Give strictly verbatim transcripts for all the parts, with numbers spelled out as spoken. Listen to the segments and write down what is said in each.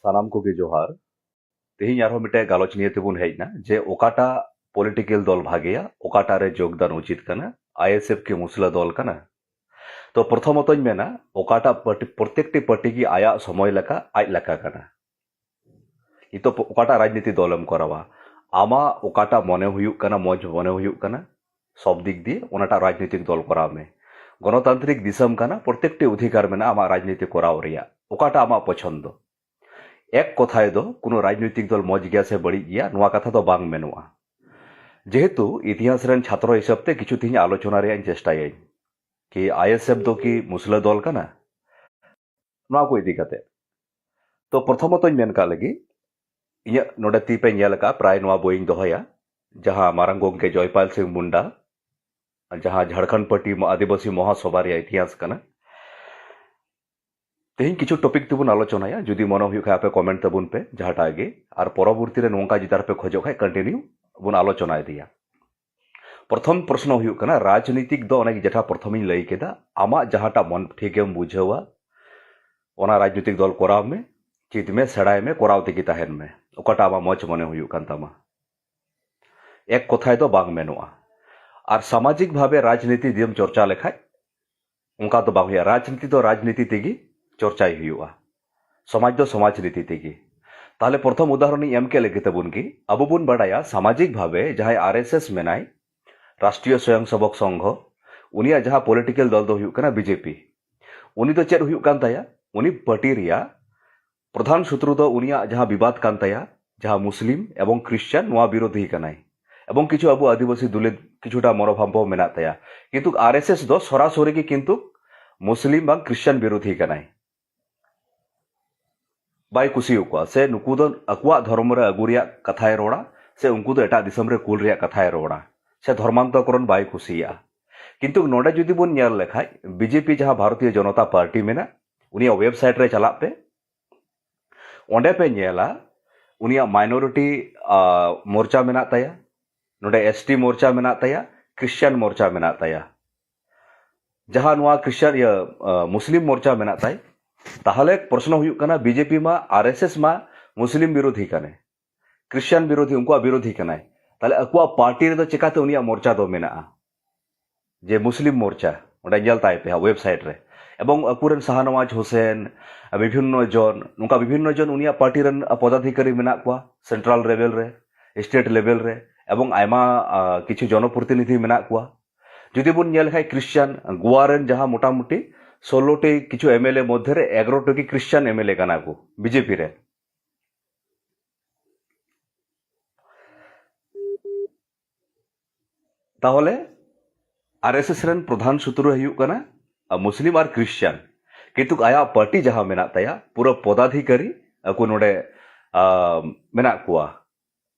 ᱥᱟᱱᱟᱢ ᱠᱚᱜᱮ ᱡᱚᱦᱟᱨ᱾ ᱛᱮᱦᱮᱧ ᱟᱨᱦᱚᱸ ᱢᱤᱫᱴᱮᱡ ᱜᱟᱞᱚᱪ ᱱᱤᱭᱮ ᱛᱮᱵᱚᱱ ᱦᱮᱡ ᱮᱱᱟ ᱡᱮ ᱚᱠᱟᱴᱟᱜ ᱯᱚᱞᱤᱴᱤᱠᱮᱞ ᱫᱚᱞ ᱵᱷᱟᱜᱮᱭᱟ, ᱚᱠᱟᱴᱟᱜ ᱨᱮ ᱡᱳᱜᱽᱫᱟᱱ ᱩᱪᱤᱛ ᱠᱟᱱᱟ, ᱟᱭᱮᱥᱮᱯᱷ ᱠᱤ ᱢᱩᱥᱞᱟᱹ ᱫᱚᱞ ᱠᱟᱱᱟ? ᱛᱚ ᱯᱨᱚᱛᱷᱚᱢᱚᱛᱚᱧ ᱢᱮᱱᱟ, ᱚᱠᱟᱴᱟᱜ ᱯᱟᱨᱴᱤ, ᱯᱨᱚᱛᱮᱠᱴᱤ ᱯᱟᱨᱴᱤ ᱜᱮ ᱟᱭᱟᱜ ᱥᱚᱢᱚᱭ ᱞᱮᱠᱟ ᱟᱡ ᱞᱮᱠᱟ ᱠᱟᱱᱟ᱾ ᱱᱤᱛᱚᱜ ᱚᱠᱟᱴᱟᱜ ᱨᱟᱡᱽᱱᱤᱛᱤ ᱫᱚᱞᱮᱢ ᱠᱚᱨᱟᱣᱟ, ᱟᱢᱟᱜ ᱚᱠᱟᱴᱟᱜ ᱢᱚᱱᱮ ᱦᱩᱭᱩᱜ ᱠᱟᱱᱟ, ᱢᱚᱡᱽ ᱢᱚᱱᱮ ᱦᱩᱭᱩᱜ ᱠᱟᱱᱟ, ᱥᱚᱵ ᱫᱤᱠ ᱫᱤᱭᱮ ᱚᱱᱟᱴᱟᱜ ᱨᱟᱡᱽᱱᱤᱛᱤᱠ ᱫᱚᱞ ᱠᱚᱨᱟᱣ ᱢᱮ᱾ ᱜᱚᱱᱚᱛᱟᱱᱛᱨᱤᱠ ᱫᱤᱥᱚᱢ ᱠᱟᱱᱟ, ᱯᱨᱚᱛᱮᱠᱴᱤ ᱚᱫᱷᱤᱠᱟᱨ ᱢᱮᱱᱟᱜᱼᱟ ᱟᱢᱟᱜ ᱨᱟᱡᱽᱱᱤᱛᱤ ᱠᱚᱨᱟᱣ ᱨᱮᱭᱟᱜ, ᱚᱠᱟᱴᱟᱜ ᱟᱢᱟᱜ ᱯᱚᱪᱷᱚᱱᱫᱚ᱾ ᱮᱠ ᱠᱚᱛᱷᱟᱭ ᱫᱚ ᱠᱳᱱᱳ ᱨᱟᱡᱽᱱᱤᱛᱤᱠ ᱫᱚᱞ ᱢᱚᱡᱽ ᱜᱮᱭᱟ ᱥᱮ ᱵᱟᱹᱲᱤᱡ ᱜᱮᱭᱟ, ᱱᱚᱣᱟ ᱠᱟᱛᱷᱟ ᱫᱚ ᱵᱟᱝ ᱢᱮᱱᱚᱜᱼᱟ᱾ ᱡᱮᱦᱮᱛᱩ ᱤᱛᱤᱦᱟᱥ ᱨᱮᱱ ᱪᱷᱟᱛᱨᱚ ᱦᱤᱥᱟᱹᱵ ᱛᱮ ᱠᱤᱪᱷᱩ ᱛᱮᱦᱮᱧ ᱟᱞᱳᱪᱚᱱᱟ ᱨᱮᱭᱟᱜ ᱤᱧ ᱪᱮᱥᱴᱟᱭᱟᱹᱧ ᱠᱤ ᱟᱭᱮᱥᱮᱯᱷ ᱫᱚ ᱠᱤ ᱢᱩᱥᱞᱟᱹ ᱫᱚᱞ ᱠᱟᱱᱟ, ᱱᱚᱣᱟ ᱠᱚ ᱤᱫᱤ ᱠᱟᱛᱮ᱾ ᱛᱚ ᱯᱨᱚᱛᱷᱚᱢᱚᱛᱚᱧ ᱢᱮᱱ ᱠᱟᱜ ᱞᱮᱜᱮ, ᱤᱧᱟᱹᱜ ᱱᱚᱰᱮ ᱛᱤ ᱯᱮ ᱧᱮᱞ ᱟᱠᱟᱫᱼᱟ, ᱯᱨᱟᱭ ᱱᱚᱣᱟ ᱵᱳᱭᱤᱧ ᱫᱚᱦᱚᱭᱟ, ᱡᱟᱦᱟᱸ ᱢᱟᱨᱟᱝ ᱜᱚᱢᱠᱮ ᱡᱚᱭᱯᱟᱞ ᱥᱤᱝ ᱢᱩᱱᱰᱟ, ᱡᱟᱦᱟᱸ ᱡᱷᱟᱲᱠᱷᱚᱸᱰ ᱯᱟᱨᱴᱤ ᱟᱹᱫᱤᱵᱟᱹᱥᱤ ᱢᱚᱦᱟᱥᱚᱵᱷᱟ ᱨᱮᱭᱟᱜ ᱤᱛᱤᱦᱟᱥ ᱠᱟᱱᱟ᱾ ᱛᱮᱦᱮᱧ ᱠᱤᱪᱷᱩ ᱴᱚᱯᱤᱠ ᱛᱮᱵᱚᱱ ᱟᱞᱳᱪᱚᱱᱟᱭᱟ, ᱡᱩᱫᱤ ᱢᱚᱱᱮ ᱦᱩᱭᱩᱜ ᱠᱷᱟᱱ ᱟᱯᱮ ᱠᱚᱢᱮᱱᱴ ᱛᱟᱵᱚᱱ ᱯᱮ ᱡᱟᱦᱟᱸᱴᱟᱜ ᱜᱮ, ᱟᱨ ᱯᱚᱨᱚᱵᱚᱨᱛᱤ ᱨᱮ ᱱᱚᱝᱠᱟ ᱡᱩᱫᱤ ᱟᱨᱯᱮ ᱠᱷᱚᱡᱚᱜ ᱠᱷᱟᱱ ᱠᱚᱱᱴᱤᱱᱤᱭᱩ ᱵᱚᱱ ᱟᱞᱳᱪᱚᱱᱟ ᱤᱫᱤᱭᱟ᱾ ᱯᱨᱚᱛᱷᱚᱢ ᱯᱨᱚᱥᱱᱚ ᱦᱩᱭᱩᱜ ᱠᱟᱱᱟ, ᱨᱟᱡᱽᱱᱤᱛᱤᱠ ᱫᱚ ᱚᱱᱮ ᱡᱮᱴᱟ ᱯᱨᱚᱛᱷᱚᱢᱤᱧ ᱞᱟᱹᱭ ᱠᱮᱫᱟ, ᱟᱢᱟᱜ ᱡᱟᱦᱟᱸᱴᱟᱜ ᱢᱚᱱ ᱴᱷᱤᱠᱮᱢ ᱵᱩᱡᱷᱟᱹᱣᱟ, ᱚᱱᱟ ᱨᱟᱡᱽᱱᱤᱛᱤᱠ ᱫᱚᱞ ᱠᱚᱨᱟᱣ ᱢᱮ, ᱪᱮᱫ ᱢᱮ, ᱥᱮᱬᱟᱭ ᱢᱮ, ᱠᱚᱨᱟᱣ ᱛᱮᱜᱮ ᱛᱟᱦᱮᱱ ᱢᱮ, ᱚᱠᱟᱴᱟᱜ ᱟᱢᱟᱜ ᱢᱚᱡᱽ ᱢᱚᱱᱮ ᱦᱩᱭᱩᱜ ᱠᱟᱱ ᱛᱟᱢᱟ᱾ ᱮᱠ ᱠᱚᱛᱷᱟᱭ ᱫᱚ ᱵᱟᱝ ᱢᱮᱱᱚᱜᱼᱟ᱾ ᱟᱨ ᱥᱟᱢᱟᱡᱤᱠ ᱵᱷᱟᱵᱮ ᱨᱟᱡᱽᱱᱤᱛᱤ ᱡᱩᱫᱤᱢ ᱪᱚᱨᱪᱟ ᱞᱮᱠᱷᱟᱡ, ᱚᱱᱠᱟ ᱫᱚ ᱵᱟᱝ ᱦᱩᱭᱩᱜᱼᱟ᱾ ᱨᱟᱡᱽᱱᱤᱛᱤ ᱫᱚ ᱨᱟᱡᱽᱱᱤᱛᱤ ᱛᱮᱜᱮ ᱪᱚᱨᱪᱟᱭ ᱦᱩᱭᱩᱜᱼᱟ, ᱥᱚᱢᱟᱡᱽ ᱫᱚ ᱥᱚᱢᱟᱡᱽ ᱱᱤᱛᱤ ᱛᱮᱜᱮ᱾ ᱛᱟᱦᱞᱮ ᱯᱨᱚᱛᱷᱚᱢ ᱩᱫᱟᱦᱚᱨᱚᱱᱤᱧ ᱮᱢ ᱠᱮᱫ ᱞᱮᱜᱮ ᱛᱟᱵᱚᱱ ᱜᱮ, ᱟᱵᱚ ᱵᱚᱱ ᱵᱟᱰᱟᱭᱟ ᱥᱟᱢᱟᱡᱤᱠ ᱵᱷᱟᱵᱮ ᱡᱟᱦᱟᱸᱭ ᱟᱨ ᱮᱥ ᱮᱥ ᱢᱮᱱᱟᱭ, ᱨᱟᱥᱴᱨᱤᱭᱚ ᱥᱚᱭᱚᱝ ᱥᱮᱵᱚᱠ ᱥᱚᱝᱜᱷᱚ, ᱩᱱᱤᱭᱟᱜ ᱡᱟᱦᱟᱸ ᱯᱚᱞᱤᱴᱤᱠᱮᱞ ᱫᱚᱞ ᱫᱚ ᱦᱩᱭᱩᱜ ᱠᱟᱱᱟ ᱵᱤᱡᱮᱯᱤ᱾ ᱩᱱᱤ ᱫᱚ ᱪᱮᱫ ᱦᱩᱭᱩᱜ ᱠᱟᱱ ᱛᱟᱭᱟ? ᱩᱱᱤ ᱯᱟᱨᱴᱤ ᱨᱮᱭᱟᱜ ᱯᱨᱚᱫᱷᱟᱱ ᱥᱩᱛᱨᱩ ᱫᱚ ᱩᱱᱤᱭᱟᱜ ᱡᱟᱦᱟᱸ ᱵᱤᱵᱟᱫ ᱠᱟᱱ ᱛᱟᱭᱟ, ᱡᱟᱦᱟᱸ ᱢᱩᱥᱞᱤᱢ ᱮᱵᱚᱝ ᱠᱷᱨᱤᱥᱪᱟᱱ, ᱱᱚᱣᱟ ᱵᱤᱨᱳᱫᱷᱤ ᱠᱟᱱᱟᱭ᱾ ᱮᱵᱚᱝ ᱠᱤᱪᱷᱩ ᱟᱵᱚ ᱟᱹᱫᱤᱵᱟᱹᱥᱤ ᱫᱩᱞᱟᱹ ᱠᱤᱪᱷᱩᱴᱟ ᱢᱚᱱᱳᱵᱷᱟᱵ ᱦᱚᱸ ᱢᱮᱱᱟᱜ ᱛᱟᱭᱟ᱾ ᱠᱤᱱᱛᱩ ᱟᱨ ᱮᱥ ᱮᱥ ᱫᱚ ᱥᱚᱨᱟᱥᱚᱨᱤ ᱜᱮ ᱠᱤᱱᱛᱩ ᱢᱩᱥᱞᱤᱢ ᱵᱟᱝ ᱠᱷᱨᱤᱥᱪᱟᱱ ᱵᱤᱨᱳᱫᱷᱤ ᱠᱟᱱᱟᱭ᱾ ᱵᱟᱭ ᱠᱩᱥᱤ ᱟᱠᱚᱣᱟ, ᱥᱮ ᱱᱩᱠᱩ ᱫᱚ ᱟᱠᱚᱣᱟᱜ ᱫᱷᱚᱨᱚᱢ ᱨᱮ ᱟᱹᱜᱩ ᱨᱮᱭᱟᱜ ᱠᱟᱛᱷᱟᱭ ᱨᱚᱲᱟ, ᱥᱮ ᱩᱱᱠᱩ ᱫᱚ ᱮᱴᱟᱜ ᱫᱤᱥᱚᱢ ᱨᱮ ᱠᱩᱞ ᱨᱮᱭᱟᱜ ᱠᱟᱛᱷᱟᱭ ᱨᱚᱲᱟ, ᱥᱮ ᱫᱷᱚᱨᱢᱟᱱᱛᱚᱠᱚᱨᱚᱱ ᱵᱟᱭ ᱠᱩᱥᱤᱭᱟᱜᱼᱟ᱾ ᱠᱤᱱᱛᱩ ᱱᱚᱰᱮ ᱡᱩᱫᱤ ᱵᱚᱱ ᱧᱮᱞ ᱞᱮᱠᱷᱟᱡ, ᱵᱤᱡᱮᱯᱤ ᱡᱟᱦᱟᱸ ᱵᱷᱟᱨᱚᱛᱤᱭᱚ ᱡᱚᱱᱚᱛᱟ ᱯᱟᱨᱴᱤ ᱢᱮᱱᱟᱜ, ᱩᱱᱤᱭᱟᱜ ᱣᱮᱵᱥᱟᱭᱤᱴ ᱨᱮ ᱪᱟᱞᱟᱜ ᱯᱮ, ᱚᱸᱰᱮ ᱯᱮ ᱧᱮᱞᱟ ᱩᱱᱤᱭᱟᱜ ᱢᱟᱭᱱᱚᱨᱤᱴᱤ ᱢᱳᱨᱪᱟ ᱢᱮᱱᱟᱜ ᱛᱟᱭᱟ, ᱱᱚᱰᱮ ᱮᱥ ᱴᱤ ᱢᱳᱨᱪᱟ ᱢᱮᱱᱟᱜ ᱛᱟᱭᱟ, ᱠᱷᱨᱤᱥᱪᱟᱱ ᱢᱳᱨᱪᱟ ᱢᱮᱱᱟᱜ ᱛᱟᱭᱟ᱾ ᱡᱟᱦᱟᱸ ᱱᱚᱣᱟ ᱠᱷᱨᱤᱥᱪᱟᱱ, ᱤᱭᱟᱹ, ᱟᱸ, ᱢᱩᱥᱞᱤᱢ ᱢᱳᱨᱪᱟ ᱢᱮᱱᱟᱜ ᱛᱟᱭ, ᱛᱟᱦᱚᱞᱮ ᱯᱨᱚᱥᱱᱚ ᱦᱩᱭᱩᱜ ᱠᱟᱱᱟ, ᱵᱤᱡᱮᱯᱤ ᱢᱟ, ᱟᱨᱮᱥᱮᱥ ᱢᱟ ᱢᱩᱥᱞᱤᱢ ᱵᱤᱨᱳᱫᱷᱤ ᱠᱟᱱᱟᱭ, ᱠᱨᱤᱥᱪᱟᱱ ᱵᱤᱨᱳᱫᱷᱤ, ᱩᱱᱠᱩᱣᱟᱜ ᱵᱤᱨᱳᱫᱷᱤ ᱠᱟᱱᱟᱭ, ᱛᱟᱦᱚᱞᱮ ᱟᱠᱚᱣᱟᱜ ᱯᱟᱨᱴᱤ ᱨᱮᱫᱚ ᱪᱮᱠᱟᱛᱮ ᱩᱱᱤᱭᱟᱜ ᱢᱚᱨᱪᱟ ᱫᱚ ᱢᱮᱱᱟᱜᱼᱟ? ᱡᱮ ᱢᱩᱥᱞᱤᱢ ᱢᱳᱨᱪᱟ, ᱚᱸᱰᱮ ᱧᱮᱞ ᱛᱟᱭ ᱯᱮ ᱦᱟᱸᱜ ᱣᱮᱵᱥᱟᱭᱤᱴ ᱨᱮ, ᱮᱵᱚᱝ ᱟᱠᱚᱨᱮᱱ ᱥᱟᱦᱟᱱᱟᱣᱟᱡᱽ ᱦᱩᱥᱮᱱ, ᱵᱤᱵᱷᱤᱱᱱᱚ ᱡᱚᱱ, ᱱᱚᱝᱠᱟ ᱵᱤᱵᱷᱤᱱᱱᱚ ᱡᱚᱱ ᱩᱱᱤᱭᱟᱜ ᱯᱟᱨᱴᱤ ᱨᱮᱱ ᱯᱚᱫᱟᱫᱷᱤᱠᱟᱨᱤ ᱢᱮᱱᱟᱜ ᱠᱚᱣᱟ, ᱥᱮᱱᱴᱨᱟᱞ ᱞᱮᱵᱮᱞ ᱨᱮ, ᱥᱴᱮᱴ ᱞᱮᱵᱮᱞ ᱨᱮ, ᱮᱵᱚᱝ ᱟᱭᱢᱟ ᱟᱸ, ᱠᱤᱪᱷᱩ ᱡᱚᱱᱚᱯᱨᱚᱛᱤᱱᱤᱫᱷᱤ ᱢᱮᱱᱟᱜ ᱠᱚᱣᱟ᱾ ᱡᱩᱫᱤ ᱵᱚᱱ ᱧᱮᱞ ᱞᱮᱠᱷᱟᱱ ᱠᱨᱤᱥᱪᱟᱱ ᱜᱳᱣᱟ ᱨᱮᱱ ᱡᱟᱦᱟᱸ ᱢᱚᱴᱟᱢᱩᱴᱤ ᱥᱳᱞᱳ ᱴᱤ ᱠᱤᱪᱷᱩ ᱮᱢᱮᱞᱮ ᱢᱚᱫᱽᱫᱷᱮ ᱨᱮ ᱮᱜᱟᱨᱚ ᱴᱤ ᱠᱤ ᱠᱨᱤᱥᱪᱟᱱ ᱮᱢᱮᱞᱮ ᱠᱟᱱᱟ ᱠᱚ ᱵᱤᱡᱮᱯᱤ ᱨᱮ᱾ ᱛᱟᱦᱚᱞᱮ ᱟᱨᱮᱥᱮᱥ ᱨᱮᱱ ᱯᱨᱚᱫᱷᱟᱱ ᱥᱩᱛᱨᱚ ᱦᱩᱭᱩᱜ ᱠᱟᱱᱟ ᱟᱨ ᱢᱩᱥᱞᱤᱢ ᱟᱨ ᱠᱨᱤᱥᱪᱟᱱ, ᱠᱤᱱᱛᱩ ᱟᱭᱟᱜ ᱯᱟᱨᱴᱤ ᱡᱟᱦᱟᱸ ᱢᱮᱱᱟᱜ ᱛᱟᱭᱟ, ᱯᱩᱨᱟᱹ ᱯᱚᱫᱟᱫᱷᱤᱠᱟᱨᱤ ᱟᱠᱚ ᱱᱚᱰᱮ ᱟᱸ, ᱢᱮᱱᱟᱜ ᱠᱚᱣᱟ,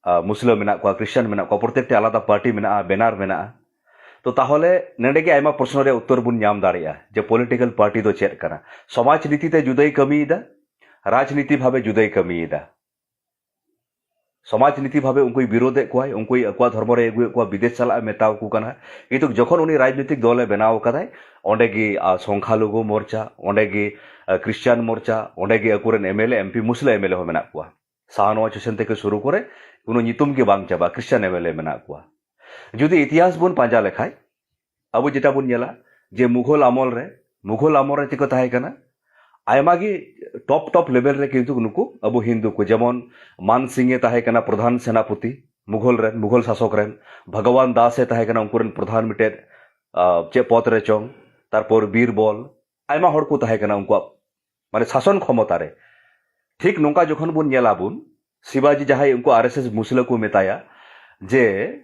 ᱟᱸ, ᱢᱩᱥᱞᱟᱹ ᱢᱮᱱᱟᱜ ᱠᱚᱣᱟ, ᱠᱨᱤᱥᱪᱟᱱ ᱢᱮᱱᱟᱜ ᱠᱚᱣᱟ, ᱯᱨᱚᱛᱮᱠᱴᱤ ᱟᱞᱟᱫᱟ ᱯᱟᱨᱴᱤ ᱢᱮᱱᱟᱜᱼᱟ, ᱵᱮᱱᱟᱨ ᱢᱮᱱᱟᱜᱼᱟ᱾ ᱛᱚ ᱛᱟᱦᱚᱞᱮ ᱱᱚᱰᱮ ᱜᱮ ᱟᱭᱢᱟ ᱯᱨᱚᱥᱱᱚ ᱨᱮᱭᱟᱜ ᱩᱛᱛᱚᱨ ᱵᱚᱱ ᱧᱟᱢ ᱫᱟᱲᱮᱭᱟᱜᱼᱟ ᱡᱮ ᱯᱚᱞᱤᱴᱤᱠᱟᱞ ᱯᱟᱨᱴᱤ ᱫᱚ ᱪᱮᱫ ᱠᱟᱱᱟ᱾ ᱥᱚᱢᱟᱡᱽ ᱱᱤᱛᱤ ᱛᱮ ᱡᱩᱫᱟᱹᱭ ᱠᱟᱹᱢᱤᱭᱮᱫᱟ, ᱨᱟᱡᱽᱱᱤᱛᱤ ᱵᱷᱟᱵᱮ ᱡᱩᱫᱟᱹᱭ ᱠᱟᱹᱢᱤᱭᱮᱫᱟ᱾ ᱥᱚᱢᱟᱡᱽ ᱱᱤᱛᱤ ᱵᱷᱟᱵᱮ ᱩᱱᱠᱩᱭ ᱵᱤᱨᱳᱫᱮᱫ ᱠᱚᱣᱟᱭ, ᱩᱱᱠᱩᱭ ᱟᱠᱚᱣᱟᱜ ᱫᱷᱚᱨᱢᱚ ᱨᱮ ᱟᱹᱜᱩᱭᱮᱫ ᱠᱚᱣᱟ, ᱵᱤᱫᱮᱥ ᱪᱟᱞᱟᱜ ᱮ ᱢᱮᱛᱟᱣ ᱠᱚ ᱠᱟᱱᱟ᱾ ᱠᱤᱱᱛᱩ ᱡᱚᱠᱷᱚᱱ ᱩᱱᱤ ᱨᱟᱡᱽᱱᱤᱛᱤᱠ ᱫᱚᱞᱮ ᱵᱮᱱᱟᱣ ᱠᱟᱫᱟᱭ, ᱚᱸᱰᱮ ᱜᱮ ᱟᱨ ᱥᱚᱝᱠᱷᱟᱞᱩᱜᱩ ᱢᱳᱨᱪᱟ, ᱚᱸᱰᱮ ᱜᱮ ᱟᱨ ᱠᱨᱤᱥᱪᱟᱱ ᱢᱳᱨᱪᱟ, ᱚᱸᱰᱮ ᱜᱮ ᱟᱠᱚᱨᱮᱱ ᱮᱢᱮᱞᱮ ᱮᱢᱯᱤ ᱢᱩᱥᱞᱟᱹ ᱮᱢᱮᱞᱮ ᱦᱚᱸ ᱢᱮᱱᱟᱜ ᱠᱚᱣᱟ᱾ ᱥᱟᱦᱟᱱᱚᱣᱟᱡᱽ ᱦᱩᱥᱮᱱ ᱛᱷᱮᱠᱮ ᱥᱩᱨᱩ ᱠᱚᱨᱮ ᱠᱳᱱᱳ ᱧᱩᱛᱩᱢ ᱜᱮ ᱵᱟᱝ ᱪᱟᱵᱟ, ᱠᱨᱤᱥᱪᱟᱱ ᱮᱢᱮᱞᱮ ᱢᱮᱱᱟᱜ ᱠᱚᱣᱟ᱾ ᱡᱩᱫᱤ ᱤᱛᱤᱦᱟᱥ ᱵᱚᱱ ᱯᱟᱸᱡᱟ ᱞᱮᱠᱷᱟᱡ, ᱟᱵᱚ ᱡᱮᱴᱟ ᱵᱚᱱ ᱧᱮᱞᱟ ᱡᱮ ᱢᱩᱜᱷᱚᱞ ᱟᱢᱚᱞ ᱨᱮ, ᱢᱩᱜᱷᱚᱞ ᱟᱢᱚᱞ ᱨᱮ ᱪᱮᱫ ᱠᱚ ᱛᱟᱦᱮᱸ ᱠᱟᱱᱟ? ᱟᱭᱢᱟ ᱜᱮ ᱴᱚᱯ ᱴᱚᱯ ᱞᱮᱵᱮᱞ ᱨᱮ ᱠᱤᱱᱛᱩ ᱱᱩᱠᱩ ᱟᱵᱚ ᱦᱤᱱᱫᱩ ᱠᱚ, ᱡᱮᱢᱚᱱ ᱢᱟᱱ ᱥᱤᱝ ᱮ ᱛᱟᱦᱮᱸ ᱠᱟᱱᱟ ᱯᱨᱚᱫᱷᱟᱱ ᱥᱮᱱᱟᱯᱚᱛᱤ ᱢᱩᱜᱷᱚᱞ ᱨᱮᱱ, ᱢᱩᱜᱷᱚᱞ ᱥᱟᱥᱚᱠ ᱨᱮᱱ, ᱵᱷᱚᱜᱚᱵᱟᱱ ᱫᱟᱥ ᱮ ᱛᱟᱦᱮᱸ ᱠᱟᱱᱟ ᱩᱱᱠᱩ ᱨᱮᱱ ᱯᱨᱚᱫᱷᱟᱱ ᱢᱤᱫᱴᱮᱡ, ᱟᱸ, ᱪᱮᱫ ᱯᱚᱫ ᱨᱮ ᱪᱚᱝ, ᱛᱟᱨᱯᱚᱨ ᱵᱤᱨᱵᱚᱞ, ᱟᱭᱢᱟ ᱦᱚᱲ ᱠᱚ ᱛᱟᱦᱮᱸ ᱠᱟᱱᱟ ᱩᱱᱠᱩᱣᱟᱜ ᱢᱟᱱᱮ ᱥᱟᱥᱚᱱ ᱠᱷᱚᱢᱚᱛᱟ ᱨᱮ᱾ ᱴᱷᱤᱠ ᱱᱚᱝᱠᱟ ᱡᱚᱠᱷᱚᱱ ᱵᱚᱱ ᱧᱮᱞᱟ ᱵᱚᱱ, ᱥᱤᱵᱟᱡᱤ ᱡᱟᱦᱟᱸᱭ ᱩᱱᱠᱩ ᱟᱨᱮᱥᱮᱥ ᱢᱩᱥᱞᱟᱹ ᱠᱚ ᱢᱮᱛᱟᱭᱟ ᱡᱮ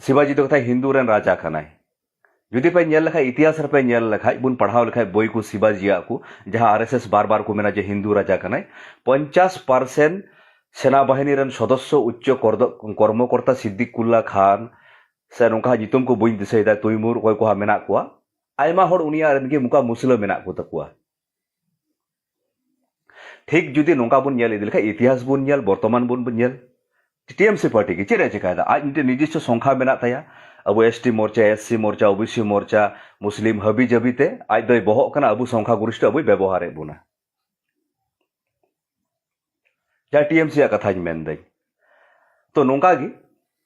ᱥᱤᱵᱟᱡᱤ ᱫᱚ ᱠᱟᱛᱷᱟᱭ ᱦᱤᱱᱫᱩ ᱨᱮᱱ ᱨᱟᱡᱟ ᱠᱟᱱᱟᱭ᱾ ᱡᱩᱫᱤ ᱯᱮ ᱧᱮᱞ ᱞᱮᱠᱷᱟᱡ, ᱤᱛᱤᱦᱟᱥ ᱨᱮᱯᱮ ᱧᱮᱞ ᱞᱮᱠᱷᱟᱡ, ᱵᱚᱱ ᱯᱟᱲᱦᱟᱣ ᱞᱮᱠᱷᱟᱡ ᱵᱳᱭ ᱠᱚ ᱥᱤᱵᱟᱡᱤᱭᱟᱜ ᱠᱚ, ᱡᱟᱦᱟᱸ ᱟᱨᱮᱥᱮᱥ ᱵᱟᱨ ᱵᱟᱨ ᱠᱚ ᱢᱮᱱᱟ ᱡᱮ ᱦᱤᱱᱫᱩ ᱨᱟᱡᱟ ᱠᱟᱱᱟᱭ, ᱯᱚᱧᱪᱟᱥ ᱯᱟᱨᱥᱮᱱᱴ ᱥᱮᱱᱟ ᱵᱟᱦᱤᱱᱤ ᱨᱮᱱ ᱥᱚᱫᱚᱥᱥᱚ ᱩᱪᱪᱚ ᱠᱚᱨᱫᱚ-, ᱠᱚᱨᱢᱚᱠᱚᱨᱛᱟ ᱥᱤᱫᱫᱤᱠᱩᱞᱞᱟ ᱠᱷᱟᱱ ᱥᱮ ᱱᱚᱝᱠᱟ ᱧᱩᱛᱩᱢ ᱠᱚ ᱵᱟᱹᱧ ᱫᱤᱥᱟᱹᱭᱮᱫᱟ, ᱛᱩᱭᱢᱩᱨ ᱚᱠᱚᱭ ᱠᱚ ᱦᱟᱸᱜ ᱢᱮᱱᱟᱜ ᱠᱚᱣᱟ, ᱟᱭᱢᱟ ᱦᱚᱲ ᱩᱱᱤᱭᱟᱜ ᱨᱮᱱ ᱜᱮ ᱱᱚᱝᱠᱟ ᱢᱩᱥᱞᱟᱹ ᱢᱮᱱᱟᱜ ᱠᱚ ᱛᱟᱠᱚᱣᱟ᱾ ᱴᱷᱤᱠ ᱡᱩᱫᱤ ᱱᱚᱝᱠᱟ ᱵᱚᱱ ᱧᱮᱞ ᱤᱫᱤ ᱞᱮᱠᱷᱟᱡ, ᱤᱛᱤᱦᱟᱥ ᱵᱚᱱ ᱧᱮᱞ, ᱵᱚᱨᱛᱚᱢᱟᱱ ᱵᱚᱱ, ᱵᱚᱱ ᱧᱮᱞ, ᱴᱤ ᱮᱢ ᱥᱤ ᱯᱟᱨᱴᱤ ᱜᱮ ᱪᱮᱫ ᱮ ᱪᱮᱠᱟᱭᱮᱫᱟ? ᱟᱡ ᱢᱤᱫᱴᱮᱱ ᱱᱤᱨᱫᱤᱥᱴᱚ ᱥᱚᱝᱠᱷᱟ ᱢᱮᱱᱟᱜ ᱛᱟᱭᱟ, ᱟᱵᱚ ᱮᱥ ᱴᱤ ᱢᱳᱨᱪᱟ, ᱮᱥ ᱥᱤ ᱢᱳᱨᱪᱟ, ᱳ ᱵᱤ ᱥᱤ ᱢᱳᱨᱪᱟ, ᱢᱩᱥᱞᱤᱢ ᱦᱟᱹᱵᱤ ᱡᱟᱹᱵᱤ ᱛᱮ ᱟᱡ ᱫᱚᱭ ᱵᱚᱦᱚᱜ ᱠᱟᱱᱟ, ᱟᱵᱚ ᱥᱚᱝᱠᱷᱟ ᱜᱚᱨᱤᱥᱴᱷᱚ ᱟᱵᱚᱭ ᱵᱮᱵᱚᱦᱟᱨᱮᱫ ᱵᱚᱱᱟ᱾ ᱡᱟᱦᱟᱸ ᱴᱤ ᱮᱢ ᱥᱤ ᱟᱜ ᱠᱟᱛᱷᱟᱧ ᱢᱮᱱᱫᱟᱹᱧ᱾ ᱛᱚ ᱱᱚᱝᱠᱟ ᱜᱮ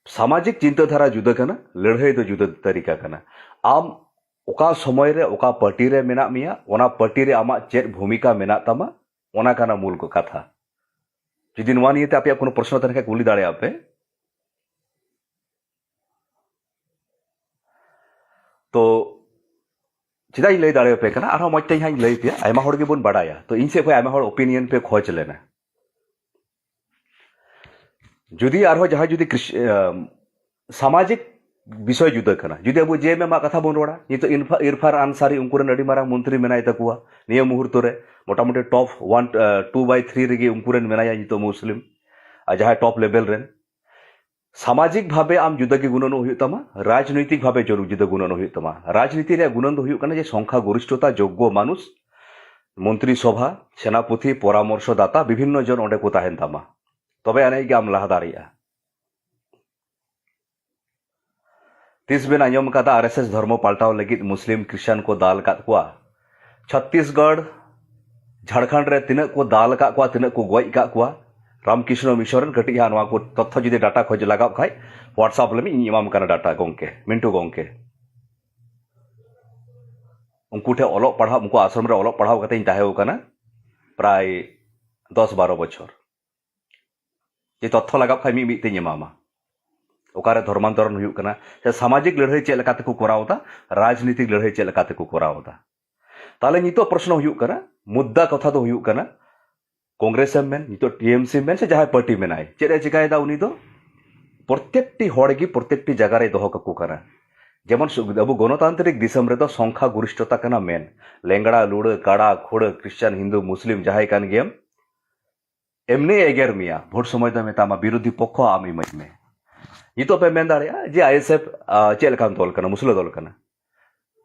ᱥᱟᱢᱟᱡᱤᱠ ᱪᱤᱱᱛᱟᱹ ᱫᱷᱟᱨᱟ ᱡᱩᱫᱟᱹ ᱠᱟᱱᱟ, ᱞᱟᱹᱲᱦᱟᱹᱭ ᱫᱚ ᱡᱩᱫᱟᱹ ᱛᱟᱹᱨᱤᱠᱟ ᱠᱟᱱᱟ᱾ ᱟᱢ ᱚᱠᱟ ᱥᱚᱢᱚᱭ ᱨᱮ ᱚᱠᱟ ᱯᱟᱨᱴᱤ ᱨᱮ ᱢᱮᱱᱟᱜ ᱢᱮᱭᱟ, ᱚᱱᱟ ᱯᱟᱨᱴᱤ ᱨᱮ ᱟᱢᱟᱜ ᱪᱮᱫ ᱵᱷᱩᱢᱤᱠᱟ ᱢᱮᱱᱟᱜ ᱛᱟᱢᱟ, ᱚᱱᱟ ᱠᱟᱱᱟ ᱢᱩᱞ ᱠᱚ ᱠᱟᱛᱷᱟ᱾ ᱡᱩᱫᱤ ᱱᱚᱣᱟ ᱱᱤᱭᱮᱛᱮ ᱟᱯᱮᱭᱟᱜ ᱠᱳᱱᱳ ᱯᱨᱚᱥᱱᱚ ᱛᱟᱦᱮᱱ ᱠᱷᱟᱱ ᱠᱩᱞᱤ ᱫᱟᱲᱮᱭᱟᱜᱼᱟ ᱯᱮ᱾ ᱛᱚ ᱪᱮᱫᱟᱜ ᱤᱧ ᱞᱟᱹᱭ ᱫᱟᱲᱮᱭᱟᱯᱮ ᱠᱟᱱᱟ, ᱟᱨᱦᱚᱸ ᱢᱚᱡᱽ ᱛᱮ ᱦᱟᱸᱜ ᱤᱧ ᱞᱟᱹᱭ ᱯᱮᱭᱟ᱾ ᱟᱭᱢᱟ ᱦᱚᱲ ᱜᱮᱵᱚᱱ ᱵᱟᱲᱟᱭᱟ, ᱛᱚ ᱤᱧ ᱥᱮᱫ ᱠᱷᱚᱱ ᱟᱭᱢᱟ ᱦᱚᱲ ᱚᱯᱤᱱᱤᱭᱚᱱ ᱯᱮ ᱠᱷᱚᱡᱽ ᱞᱮᱱᱟ᱾ ᱡᱩᱫᱤ ᱟᱨᱦᱚᱸ ᱡᱟᱦᱟᱸᱭ ᱡᱩᱫᱤ ᱠᱨᱤᱥ-, ᱟᱢ, ᱥᱟᱢᱟᱡᱤᱠ ᱵᱤᱥᱚᱭ ᱡᱩᱫᱟᱹ ᱠᱟᱱᱟ, ᱡᱩᱫᱤ ᱟᱵᱚ ᱡᱮ ᱮᱢ ᱮᱢ ᱟᱜ ᱠᱟᱛᱷᱟ ᱵᱚᱱ ᱨᱚᱲᱟ, ᱱᱤᱛᱚᱜ ᱤᱨᱯᱷᱟ-, ᱤᱨᱯᱷᱟᱱ ᱟᱱᱥᱟᱨᱤ ᱩᱱᱠᱩ ᱨᱮᱱ ᱟᱹᱰᱤ ᱢᱟᱨᱟᱝ ᱢᱚᱱᱛᱨᱤ ᱢᱮᱱᱟᱭ ᱛᱟᱠᱚᱣᱟ ᱱᱤᱭᱟᱹ ᱢᱩᱦᱩᱨᱛᱚ ᱨᱮ, ᱢᱚᱴᱟᱢᱩᱴᱤ ᱴᱚᱯ ᱚᱣᱟᱱ, ᱟᱸ, ᱴᱩ ᱵᱟᱭ ᱛᱷᱨᱤ ᱨᱮᱜᱮ ᱩᱱᱠᱩ ᱨᱮᱱ ᱢᱮᱱᱟᱭᱟ ᱱᱤᱛᱚᱜ ᱢᱩᱥᱞᱤᱢ, ᱟᱨ ᱡᱟᱦᱟᱸᱭ ᱴᱚᱯ ᱞᱮᱵᱮᱞ ᱨᱮᱱ᱾ ᱥᱟᱢᱟᱡᱤᱠ ᱵᱷᱟᱵᱮ ᱟᱢ ᱡᱩᱫᱟᱹ ᱜᱮ ᱜᱩᱱᱟᱹᱱᱚᱜ ᱦᱩᱭᱩᱜ ᱛᱟᱢᱟ, ᱨᱟᱡᱽᱱᱳᱭᱛᱤᱠ ᱵᱷᱟᱵᱮ ᱡᱚᱨᱩ-, ᱡᱩᱫᱟᱹ ᱜᱩᱱᱟᱹᱱᱚᱜ ᱦᱩᱭᱩᱜ ᱛᱟᱢᱟ᱾ ᱨᱟᱡᱽᱱᱤᱛᱤ ᱨᱮᱭᱟᱜ ᱜᱩᱱᱟᱹᱱ ᱫᱚ ᱦᱩᱭᱩᱜ ᱠᱟᱱᱟ ᱡᱮ ᱥᱚᱝᱠᱷᱟ ᱜᱚᱨᱤᱥᱴᱷᱚᱛᱟ ᱡᱳᱜᱽᱜᱚ ᱢᱟᱱᱩᱥ, ᱢᱚᱱᱛᱨᱤ ᱥᱚᱵᱷᱟ, ᱥᱮᱱᱟᱯᱚᱛᱤ, ᱯᱚᱨᱟᱢᱚᱨᱥᱚ ᱫᱟᱛᱟ, ᱵᱤᱵᱷᱤᱱᱱᱚ ᱡᱚᱱ ᱚᱸᱰᱮ ᱠᱚ ᱛᱟᱦᱮᱱ ᱛᱟᱢᱟ, ᱛᱚᱵᱮ ᱟᱹᱱᱤᱡ ᱜᱮ ᱟᱢ ᱞᱟᱦᱟ ᱫᱟᱲᱮᱭᱟᱜᱼᱟ᱾ ᱛᱤᱥ ᱵᱮᱱ ᱟᱸᱡᱚᱢ ᱟᱠᱟᱫᱟ ᱟᱨ ᱮᱥ ᱮᱥ ᱫᱷᱚᱨᱢᱚ ᱯᱟᱞᱴᱟᱣ ᱞᱟᱹᱜᱤᱫ ᱢᱩᱥᱞᱤᱢ ᱠᱨᱤᱥᱪᱟᱱ ᱠᱚ ᱫᱟᱞ ᱟᱠᱟᱫ ᱠᱚᱣᱟ? ᱪᱷᱚᱛᱛᱤᱥᱜᱚᱲ, ᱡᱷᱟᱲᱠᱷᱚᱸᱰ ᱨᱮ ᱛᱤᱱᱟᱹᱜ ᱠᱚ ᱫᱟᱞ ᱟᱠᱟᱫ ᱠᱚᱣᱟ, ᱛᱤᱱᱟᱹᱜ ᱠᱚ ᱜᱚᱡ ᱟᱠᱟᱫ ᱠᱚᱣᱟ? ᱨᱟᱢᱠᱨᱤᱥᱱᱚ ᱢᱤᱥᱚᱱ ᱨᱮᱱ ᱠᱟᱹᱴᱤᱡ ᱦᱟᱸᱜ ᱱᱚᱣᱟ ᱠᱚ ᱛᱚᱛᱛᱷᱚ ᱡᱩᱫᱤ ᱰᱟᱴᱟ ᱠᱷᱚᱡ ᱞᱟᱜᱟᱣ ᱠᱷᱟᱡ, WhatsApp ᱞᱮᱢᱮ, ᱤᱧ ᱮᱢᱟᱢ ᱠᱟᱱᱟ ᱰᱟᱴᱟ ᱜᱚᱝᱠᱮ, ᱢᱤᱱᱴᱩ ᱜᱚᱝᱠᱮ᱾ ᱩᱱᱠᱩ ᱴᱷᱮᱱ ᱚᱞᱚᱜ ᱯᱟᱲᱦᱟᱣ, ᱩᱱᱠᱩ ᱟᱥᱨᱚᱢ ᱨᱮ ᱚᱞᱚᱜ ᱯᱟᱲᱦᱟᱣ ᱠᱟᱛᱮ ᱤᱧ ᱛᱟᱦᱮᱸ ᱠᱟᱱᱟ ᱯᱨᱟᱭ ᱫᱚᱥ ᱵᱟᱨᱚ ᱵᱚᱪᱷᱚᱨ᱾ ᱡᱮ ᱛᱚᱛᱛᱷᱚ ᱞᱟᱜᱟᱣ ᱠᱷᱟᱡ ᱢᱤᱫ ᱢᱤᱫ ᱛᱮᱧ ᱮᱢᱟᱢᱟ᱾ ᱚᱠᱟᱨᱮ ᱫᱷᱚᱨᱢᱟᱱᱛᱚᱨᱚᱱ ᱦᱩᱭᱩᱜ ᱠᱟᱱᱟ, ᱥᱮ ᱥᱟᱢᱟᱡᱤᱠ ᱞᱟᱹᱲᱦᱟᱹᱭ ᱪᱮᱫ ᱞᱮᱠᱟ ᱛᱮᱠᱚ ᱠᱚᱨᱟᱣ ᱮᱫᱟ, ᱨᱟᱡᱽᱱᱤᱛᱤᱠ ᱞᱟᱹᱲᱦᱟᱹᱭ ᱪᱮᱫ ᱞᱮᱠᱟ ᱛᱮᱠᱚ ᱠᱚᱨᱟᱣ ᱮᱫᱟ᱾ ᱛᱟᱦᱞᱮ ᱱᱤᱛᱚᱜ ᱯᱨᱚᱥᱱᱚ ᱦᱩᱭᱩᱜ ᱠᱟᱱᱟ, ᱢᱩᱫᱽᱫᱟ ᱠᱟᱛᱷᱟ ᱫᱚ ᱦᱩᱭᱩᱜ ᱠᱟᱱᱟ, ᱠᱚᱝᱜᱨᱮᱥ ᱮᱢ ᱢᱮᱱ, ᱱᱤᱛᱚᱜ ᱴᱤ ᱮᱢ ᱥᱤ ᱢᱮᱱ, ᱥᱮ ᱡᱟᱦᱟᱸᱭ ᱯᱟᱨᱴᱤ ᱢᱮᱱᱟᱭ, ᱪᱮᱫ ᱮ ᱪᱤᱠᱟᱭᱮᱫᱟ ᱩᱱᱤ ᱫᱚ? ᱯᱨᱚᱛᱮᱠᱴᱤ ᱦᱚᱲ ᱜᱮ ᱯᱨᱚᱛᱮᱠᱴᱤ ᱡᱟᱭᱜᱟ ᱨᱮᱭ ᱫᱚᱦᱚ ᱠᱟᱠᱚ ᱠᱟᱱᱟ᱾ ᱡᱮᱢᱚᱱ ᱥᱩ-, ᱟᱵᱚ ᱜᱚᱱᱚᱛᱟᱱᱛᱨᱤᱠ ᱫᱤᱥᱚᱢ ᱨᱮᱫᱚ ᱥᱚᱝᱠᱷᱟ ᱜᱚᱨᱤᱥᱴᱷᱚᱛᱟ ᱠᱟᱱᱟ ᱢᱮᱱ, ᱞᱮᱝᱲᱟ, ᱞᱩᱲᱟᱹ, ᱠᱟᱲᱟ, ᱠᱷᱩᱲᱟᱹ, ᱠᱨᱤᱥᱪᱟᱱ, ᱦᱤᱱᱫᱩ, ᱢᱩᱥᱞᱤᱢ, ᱡᱟᱦᱟᱸᱭ ᱠᱟᱱ ᱜᱮᱭᱟᱢ, ᱮᱢᱱᱤ ᱮᱜᱮᱨ ᱢᱮᱭᱟ, ᱵᱷᱳᱴ ᱥᱚᱢᱚᱭ ᱫᱚ ᱢᱮᱛᱟᱢᱟ ᱵᱤᱨᱳᱫᱷᱤ ᱯᱚᱠᱷᱚ ᱟᱢ ᱤᱢᱟᱹᱧ ᱢᱮ᱾ ᱱᱤᱛᱚᱜ ᱯᱮ ᱢᱮᱱ ᱫᱟᱲᱮᱭᱟᱜᱼᱟ ᱡᱮ ᱟᱭ ᱮᱥ ᱮᱯᱷ, ᱟ, ᱪᱮᱫ ᱞᱮᱠᱟᱱ ᱫᱚᱞ ᱠᱟᱱᱟ, ᱢᱩᱥᱞᱟᱹ ᱫᱚᱞ ᱠᱟᱱᱟ᱾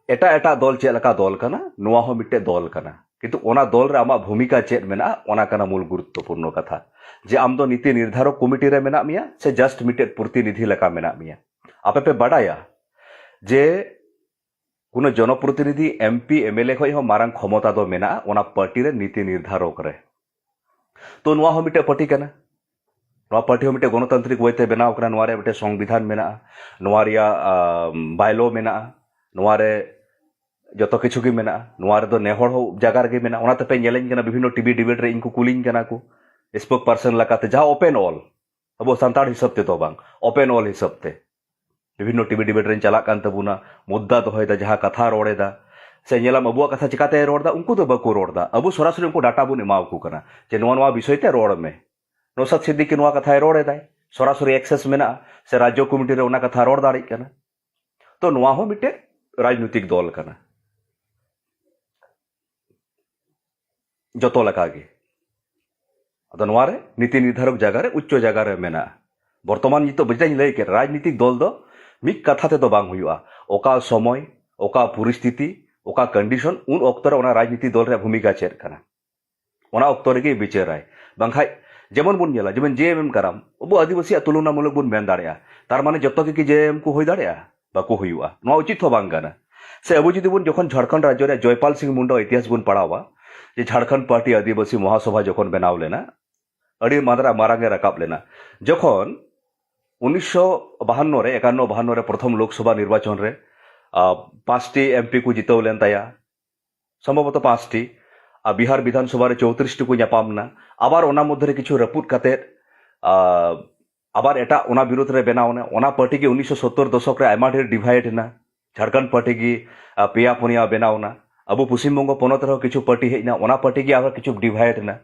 ᱮᱴᱟᱜ ᱮᱴᱟᱜ ᱫᱚᱞ ᱪᱮᱫ ᱞᱮᱠᱟ ᱫᱚᱞ ᱠᱟᱱᱟ, ᱱᱚᱣᱟ ᱦᱚᱸ ᱢᱤᱫᱴᱮᱡ ᱫᱚᱞ ᱠᱟᱱᱟ᱾ ᱠᱤᱱᱛᱩ ᱚᱱᱟ ᱫᱚᱞ ᱨᱮ ᱟᱢᱟᱜ ᱵᱷᱩᱢᱤᱠᱟ ᱪᱮᱫ ᱢᱮᱱᱟᱜᱼᱟ, ᱚᱱᱟ ᱠᱟᱱᱟ ᱢᱩᱞ ᱜᱩᱨᱩᱛᱛᱚᱯᱩᱨᱱᱚ ᱠᱟᱛᱷᱟ᱾ ᱡᱮ ᱟᱢ ᱫᱚ ᱱᱤᱛᱤ ᱱᱤᱨᱫᱷᱟᱨᱚᱠ ᱠᱚᱢᱤᱴᱤ ᱨᱮ ᱢᱮᱱᱟᱜ ᱢᱮᱭᱟ ᱥᱮ just ᱢᱤᱫᱴᱮᱡ ᱯᱨᱚᱛᱤᱱᱤᱫᱷᱤ ᱞᱮᱠᱟ ᱢᱮᱱᱟᱜ ᱢᱮᱭᱟ᱾ ᱟᱯᱮ ᱯᱮ ᱵᱟᱰᱟᱭᱟ ᱡᱮ ᱠᱳᱱᱳ ᱡᱚᱱᱚᱯᱨᱚᱛᱤᱱᱤᱫᱷᱤ, ᱮᱢᱯᱤ, ᱮᱢᱮᱞᱮ ᱠᱷᱚᱱ ᱦᱚᱸ ᱢᱟᱨᱟᱝ ᱠᱷᱚᱢᱚᱛᱟ ᱫᱚ ᱢᱮᱱᱟᱜᱼᱟ ᱚᱱᱟ ᱯᱟᱨᱴᱤ ᱨᱮ ᱱᱤᱛᱤ ᱱᱤᱨᱫᱷᱟᱨᱚᱠ ᱨᱮ᱾ ᱛᱚ ᱱᱚᱣᱟ ᱦᱚᱸ ᱢᱤᱫᱴᱮᱡ ᱯᱟᱨᱴᱤ ᱠᱟᱱᱟ᱾ ᱱᱚᱣᱟ ᱯᱟᱨᱴᱤ ᱦᱚᱸ ᱢᱤᱫᱴᱮᱡ ᱜᱚᱱᱚᱛᱟᱱᱛᱨᱤᱠ ᱚᱭᱛᱮ ᱵᱮᱱᱟᱣ ᱠᱟᱱᱟ᱾ ᱱᱚᱣᱟ ᱨᱮ ᱢᱤᱫᱴᱮᱡ ᱥᱚᱝᱵᱤᱫᱷᱟᱱ ᱢᱮᱱᱟᱜᱼᱟ, ᱱᱚᱣᱟ ᱨᱮᱭᱟᱜ ᱵᱟᱭᱞᱚ ᱢᱮᱱᱟᱜᱼᱟ, ᱱᱚᱣᱟ ᱨᱮ ᱡᱚᱛᱚ ᱠᱤᱪᱷᱩ ᱜᱮ ᱢᱮᱱᱟᱜᱼᱟ᱾ ᱱᱚᱣᱟ ᱨᱮᱫᱚ ᱱᱮ ᱦᱚᱲ ᱦᱚᱸ ᱡᱟᱭᱜᱟ ᱨᱮᱜᱮ ᱢᱮᱱᱟᱜᱼᱟ᱾ ᱚᱱᱟ ᱛᱮᱯᱮ ᱧᱮᱞᱮᱧ ᱠᱟᱱᱟ, ᱵᱤᱵᱷᱤᱱᱱᱚ ᱴᱤᱵᱷᱤ ᱰᱤᱵᱮᱴ ᱨᱮ ᱤᱧ ᱠᱚ ᱠᱩᱞᱤᱧ ᱠᱟᱱᱟ ᱠᱚ, ᱥᱯᱳᱠ ᱯᱟᱨᱥᱚᱱ ᱞᱮᱠᱟᱛᱮ, ᱡᱟᱦᱟᱸ ᱳᱯᱮᱱ ᱚᱞ, ᱟᱵᱚ ᱥᱟᱱᱛᱟᱲ ᱦᱤᱥᱟᱹᱵ ᱛᱮᱫᱚ ᱵᱟᱝ, ᱳᱯᱮᱱ ᱚᱞ ᱦᱤᱥᱟᱹᱵ ᱛᱮ ᱵᱤᱵᱷᱤᱱᱱᱚ ᱴᱤᱵᱷᱤ ᱰᱤᱵᱮᱴ ᱨᱮᱧ ᱪᱟᱞᱟᱜ ᱠᱟᱱ ᱛᱟᱵᱚᱱᱟ, ᱢᱩᱫᱽᱫᱟ ᱫᱚᱦᱚᱭᱮᱫᱟ, ᱡᱟᱦᱟᱸ ᱠᱟᱛᱷᱟ ᱨᱚᱲ ᱮᱫᱟ, ᱥᱮ ᱧᱮᱞᱟᱢ ᱟᱵᱚᱣᱟᱜ ᱠᱟᱛᱷᱟ ᱪᱤᱠᱟᱛᱮᱭ ᱨᱚᱲ ᱮᱫᱟ, ᱩᱱᱠᱩ ᱫᱚ ᱵᱟᱠᱚ ᱨᱚᱲ ᱮᱫᱟ᱾ ᱟᱵᱚ ᱥᱚᱨᱟᱥᱚᱨᱤ ᱩᱱᱠᱩ ᱰᱟᱴᱟ ᱵᱚᱱ ᱮᱢᱟ ᱠᱚ ᱠᱟᱱᱟ ᱡᱮ ᱱᱚᱣᱟ ᱱᱚᱣᱟ ᱵᱤᱥᱚᱭ ᱛᱮ ᱨᱚᱲ ᱢᱮ᱾ ᱱᱚᱣᱥᱟᱫ ᱥᱤᱫᱫᱤᱠᱤ ᱱᱚᱣᱟ ᱠᱟᱛᱷᱟᱭ ᱨᱚᱲ ᱮᱫᱟᱭ, ᱥᱚᱨᱟᱥᱚᱨᱤ ᱮᱠᱥᱮᱥ ᱢᱮᱱᱟᱜᱼᱟ, ᱥᱮ ᱨᱟᱡᱽᱡᱚ ᱠᱚᱢᱤᱴᱤ ᱨᱮ ᱚᱱᱟ ᱠᱟᱛᱷᱟ ᱨᱚᱲ ᱫᱟᱲᱮᱭᱟᱜ ᱠᱟᱱᱟ᱾ ᱛᱚ ᱱᱚᱣᱟ ᱦᱚᱸ ᱢᱤᱫᱴᱮᱡ ᱨᱟᱡᱽᱱᱤᱛᱤᱠ ᱫᱚᱞ ᱠᱟᱱᱟ᱾ ᱡᱚᱛᱚ ᱞᱮᱠᱟᱜᱮ᱾ ᱟᱫᱚ ᱱᱚᱣᱟ ᱨᱮ ᱱᱤᱛᱤ ᱱᱤᱨᱫᱷᱟᱨᱚᱠ ᱡᱟᱭᱜᱟ ᱨᱮ, ᱩᱪᱪᱚ ᱡᱟᱭᱜᱟ ᱨᱮ ᱢᱮᱱᱟᱜᱼᱟ᱾ ᱵᱚᱨᱛᱚᱢᱟᱱ ᱱᱤᱛᱚᱜ ᱡᱮᱴᱟᱧ ᱞᱟᱹᱭ ᱠᱮᱫ, ᱨᱟᱡᱽᱱᱤᱛᱤᱠ ᱫᱚᱞ ᱫᱚ ᱢᱤᱫ ᱠᱟᱛᱷᱟ ᱛᱮᱫᱚ ᱵᱟᱝ ᱦᱩᱭᱩᱜᱼᱟ᱾ ᱚᱠᱟ ᱥᱚᱢᱚᱭ, ᱚᱠᱟ ᱯᱚᱨᱤᱥᱛᱷᱤᱛᱤ, ᱚᱠᱟ ᱠᱚᱱᱰᱤᱥᱚᱱ, ᱩᱱ ᱚᱠᱛᱚ ᱨᱮ ᱚᱱᱟ ᱨᱟᱡᱽᱱᱤᱛᱤ ᱫᱚᱞ ᱨᱮᱭᱟᱜ ᱵᱷᱩᱢᱤᱠᱟ ᱪᱮᱫ ᱠᱟᱱᱟ, ᱚᱱᱟ ᱚᱠᱛᱚ ᱨᱮᱜᱮ ᱵᱤᱪᱟᱹᱨᱟᱭ᱾ ᱵᱟᱝᱠᱷᱟᱡ ᱡᱮᱢᱚᱱ ᱵᱚᱱ ᱧᱮᱞᱟ, ᱡᱮᱢᱚᱱ ᱡᱮ ᱮᱢ ᱮᱢ ᱠᱟᱨᱟᱢ, ᱟᱵᱚ ᱟᱹᱫᱤᱵᱟᱹᱥᱤᱭᱟᱜ ᱛᱩᱞᱚᱱᱟᱢᱩᱞᱚᱠ ᱵᱚᱱ ᱢᱮᱱ ᱫᱟᱲᱮᱭᱟᱜᱼᱟ, ᱛᱟᱨ ᱢᱟᱱᱮ ᱡᱚᱛᱚ ᱜᱮ ᱠᱤ ᱡᱮ ᱮᱢ ᱠᱚ ᱦᱩᱭ ᱫᱟᱲᱮᱭᱟᱜᱼᱟ? ᱵᱟᱠᱚ ᱦᱩᱭᱩᱜᱼᱟ᱾ ᱱᱚᱣᱟ ᱩᱪᱤᱛ ᱦᱚᱸ ᱵᱟᱝ ᱠᱟᱱᱟ᱾ ᱥᱮ ᱟᱵᱚ ᱡᱩᱫᱤ ᱵᱚᱱ, ᱡᱚᱠᱷᱚᱱ ᱡᱷᱟᱲᱠᱷᱚᱸᱰ ᱨᱟᱡᱽᱡᱚ ᱨᱮᱭᱟᱜ ᱡᱚᱭᱯᱟᱞ ᱥᱤᱝ ᱢᱩᱱᱰᱟ ᱤᱛᱤᱦᱟᱥ ᱵᱚᱱ ᱯᱟᱲᱦᱟᱣᱟ, ᱡᱮ ᱡᱷᱟᱲᱠᱷᱚᱸᱰ ᱯᱟᱨᱴᱤ ᱟᱹᱫᱤᱵᱟᱹᱥᱤ ᱢᱚᱦᱟᱥᱚᱵᱷᱟ ᱡᱚᱠᱷᱚᱱ ᱵᱮᱱᱟᱣ ᱞᱮᱱᱟ, ᱟᱹᱰᱤ ᱢᱟᱨᱟᱝ, ᱢᱟᱨᱟᱝ ᱮ ᱨᱟᱠᱟᱵ ᱞᱮᱱᱟ᱾ ᱡᱚᱠᱷᱚᱱ ᱩᱱᱤᱥᱥᱚ ᱵᱟᱦᱟᱱᱱᱚ ᱨᱮ, ᱮᱠᱟᱱᱱᱚ ᱵᱟᱦᱟᱱᱱᱚ ᱨᱮ ᱯᱨᱚᱛᱷᱚᱢ ᱞᱳᱠᱥᱚᱵᱷᱟ ᱱᱤᱨᱵᱟᱪᱚᱱ ᱨᱮ, ᱟ, ᱯᱟᱸᱪᱴᱤ ᱮᱢᱯᱤ ᱠᱚ ᱡᱤᱛᱟᱹᱣ ᱞᱮᱱ ᱛᱟᱭᱟ, ᱥᱚᱢᱵᱷᱚᱵᱚᱛᱚ ᱯᱟᱸᱪᱴᱤ᱾ ᱟᱨ ᱵᱤᱦᱟᱨ ᱵᱤᱫᱷᱟᱱ ᱥᱚᱵᱷᱟ ᱨᱮ ᱪᱳᱭᱛᱨᱤᱥ ᱴᱤ ᱠᱚ ᱧᱟᱯᱟᱢ ᱮᱱᱟ᱾ ᱟᱵᱟᱨ ᱚᱱᱟ ᱢᱚᱫᱽᱫᱷᱮ ᱨᱮ ᱠᱤᱪᱷᱩ ᱨᱟᱹᱯᱩᱫ ᱠᱟᱛᱮᱫ, ᱟ, ᱟᱵᱟᱨ ᱮᱴᱟᱜ ᱚᱱᱟ ᱵᱤᱨᱳᱫᱷ ᱨᱮ ᱵᱮᱱᱟᱣ ᱮᱱᱟ᱾ ᱚᱱᱟ ᱯᱟᱨᱴᱤ ᱜᱮ ᱩᱱᱤᱥᱥᱚ ᱥᱚᱛᱛᱚᱨ ᱫᱚᱥᱚᱠ ᱨᱮ ᱟᱭᱢᱟ ᱰᱷᱮᱨ ᱰᱤᱵᱷᱟᱭᱤᱰ ᱮᱱᱟ᱾ ᱡᱷᱟᱲᱠᱷᱚᱸᱰ ᱯᱟᱨᱴᱤ ᱜᱮ, ᱟ, ᱯᱮᱭᱟ ᱯᱩᱱᱭᱟ ᱵᱮᱱᱟᱣ ᱮᱱᱟ᱾ ᱟᱵᱚ ᱯᱚᱥᱪᱤᱢ ᱵᱚᱝᱜᱚ ᱯᱚᱱᱚᱛ ᱨᱮᱦᱚᱸ ᱠᱤᱪᱷᱩ ᱯᱟᱨᱴᱤ ᱦᱮᱡ ᱮᱱᱟ, ᱚᱱᱟ ᱯᱟᱨᱴᱤ ᱜᱮ ᱟᱨᱦᱚᱸ ᱠᱤᱪᱷᱩ ᱰᱤᱵᱷᱟᱭᱤᱰ ᱮᱱᱟ᱾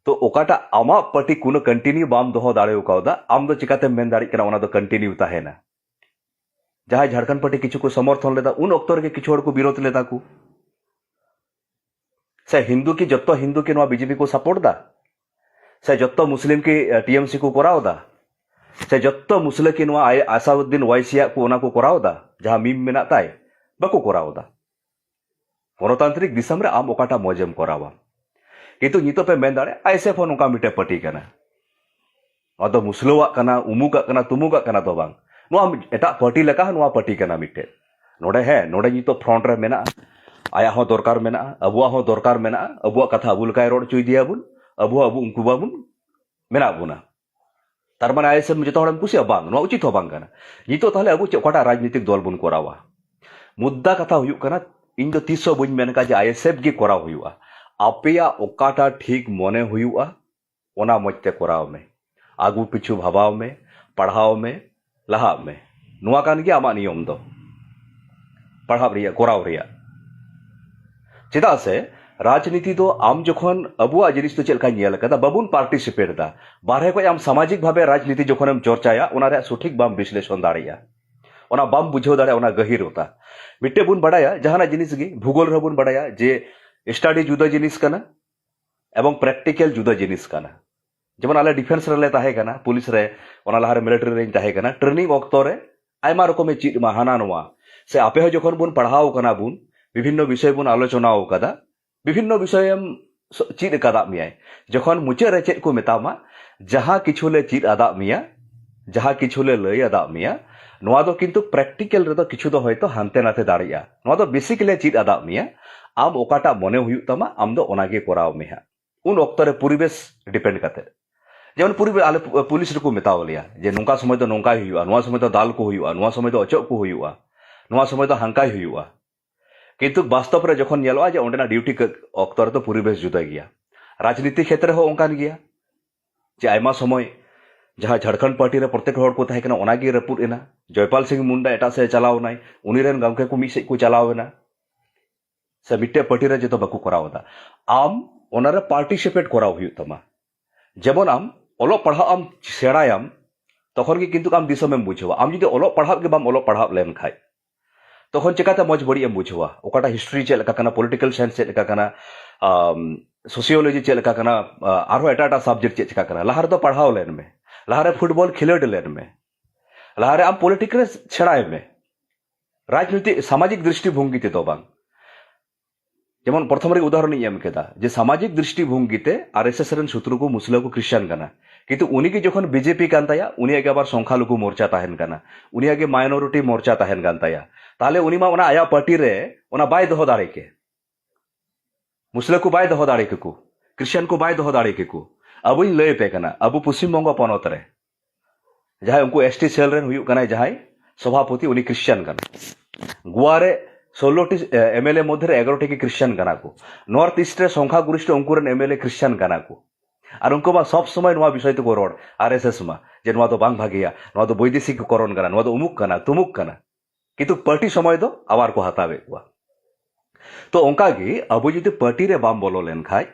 ᱛᱚ ᱚᱠᱟᱴᱟᱜ ᱟᱢᱟᱜ ᱯᱟᱨᱴᱤ ᱠᱳᱱᱳ ᱠᱚᱱᱴᱤᱱᱤᱭᱩ ᱵᱟᱢ ᱫᱚᱦᱚ ᱫᱟᱲᱮ ᱠᱟᱣᱫᱟ, ᱟᱢ ᱫᱚ ᱪᱤᱠᱟᱛᱮᱢ ᱢᱮᱱ ᱫᱟᱲᱮᱭᱟᱜ ᱠᱟᱱᱟ ᱚᱱᱟ ᱫᱚ ᱠᱚᱱᱴᱤᱱᱤᱭᱩ ᱛᱟᱦᱮᱱᱟ? ᱡᱟᱦᱟᱸᱭ ᱡᱷᱟᱲᱠᱷᱚᱸᱰ ᱯᱟᱨᱴᱤ ᱠᱤᱪᱷᱩ ᱠᱚ ᱥᱚᱢᱚᱨᱛᱷᱚᱱ ᱞᱮᱫᱟ, ᱩᱱ ᱚᱠᱛᱚ ᱨᱮᱜᱮ ᱠᱤᱪᱷᱩ ᱦᱚᱲ ᱠᱚ ᱵᱤᱨᱳᱫᱷ ᱞᱮᱫᱟ ᱠᱚ᱾ ᱥᱮ ᱦᱤᱱᱫᱩ ᱠᱤ, ᱡᱚᱛᱚ ᱦᱤᱱᱫᱩ ᱠᱤ ᱱᱚᱣᱟ ᱵᱤᱡᱮᱯᱤ ᱠᱚ ᱥᱟᱯᱳᱨᱴ ᱫᱟ? ᱥᱮ ᱡᱚᱛᱚ ᱢᱩᱥᱞᱤᱢ ᱠᱤ, ᱮ, ᱴᱤ ᱮᱢ ᱥᱤ ᱠᱚ ᱠᱚᱨᱟᱣ ᱫᱟ? ᱥᱮ ᱡᱚᱛᱚ ᱢᱩᱥᱞᱟᱹ ᱠᱤ ᱱᱚᱣᱟ ᱟᱭ-, ᱟᱥᱟᱫᱩᱫᱫᱤᱱ ᱳᱣᱟᱭᱥᱤ ᱭᱟᱜ ᱠᱚ ᱚᱱᱟ ᱠᱚ ᱠᱚᱨᱟᱣ ᱫᱟ, ᱡᱟᱦᱟᱸ ᱢᱤᱢ ᱢᱮᱱᱟᱜ ᱛᱟᱭ? ᱵᱟᱠᱚ ᱠᱚᱨᱟᱣ ᱫᱟ᱾ ᱜᱚᱱᱚᱛᱟᱱᱛᱨᱤᱠ ᱫᱤᱥᱚᱢ ᱨᱮ ᱟᱢ ᱚᱠᱟᱴᱟᱜ ᱢᱚᱡᱮᱢ ᱠᱚᱨᱟᱣᱟ᱾ ᱠᱤᱱᱛᱩ ᱱᱤᱛᱚᱜ ᱯᱮ ᱢᱮᱱ ᱫᱟᱲᱮᱭᱟᱜᱼᱟ, ᱟᱭ ᱮᱥ ᱮᱯᱷ ᱦᱚᱸ ᱱᱚᱝᱠᱟ ᱢᱤᱫᱴᱮᱡ ᱯᱟᱨᱴᱤ ᱠᱟᱱᱟ᱾ ᱱᱚᱣᱟ ᱫᱚ ᱢᱩᱥᱞᱟᱹᱣᱟᱜ ᱠᱟᱱᱟ, ᱩᱢᱩᱠᱟᱜ ᱠᱟᱱᱟ, ᱛᱩᱢᱩᱠᱟᱜ ᱠᱟᱱᱟ ᱫᱚ ᱵᱟᱝ᱾ ᱱᱚᱣᱟ ᱮᱴᱟᱜ ᱯᱟᱨᱴᱤ ᱞᱮᱠᱟ ᱦᱚᱸ ᱱᱚᱣᱟ ᱯᱟᱨᱴᱤ ᱠᱟᱱᱟ ᱢᱤᱫᱴᱮᱱ᱾ ᱱᱚᱰᱮ, ᱦᱮᱸ, ᱱᱚᱰᱮ ᱱᱤᱛᱚᱜ ᱯᱷᱨᱚᱱᱴ ᱨᱮ ᱢᱮᱱᱟᱜᱼᱟ, ᱟᱭᱟᱜ ᱦᱚᱸ ᱫᱚᱨᱠᱟᱨ ᱢᱮᱱᱟᱜᱼᱟ, ᱟᱵᱚᱣᱟᱜ ᱦᱚᱸ ᱫᱚᱨᱠᱟᱨ ᱢᱮᱱᱟᱜᱼᱟ, ᱟᱵᱚᱣᱟᱜ ᱠᱟᱛᱷᱟ ᱟᱵᱚ ᱞᱮᱠᱟᱭ ᱨᱚᱲ ᱦᱚᱪᱚᱭ ᱫᱮᱭᱟᱵᱚᱱ, ᱟᱵᱚ ᱦᱚᱸ ᱟᱵᱚ ᱩᱱᱠᱩ ᱵᱟᱵᱚᱱ ᱢᱮᱱᱟᱜ ᱵᱚᱱᱟ᱾ ᱛᱟᱨ ᱢᱟᱱᱮ ᱟᱭᱮᱥᱮᱯᱷ ᱡᱚᱛᱚ ᱦᱚᱲᱮᱢ ᱠᱩᱥᱤᱭᱟᱜᱼᱟ? ᱵᱟᱝ, ᱱᱚᱣᱟ ᱩᱪᱤᱛ ᱦᱚᱸ ᱵᱟᱝ ᱠᱟᱱᱟ᱾ ᱱᱤᱛᱚᱜ ᱛᱟᱦᱚᱞᱮ ᱟᱵᱚ ᱪᱮᱫ, ᱚᱠᱟᱴᱟᱜ ᱨᱟᱡᱽᱱᱤᱛᱤᱠ ᱫᱚᱞ ᱵᱚᱱ ᱠᱚᱨᱟᱣᱟ? ᱢᱩᱫᱽᱫᱟ ᱠᱟᱛᱷᱟ ᱦᱩᱭᱩᱜ ᱠᱟᱱᱟ, ᱤᱧ ᱫᱚ ᱛᱤᱥ ᱦᱚᱸ ᱵᱟᱹᱧ ᱢᱮᱱ ᱠᱟᱜᱼᱟ ᱡᱮ ᱟᱭᱮᱥᱮᱯᱷ ᱜᱮ ᱠᱚᱨᱟᱣ ᱦᱩᱭᱩᱜᱼᱟ᱾ ᱟᱯᱮᱭᱟᱜ ᱚᱠᱟᱴᱟᱜ ᱴᱷᱤᱠ ᱢᱚᱱᱮ ᱦᱩᱭᱩᱜᱼᱟ, ᱚᱱᱟ ᱢᱚᱡᱽ ᱛᱮ ᱠᱚᱨᱟᱣ ᱢᱮ, ᱟᱹᱜᱩ ᱯᱤᱪᱷᱩ ᱵᱷᱟᱵᱟᱣ ᱢᱮ, ᱯᱟᱲᱦᱟᱣ ᱢᱮ, ᱞᱟᱦᱟᱜ ᱢᱮ᱾ ᱱᱚᱣᱟ ᱠᱟᱱ ᱜᱮᱭᱟ ᱟᱢᱟᱜ ᱱᱤᱭᱚᱢ ᱫᱚ, ᱯᱟᱲᱦᱟᱜ ᱨᱮᱭᱟᱜ, ᱠᱚᱨᱟᱣ ᱨᱮᱭᱟᱜ᱾ ᱪᱮᱫᱟᱜ ᱥᱮ ᱨᱟᱡᱽᱱᱤᱛᱤ ᱫᱚ ᱟᱢ ᱡᱚᱠᱷᱚᱱ, ᱟᱵᱚᱣᱟᱜ ᱡᱤᱱᱤᱥ ᱫᱚ ᱪᱮᱫ ᱞᱮᱠᱟᱧ ᱧᱮᱞ ᱟᱠᱟᱫᱟ, ᱵᱟᱵᱚᱱ ᱯᱟᱨᱴᱤᱥᱤᱯᱮᱴ ᱮᱫᱟ᱾ ᱵᱟᱨᱦᱮ ᱠᱷᱚᱱ ᱟᱢ ᱥᱟᱢᱟᱡᱤᱠ ᱵᱷᱟᱵᱮ ᱨᱟᱡᱽᱱᱤᱛᱤ ᱡᱚᱠᱷᱚᱱᱮᱢ ᱪᱚᱨᱪᱟᱭᱟ, ᱚᱱᱟ ᱨᱮᱭᱟᱜ ᱥᱚᱴᱷᱤᱠ ᱵᱟᱢ ᱵᱤᱥᱞᱮᱥᱚᱱ ᱫᱟᱲᱮᱭᱟᱜᱼᱟ, ᱚᱱᱟ ᱵᱟᱢ ᱵᱩᱡᱷᱟᱹᱣ ᱫᱟᱲᱮᱭᱟᱜᱼᱟ, ᱚᱱᱟ ᱜᱟᱹᱦᱤᱨᱚᱛᱟ᱾ ᱢᱤᱫᱴᱮᱡ ᱵᱚᱱ ᱵᱟᱲᱟᱭᱟ, ᱡᱟᱦᱟᱱᱟᱜ ᱡᱤᱱᱤᱥ ᱜᱮ, ᱵᱷᱩᱜᱳᱞ ᱨᱮᱦᱚᱸ ᱵᱚᱱ ᱵᱟᱲᱟᱭᱟ ᱡᱮ ᱥᱴᱟᱰᱤ ᱡᱩᱫᱟᱹ ᱡᱤᱱᱤᱥ ᱠᱟᱱᱟ ᱮᱵᱚᱝ ᱯᱨᱮᱠᱴᱤᱠᱮᱞ ᱡᱩᱫᱟᱹ ᱡᱤᱱᱤᱥ ᱠᱟᱱᱟ᱾ ᱡᱮᱢᱚᱱ ᱟᱞᱮ ᱰᱤᱯᱷᱮᱱᱥ ᱨᱮᱞᱮ ᱛᱟᱦᱮᱸ ᱠᱟᱱᱟ, ᱯᱩᱞᱤᱥ ᱨᱮ, ᱚᱱᱟ ᱞᱟᱦᱟᱨᱮ ᱢᱤᱞᱤᱴᱟᱨᱤ ᱨᱮᱧ ᱛᱟᱦᱮᱸ ᱠᱟᱱᱟ᱾ ᱴᱨᱮᱱᱤᱝ ᱚᱠᱛᱚ ᱨᱮ ᱟᱭᱢᱟ ᱨᱚᱠᱚᱢᱮ ᱪᱮᱫ ᱟᱢᱟ, ᱦᱟᱱᱟ ᱱᱚᱣᱟ᱾ ᱥᱮ ᱟᱯᱮ ᱦᱚᱸ ᱡᱚᱠᱷᱚᱱ ᱵᱚᱱ ᱯᱟᱲᱦᱟᱣ ᱠᱟᱱᱟ ᱵᱚᱱ, ᱵᱤᱵᱷᱤᱱᱱᱚ ᱵᱤᱥᱚᱭ ᱵᱚᱱ ᱟᱞᱳᱪᱚᱱᱟ ᱟᱠᱟᱫᱟ, ᱵᱤᱵᱷᱤᱱᱱᱚ ᱵᱤᱥᱚᱭᱮᱢ ᱥ-, ᱪᱮᱫ ᱟᱠᱟᱫᱟᱜ ᱢᱮᱭᱟᱭ᱾ ᱡᱚᱠᱷᱚᱱ ᱢᱩᱪᱟᱹᱫ ᱨᱮ ᱪᱮᱫ ᱠᱚ ᱢᱮᱛᱟᱢᱟ, ᱡᱟᱦᱟᱸ ᱠᱤᱪᱷᱩ ᱞᱮ ᱪᱮᱫ ᱟᱫᱟᱜ ᱢᱮᱭᱟ, ᱡᱟᱦᱟᱸ ᱠᱤᱪᱷᱩ ᱞᱮ ᱞᱟᱹᱭ ᱟᱫᱟᱜ ᱢᱮᱭᱟ, ᱱᱚᱣᱟ ᱫᱚ ᱠᱤᱱᱛᱩ ᱯᱨᱮᱠᱴᱤᱠᱮᱞ ᱨᱮᱫᱚ ᱠᱤᱪᱷᱩ ᱫᱚ ᱦᱚᱭᱛᱚ ᱦᱟᱱᱛᱮ ᱱᱟᱛᱮ ᱫᱟᱲᱮᱭᱟᱜᱼᱟ᱾ ᱱᱚᱣᱟ ᱫᱚ ᱵᱮᱥᱤᱠ ᱞᱮ ᱪᱮᱫ ᱟᱫᱟᱜ ᱢᱮᱭᱟ, ᱟᱢ ᱚᱠᱟᱴᱟᱜ ᱢᱚᱱᱮ ᱦᱩᱭᱩᱜ ᱛᱟᱢᱟ, ᱟᱢ ᱫᱚ ᱚᱱᱟ ᱜᱮ ᱠᱚᱨᱟᱣ ᱢᱮ ᱦᱟᱸᱜ᱾ ᱩᱱ ᱚᱠᱛᱚ ᱨᱮ ᱯᱚᱨᱤᱵᱮᱥ ᱰᱤᱯᱮᱱᱰ ᱠᱟᱛᱮ, ᱡᱮᱢᱚᱱ ᱯᱚᱨᱤᱵᱮᱥ, ᱟᱞᱮ ᱯᱩ-, ᱯᱩᱞᱤᱥ ᱨᱮᱠᱚ ᱢᱮᱛᱟᱣ ᱞᱮᱭᱟ ᱡᱮ ᱱᱚᱝᱠᱟ ᱥᱚᱢᱚᱭ ᱫᱚ ᱱᱚᱝᱠᱟᱭ ᱦᱩᱭᱩᱜᱼᱟ, ᱱᱚᱣᱟ ᱥᱚᱢᱚᱭ ᱫᱚ ᱫᱟᱞ ᱠᱚ ᱦᱩᱭᱩᱜᱼᱟ, ᱱᱚᱣᱟ ᱥᱚᱢᱚᱭ ᱫᱚ ᱚᱪᱚᱜ ᱠᱚ ᱦᱩᱭᱩᱜᱼᱟ, ᱱᱚᱣᱟ ᱥᱚᱢᱚᱭ ᱫᱚ ᱦᱟᱝᱠᱟᱭ ᱦᱩᱭᱩᱜᱼᱟ᱾ ᱠᱤᱱᱛᱩ ᱵᱟᱥᱛᱚᱵ ᱨᱮ ᱡᱚᱠᱷᱚᱱ ᱧᱮᱞᱚᱜᱼᱟ ᱡᱮ ᱚᱸᱰᱮᱱᱟᱜ ᱰᱤᱭᱩᱴᱤ ᱠᱟᱹ-, ᱚᱠᱛᱚ ᱨᱮᱫᱚ ᱯᱚᱨᱤᱵᱮᱥ ᱡᱩᱫᱟᱹ ᱜᱮᱭᱟ᱾ ᱨᱟᱡᱽᱱᱤᱛᱤ ᱠᱷᱮᱛᱨᱮ ᱦᱚᱸ ᱚᱱᱠᱟᱱ ᱜᱮᱭᱟ, ᱡᱮ ᱟᱭᱢᱟ ᱥᱚᱢᱚᱭ ᱡᱟᱦᱟᱸ ᱡᱷᱟᱲᱠᱷᱚᱸᱰ ᱯᱟᱨᱴᱤ ᱨᱮ ᱯᱨᱚᱛᱮᱠ ᱦᱚᱲ ᱠᱚ ᱛᱟᱦᱮᱸ ᱠᱟᱱᱟ, ᱚᱱᱟᱜᱮ ᱨᱟᱹᱯᱩᱫ ᱮᱱᱟ᱾ ᱡᱚᱭᱯᱟᱞ ᱥᱤᱝ ᱢᱩᱱᱰᱟ ᱮᱴᱟᱜ ᱥᱮᱫ ᱮ ᱪᱟᱞᱟᱣ ᱮᱱᱟᱭ, ᱩᱱᱤ ᱨᱮᱱ ᱜᱚᱢᱠᱮ ᱠᱚ ᱢᱤᱫ ᱥᱮᱫ ᱠᱚ ᱪᱟᱞᱟᱣ ᱮᱱᱟ᱾ ᱥᱮ ᱢᱤᱫᱴᱮᱡ ᱯᱟᱨᱴᱤ ᱨᱮ ᱡᱚᱛᱚ ᱵᱟᱠᱚ ᱠᱚᱨᱟᱣ ᱮᱫᱟ᱾ ᱟᱢ ᱚᱱᱟᱨᱮ ᱯᱟᱨᱴᱤᱥᱤᱯᱮᱴ ᱠᱚᱨᱟᱣ ᱦᱩᱭᱩᱜ ᱛᱟᱢᱟ᱾ ᱡᱮᱢᱚᱱ ᱟᱢ ᱚᱞᱚᱜ ᱯᱟᱲᱦᱟᱜ ᱟᱢ ᱥᱮᱬᱟᱭᱟᱢ, ᱛᱚᱠᱷᱚᱱ ᱜᱮ ᱠᱤᱱᱛᱩ ᱟᱢ ᱫᱤᱥᱚᱢᱮᱢ ᱵᱩᱡᱷᱟᱹᱣᱟ᱾ ᱟᱢ ᱡᱩᱫᱤ ᱚᱞᱚᱜ ᱯᱟᱲᱦᱟᱜ ᱜᱮ ᱵᱟᱢ ᱚᱞᱚᱜ ᱯᱟᱲᱦᱟᱜ ᱞᱮᱱᱠᱷᱟᱡ, ᱛᱚᱠᱷᱚᱱ ᱪᱮᱠᱟᱛᱮ ᱢᱚᱡᱽ ᱵᱟᱹᱲᱤᱡ ᱮᱢ ᱵᱩᱡᱷᱟᱹᱣᱟ? ᱚᱠᱟᱴᱟᱜ ᱦᱤᱥᱴᱨᱤ ᱪᱮᱫ ᱞᱮᱠᱟ ᱠᱟᱱᱟ, ᱯᱚᱞᱤᱴᱤᱠᱟᱞ ᱥᱟᱭᱮᱱᱥ ᱪᱮᱫ ᱞᱮᱠᱟ ᱠᱟᱱᱟ, ᱥᱳᱥᱤᱭᱳᱞᱚᱡᱤ ᱪᱮᱫ ᱞᱮᱠᱟ ᱠᱟᱱᱟ, ᱟ, ᱟᱨᱦᱚᱸ ᱮᱴᱟᱜ ᱮᱴᱟᱜ ᱥᱟᱵᱡᱮᱠᱴ ᱪᱮᱫ ᱪᱮᱠᱟ ᱠᱟᱱᱟ, ᱞᱟᱦᱟ ᱨᱮᱫᱚ ᱯᱟᱲᱦᱟᱣ ᱞᱮᱱ ᱢᱮ, ᱞᱟᱦᱟᱨᱮ ᱯᱷᱩᱴᱵᱚᱞ ᱠᱷᱮᱞᱳᱰ ᱞᱮᱱ ᱢᱮ, ᱞᱟᱦᱟᱨᱮ ᱟᱢ ᱯᱚᱞᱤᱴᱤᱠ ᱨᱮ ᱥᱮᱬᱟᱭ ᱢᱮ᱾ ᱨᱟᱡᱽᱱᱤᱛᱤ ᱥᱟᱢᱟᱡᱤᱠ ᱫᱨᱤᱥᱴᱤ ᱵᱷᱚᱝᱜᱤ ᱛᱮᱫᱚ ᱵᱟᱝ᱾ ᱡᱮᱢᱚᱱ ᱯᱨᱚᱛᱷᱚᱢ ᱨᱮ ᱩᱫᱟᱦᱚᱨᱚᱱ ᱤᱧ ᱮᱢ ᱠᱮᱫᱟ ᱡᱮ ᱥᱟᱢᱟᱡᱤᱠ ᱫᱨᱤᱥᱴᱤ ᱵᱷᱚᱝᱜᱤ ᱛᱮ ᱟᱨ ᱮᱥ ᱮᱥ ᱨᱮᱱ ᱥᱩᱛᱨᱩ ᱠᱚ ᱢᱩᱥᱞᱟᱹ ᱠᱚ ᱠᱷᱨᱤᱥᱪᱟᱱ ᱠᱟᱱᱟ, ᱠᱤᱱᱛᱩ ᱩᱱᱤ ᱜᱮ ᱡᱚᱠᱷᱚᱱ ᱵᱤᱡᱮᱯᱤ ᱠᱟᱱ ᱛᱟᱭᱟ, ᱩᱱᱤᱭᱟᱜ ᱜᱮ ᱟᱵᱟᱨ ᱥᱚᱝᱠᱷᱟ ᱞᱩᱜᱩ ᱢᱳᱨᱪᱟ ᱛᱟᱦᱮᱱ ᱠᱟᱱᱟ, ᱩᱱᱤᱭᱟᱜ ᱜᱮ ᱢᱟᱭᱱᱚᱨᱤᱴᱤ ᱢᱳᱨᱪᱟ ᱛᱟᱦᱮᱱ ᱠᱟᱱ ᱛᱟᱭᱟ᱾ ᱛᱟᱦᱞᱮ ᱩᱱᱤ ᱢᱟ ᱚᱱᱟ ᱟᱭᱟᱜ ᱯᱟᱨᱴᱤ ᱨᱮ ᱚᱱᱟ ᱵᱟᱭ ᱫᱚᱦᱚ ᱫᱟᱲᱮ ᱠᱮ᱾ ᱢᱩᱥᱞᱟᱹ ᱠᱚ ᱵᱟᱭ ᱫᱚᱦᱚ ᱫᱟᱲᱮ ᱠᱮᱠᱚ, ᱠᱨᱤᱥᱪᱟᱱ ᱠᱚ ᱵᱟᱭ ᱫᱚᱦᱚ ᱫᱟᱲᱮ ᱠᱮᱠᱚ᱾ ᱟᱵᱚᱧ ᱞᱟᱹᱭ ᱟᱯᱮ ᱠᱟᱱᱟ, ᱟᱵᱚ ᱯᱚᱥᱪᱤᱢ ᱵᱚᱝᱜᱚ ᱯᱚᱱᱚᱛ ᱨᱮ ᱡᱟᱦᱟᱸᱭ ᱩᱱᱠᱩ ᱮᱥ ᱴᱤ ᱥᱮᱞ ᱨᱮᱱ ᱦᱩᱭᱩᱜ ᱠᱟᱱᱟᱭ ᱡᱟᱦᱟᱸᱭ ᱥᱚᱵᱷᱟᱯᱚᱛᱤ, ᱩᱱᱤ ᱠᱨᱤᱥᱪᱟᱱ ᱠᱟᱱᱟ᱾ ᱜᱳᱣᱟ ᱨᱮ ᱥᱳᱞᱳ ᱴᱤ ᱮᱢ ᱮᱞ ᱮ ᱢᱚᱫᱽᱫᱷᱮ ᱨᱮ ᱮᱜᱟᱨᱚ ᱴᱤ ᱜᱮ ᱠᱨᱤᱥᱪᱟᱱ ᱠᱟᱱᱟ ᱠᱚ᱾ ᱱᱚᱨᱛᱷ ᱤᱥᱴ ᱨᱮ ᱥᱚᱝᱠᱷᱟ ᱜᱚᱨᱤᱥᱴᱷᱚ ᱩᱱᱠᱩ ᱨᱮᱱ ᱮᱢ ᱮᱞ ᱮ ᱠᱨᱤᱥᱪᱟᱱ ᱠᱟᱱᱟ ᱠᱚ᱾ ᱟᱨ ᱩᱱᱠᱩ ᱢᱟ ᱥᱚᱵ ᱥᱚᱢᱚᱭ ᱱᱚᱣᱟ ᱵᱤᱥᱚᱭ ᱛᱮᱠᱚ ᱨᱚᱲ, ᱟᱨ ᱮᱥ ᱮᱥ ᱢᱟ, ᱡᱮ ᱱᱚᱣᱟ ᱫᱚ ᱵᱟᱝ ᱵᱷᱟᱜᱮᱭᱟ, ᱱᱚᱣᱟ ᱫᱚ ᱵᱳᱭᱫᱮᱥᱤᱠ ᱠᱚᱨᱚᱱ ᱠᱟᱱᱟ, ᱱᱚᱣᱟ ᱫᱚ ᱩᱢᱩᱠ ᱠᱟᱱᱟ, ᱛᱩᱢᱩᱠ ᱠᱟᱱᱟ᱾ ᱠᱤᱱᱛᱩ ᱯᱟᱨᱴᱤ ᱥᱚᱢᱚᱭ ᱫᱚ ᱟᱵᱟᱨ ᱠᱚ ᱦᱟᱛᱟᱣᱮᱫ ᱠᱚᱣᱟ᱾ ᱛᱚ ᱚᱱᱠᱟ ᱜᱮ ᱟᱵᱚ ᱡᱩᱫᱤ ᱯᱟᱨᱴᱤ ᱨᱮ ᱵᱟᱢ ᱵᱚᱞᱚ ᱞᱮᱱᱠᱷᱟᱡ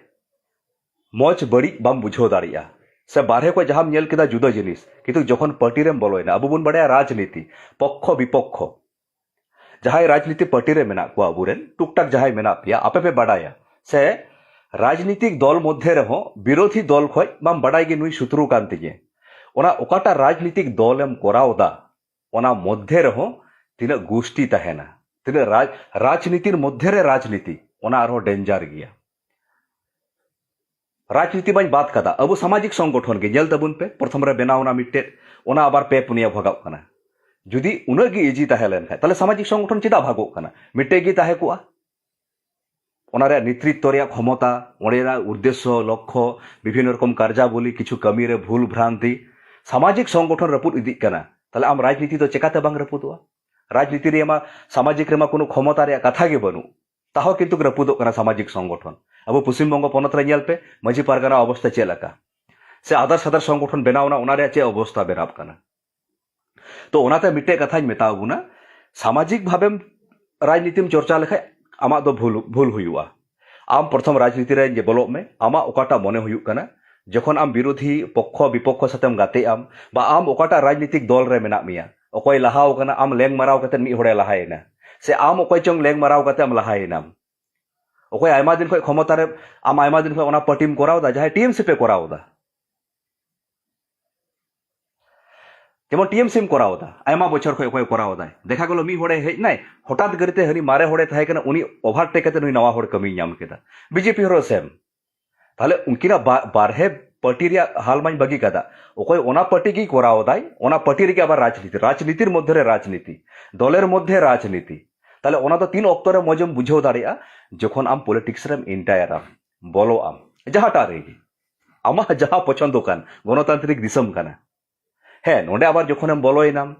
ᱢᱚᱡᱽ ᱵᱟᱹᱲᱤᱡ ᱵᱟᱢ ᱵᱩᱡᱷᱟᱹᱣ ᱫᱟᱲᱮᱭᱟᱜᱼᱟ᱾ ᱥᱮ ᱵᱟᱨᱦᱮ ᱠᱷᱚᱡ ᱡᱟᱦᱟᱸᱢ ᱧᱮᱞ ᱠᱮᱫᱟ ᱡᱩᱫᱟᱹ ᱡᱤᱱᱤᱥ, ᱠᱤᱱᱛᱩ ᱡᱚᱠᱷᱚᱱ ᱯᱟᱨᱴᱤ ᱨᱮᱢ ᱵᱚᱞᱚᱭᱮᱱᱟ, ᱟᱵᱚ ᱵᱚᱱ ᱵᱟᱲᱟᱭᱟ ᱨᱟᱡᱽᱱᱤᱛᱤ, ᱯᱚᱠᱠᱷᱚ ᱵᱤᱯᱚᱠᱠᱷᱚ᱾ ᱡᱟᱦᱟᱸᱭ ᱨᱟᱡᱽᱱᱤᱛᱤ ᱯᱟᱨᱴᱤ ᱨᱮ ᱢᱮᱱᱟᱜ ᱠᱚᱣᱟ, ᱟᱵᱚᱨᱮᱱ ᱴᱩᱠ ᱴᱟᱠ ᱡᱟᱦᱟᱸᱭ ᱢᱮᱱᱟᱜ ᱯᱮᱭᱟ, ᱟᱯᱮ ᱯᱮ ᱵᱟᱰᱟᱭᱟ ᱥᱮ ᱨᱟᱡᱽᱱᱤᱛᱤᱠ ᱫᱚᱞ ᱢᱚᱫᱽᱫᱷᱮ ᱨᱮᱦᱚᱸ ᱵᱤᱨᱳᱫᱷᱤ ᱫᱚᱞ ᱠᱷᱚᱡ ᱢᱟᱢ ᱵᱟᱰᱟᱭ ᱜᱮ ᱱᱩᱭ ᱥᱩᱛᱨᱩ ᱠᱟᱱ ᱛᱤᱧᱟᱹ᱾ ᱚᱱᱟ ᱚᱠᱟᱴᱟᱜ ᱨᱟᱡᱽᱱᱤᱛᱤᱠ ᱫᱚᱞᱮᱢ ᱠᱚᱨᱟᱣ ᱫᱟ, ᱚᱱᱟ ᱢᱚᱫᱽᱫᱷᱮ ᱨᱮᱦᱚᱸ ᱛᱤᱱᱟᱹᱜ ᱜᱩᱥᱴᱤ ᱛᱟᱦᱮᱱᱟ, ᱛᱤᱱᱟᱹᱜ ᱨᱟᱡᱽ-, ᱨᱟᱡᱽᱱᱤᱛᱤᱨ ᱢᱚᱫᱽᱫᱷᱮ ᱨᱮ ᱨᱟᱡᱽᱱᱤᱛᱤ, ᱚᱱᱟ ᱟᱨᱦᱚᱸ ᱰᱮᱧᱡᱟᱨ ᱜᱮᱭᱟ᱾ ᱨᱟᱡᱽᱱᱤᱛᱤ ᱢᱟᱧ ᱵᱟᱫ ᱠᱟᱫᱟ, ᱟᱵᱚ ᱥᱟᱢᱟᱡᱤᱠ ᱥᱚᱝᱜᱚᱴᱷᱚᱱ ᱜᱮ ᱧᱮᱞ ᱛᱟᱵᱚᱱ ᱯᱮ, ᱯᱨᱚᱛᱷᱚᱢ ᱨᱮ ᱵᱮᱱᱟᱣ ᱮᱱᱟ ᱢᱤᱫᱴᱮᱡ, ᱚᱱᱟ ᱟᱵᱟᱨ ᱯᱮ ᱯᱩᱱᱭᱟ ᱵᱷᱟᱜᱟᱜ ᱠᱟᱱᱟ᱾ ᱡᱩᱫᱤ ᱩᱱᱟᱹᱜ ᱜᱮ ᱤᱡᱤ ᱛᱟᱦᱮᱸ ᱞᱮᱱᱠᱷᱟᱡ, ᱛᱟᱦᱞᱮ ᱥᱟᱢᱟᱡᱤᱠ ᱥᱚᱝᱜᱚᱴᱷᱚᱱ ᱪᱮᱫᱟᱜ ᱵᱷᱟᱜᱚᱜ ᱠᱟᱱᱟ? ᱢᱤᱫᱴᱮᱡ ᱜᱮ ᱛᱟᱦᱮᱸ ᱠᱚᱜᱼᱟ᱾ ᱚᱱᱟ ᱨᱮᱭᱟᱜ ᱱᱮᱛᱨᱤᱛᱛᱚ ᱨᱮᱭᱟᱜ ᱠᱷᱚᱢᱚᱛᱟ, ᱚᱸᱰᱮᱱᱟᱜ ᱩᱫᱽᱫᱮᱥᱥᱚ, ᱞᱚᱠᱠᱷᱚ, ᱵᱤᱵᱷᱤᱱᱱᱚ ᱨᱚᱠᱚᱢ ᱠᱟᱨᱡᱟᱵᱚᱞᱤ, ᱠᱤᱪᱷᱩ ᱠᱟᱹᱢᱤ ᱨᱮ ᱵᱷᱩᱞ ᱵᱷᱨᱟᱱᱛᱤ, ᱥᱟᱢᱟᱡᱤᱠ ᱥᱚᱝᱜᱚᱴᱷᱚᱱ ᱨᱟᱹᱯᱩᱫ ᱤᱫᱤᱜ ᱠᱟᱱᱟ᱾ ᱛᱟᱦᱞᱮ ᱟᱢ ᱨᱟᱡᱽᱱᱤᱛᱤ ᱫᱚ ᱪᱮᱠᱟᱛᱮ ᱵᱟᱝ ᱨᱟᱹᱯᱩᱫᱚᱜᱼᱟ? ᱨᱟᱡᱽᱱᱤᱛᱤ ᱨᱮᱭᱟᱜ ᱢᱟ, ᱥᱟᱢᱟᱡᱤᱠ ᱨᱮᱢᱟ ᱠᱳᱱᱳ ᱠᱷᱚᱢᱚᱛᱟ ᱨᱮᱭᱟᱜ ᱠᱟᱛᱷᱟ ᱜᱮ ᱵᱟᱹᱱᱩᱜ, ᱛᱟᱦᱚᱸ ᱠᱤᱱᱛᱩ ᱨᱟᱹᱯᱩᱫᱚᱜ ᱠᱟᱱᱟ ᱥᱟᱢᱟᱡᱤᱠ ᱥᱚᱝᱜᱚᱴᱷᱚᱱ᱾ ᱟᱵᱚ ᱯᱚᱥᱪᱤᱢ ᱵᱚᱝᱜᱚ ᱯᱚᱱᱚᱛ ᱨᱮ ᱧᱮᱞ ᱯᱮ, ᱢᱟᱹᱡᱷᱤ ᱯᱟᱨᱜᱟᱱᱟ ᱚᱵᱚᱥᱛᱟ ᱪᱮᱫ ᱞᱮᱠᱟ, ᱥᱮ ᱟᱫᱟᱨ ᱥᱟᱫᱟᱨ ᱥᱚᱝᱜᱚᱴᱷᱚᱱ ᱵᱮᱱᱟᱣ ᱮᱱᱟ, ᱚᱱᱟ ᱨᱮᱭᱟᱜ ᱪᱮᱫ ᱚᱵᱚᱥᱛᱟ ᱵᱮᱱᱟᱣ ᱠᱟᱱᱟ᱾ ᱛᱚ ᱚᱱᱟᱛᱮ ᱢᱤᱫᱴᱮᱡ ᱠᱟᱛᱷᱟᱧ ᱢᱮᱛᱟ ᱵᱚᱱᱟ, ᱥᱟᱢᱟᱡᱤᱠ ᱵᱷᱟᱵᱮᱢ ᱨᱟᱡᱽᱱᱤᱛᱤᱢ ᱪᱚᱨᱪᱟ ᱞᱮᱠᱷᱟᱡ ᱟᱢᱟᱜ ᱫᱚ ᱵᱷᱩᱞ, ᱵᱷᱩᱞ ᱦᱩᱭᱩᱜᱼᱟ᱾ ᱟᱢ ᱯᱨᱚᱛᱷᱚᱢ ᱨᱟᱡᱽᱱᱤᱛᱤ ᱨᱮ ᱡᱮ ᱵᱚᱞᱚᱜ ᱢᱮ, ᱟᱢᱟᱜ ᱚᱠᱟᱴᱟᱜ ᱢᱚᱱᱮ ᱦᱩᱭᱩᱜ ᱠᱟᱱᱟ, ᱡᱚᱠᱷᱚᱱ ᱟᱢ ᱵᱤᱨᱳᱫᱷᱤ ᱯᱚᱠᱠᱷᱚ ᱵᱤᱯᱚᱠᱠᱷᱚ ᱥᱟᱛᱮᱢ ᱜᱟᱛᱮᱜ ᱟᱢ, ᱵᱟ ᱟᱢ ᱚᱠᱟᱴᱟᱜ ᱨᱟᱡᱽᱱᱤᱛᱤᱠ ᱫᱚᱞ ᱨᱮ ᱢᱮᱱᱟᱜ ᱢᱮᱭᱟ, ᱚᱠᱚᱭ ᱞᱟᱦᱟᱣ ᱠᱟᱱᱟ, ᱟᱢ ᱞᱮᱝ ᱢᱟᱨᱟᱣ ᱠᱟᱛᱮ ᱢᱤᱫ ᱦᱚᱲᱮ ᱞᱟᱦᱟᱭᱮᱱᱟ, ᱥᱮ ᱟᱢ ᱚᱠᱚᱭ ᱪᱚᱝ ᱞᱮᱝ ᱢᱟᱨᱟᱣ ᱠᱟᱛᱮ ᱟᱢ ᱞᱟᱦᱟᱭᱮᱱᱟᱢ, ᱚᱠᱚᱭ ᱟᱭᱢᱟ ᱫᱤᱱ ᱠᱷᱚᱱ ᱠᱷᱚᱢᱚᱛᱟ ᱨᱮ, ᱟᱢ ᱟᱭᱢᱟ ᱫᱤᱱ ᱠᱷᱚᱱ ᱚᱱᱟ ᱯᱟᱨᱴᱤᱢ ᱠᱚᱨᱟᱣ ᱮᱫᱟ, ᱡᱟᱦᱟᱸᱭ ᱴᱤ ᱮᱢ ᱥᱤ ᱯᱮ ᱠᱚᱨᱟᱣ ᱮᱫᱟ, ᱡᱮᱢᱚᱱ ᱴᱤ ᱮᱢ ᱥᱤᱢ ᱠᱚᱨᱟᱣ ᱮᱫᱟ, ᱟᱭᱢᱟ ᱵᱚᱪᱷᱚᱨ ᱠᱷᱚᱱ ᱚᱠᱚᱭ ᱠᱚᱨᱟᱣ ᱮᱫᱟᱭ, ᱫᱮᱠᱷᱟ ᱜᱮᱞᱚ ᱢᱤᱫ ᱦᱚᱲᱮ ᱦᱮᱡ ᱮᱱᱟᱭ, ᱦᱚᱴᱟᱛ ᱠᱟᱨᱛᱮ ᱦᱟᱹᱱᱤ ᱢᱟᱨᱮ ᱦᱚᱲᱮ ᱛᱟᱦᱮᱸ ᱠᱟᱱᱟ, ᱩᱱᱤ ᱳᱵᱷᱟᱨᱴᱮᱠ ᱠᱟᱛᱮ ᱱᱩᱭ ᱱᱟᱣᱟ ᱦᱚᱲ ᱠᱟᱹᱢᱤᱭ ᱧᱟᱢ ᱠᱮᱫᱟ᱾ ᱵᱤᱡᱮᱯᱤ ᱦᱚᱸ ᱥᱮᱢ᱾ ᱛᱟᱦᱞᱮ ᱩᱱᱠᱤᱱᱟᱜ ᱵᱟ-, ᱵᱟᱨᱦᱮ ᱯᱟᱨᱴᱤ ᱨᱮᱭᱟᱜ ᱦᱟᱞ ᱢᱟᱧ ᱵᱟᱹᱜᱤ ᱠᱟᱫᱟ, ᱚᱠᱚᱭ ᱚᱱᱟ ᱯᱟᱨᱴᱤ ᱜᱮᱭ ᱠᱚᱨᱟᱣ ᱫᱟᱭ, ᱚᱱᱟ ᱯᱟᱨᱴᱤ ᱨᱮᱜᱮ ᱟᱵᱟᱨ ᱨᱟᱡᱽᱱᱤᱛᱤ, ᱨᱟᱡᱽᱱᱤᱛᱤᱨ ᱢᱚᱫᱽᱫᱷᱮ ᱨᱮ ᱨᱟᱡᱽᱱᱤᱛᱤ, ᱫᱚᱞᱮᱨ ᱢᱚᱫᱽᱫᱷᱮ ᱨᱟᱡᱽᱱᱤᱛᱤ᱾ ᱛᱟᱦᱞᱮ ᱚᱱᱟ ᱫᱚ ᱛᱤᱱ ᱚᱠᱛᱚ ᱨᱮ ᱢᱚᱡᱮᱢ ᱵᱩᱡᱷᱟᱹᱣ ᱫᱟᱲᱮᱭᱟᱜᱼᱟ? ᱡᱚᱠᱷᱚᱱ ᱟᱢ ᱯᱚᱞᱤᱴᱤᱠᱥ ᱨᱮᱢ ᱮᱱᱴᱟᱭᱟᱨᱟᱢ, ᱵᱚᱞᱚᱜ ᱟᱢ, ᱡᱟᱦᱟᱸᱴᱟᱜ ᱨᱮᱜᱮ, ᱟᱢᱟᱜ ᱡᱟᱦᱟᱸ ᱯᱚᱪᱷᱚᱱᱫᱚ ᱠᱟᱱ, ᱜᱚᱱᱚᱛᱟᱱᱛᱨᱤᱠ ᱫᱤᱥᱚᱢ ᱠᱟᱱᱟ᱾ ᱦᱮᱸ, ᱱᱚᱰᱮ ᱟᱵᱟᱨ ᱡᱚᱠᱷᱚᱱᱮᱢ ᱵᱚᱞᱚᱭᱮᱱᱟᱢ,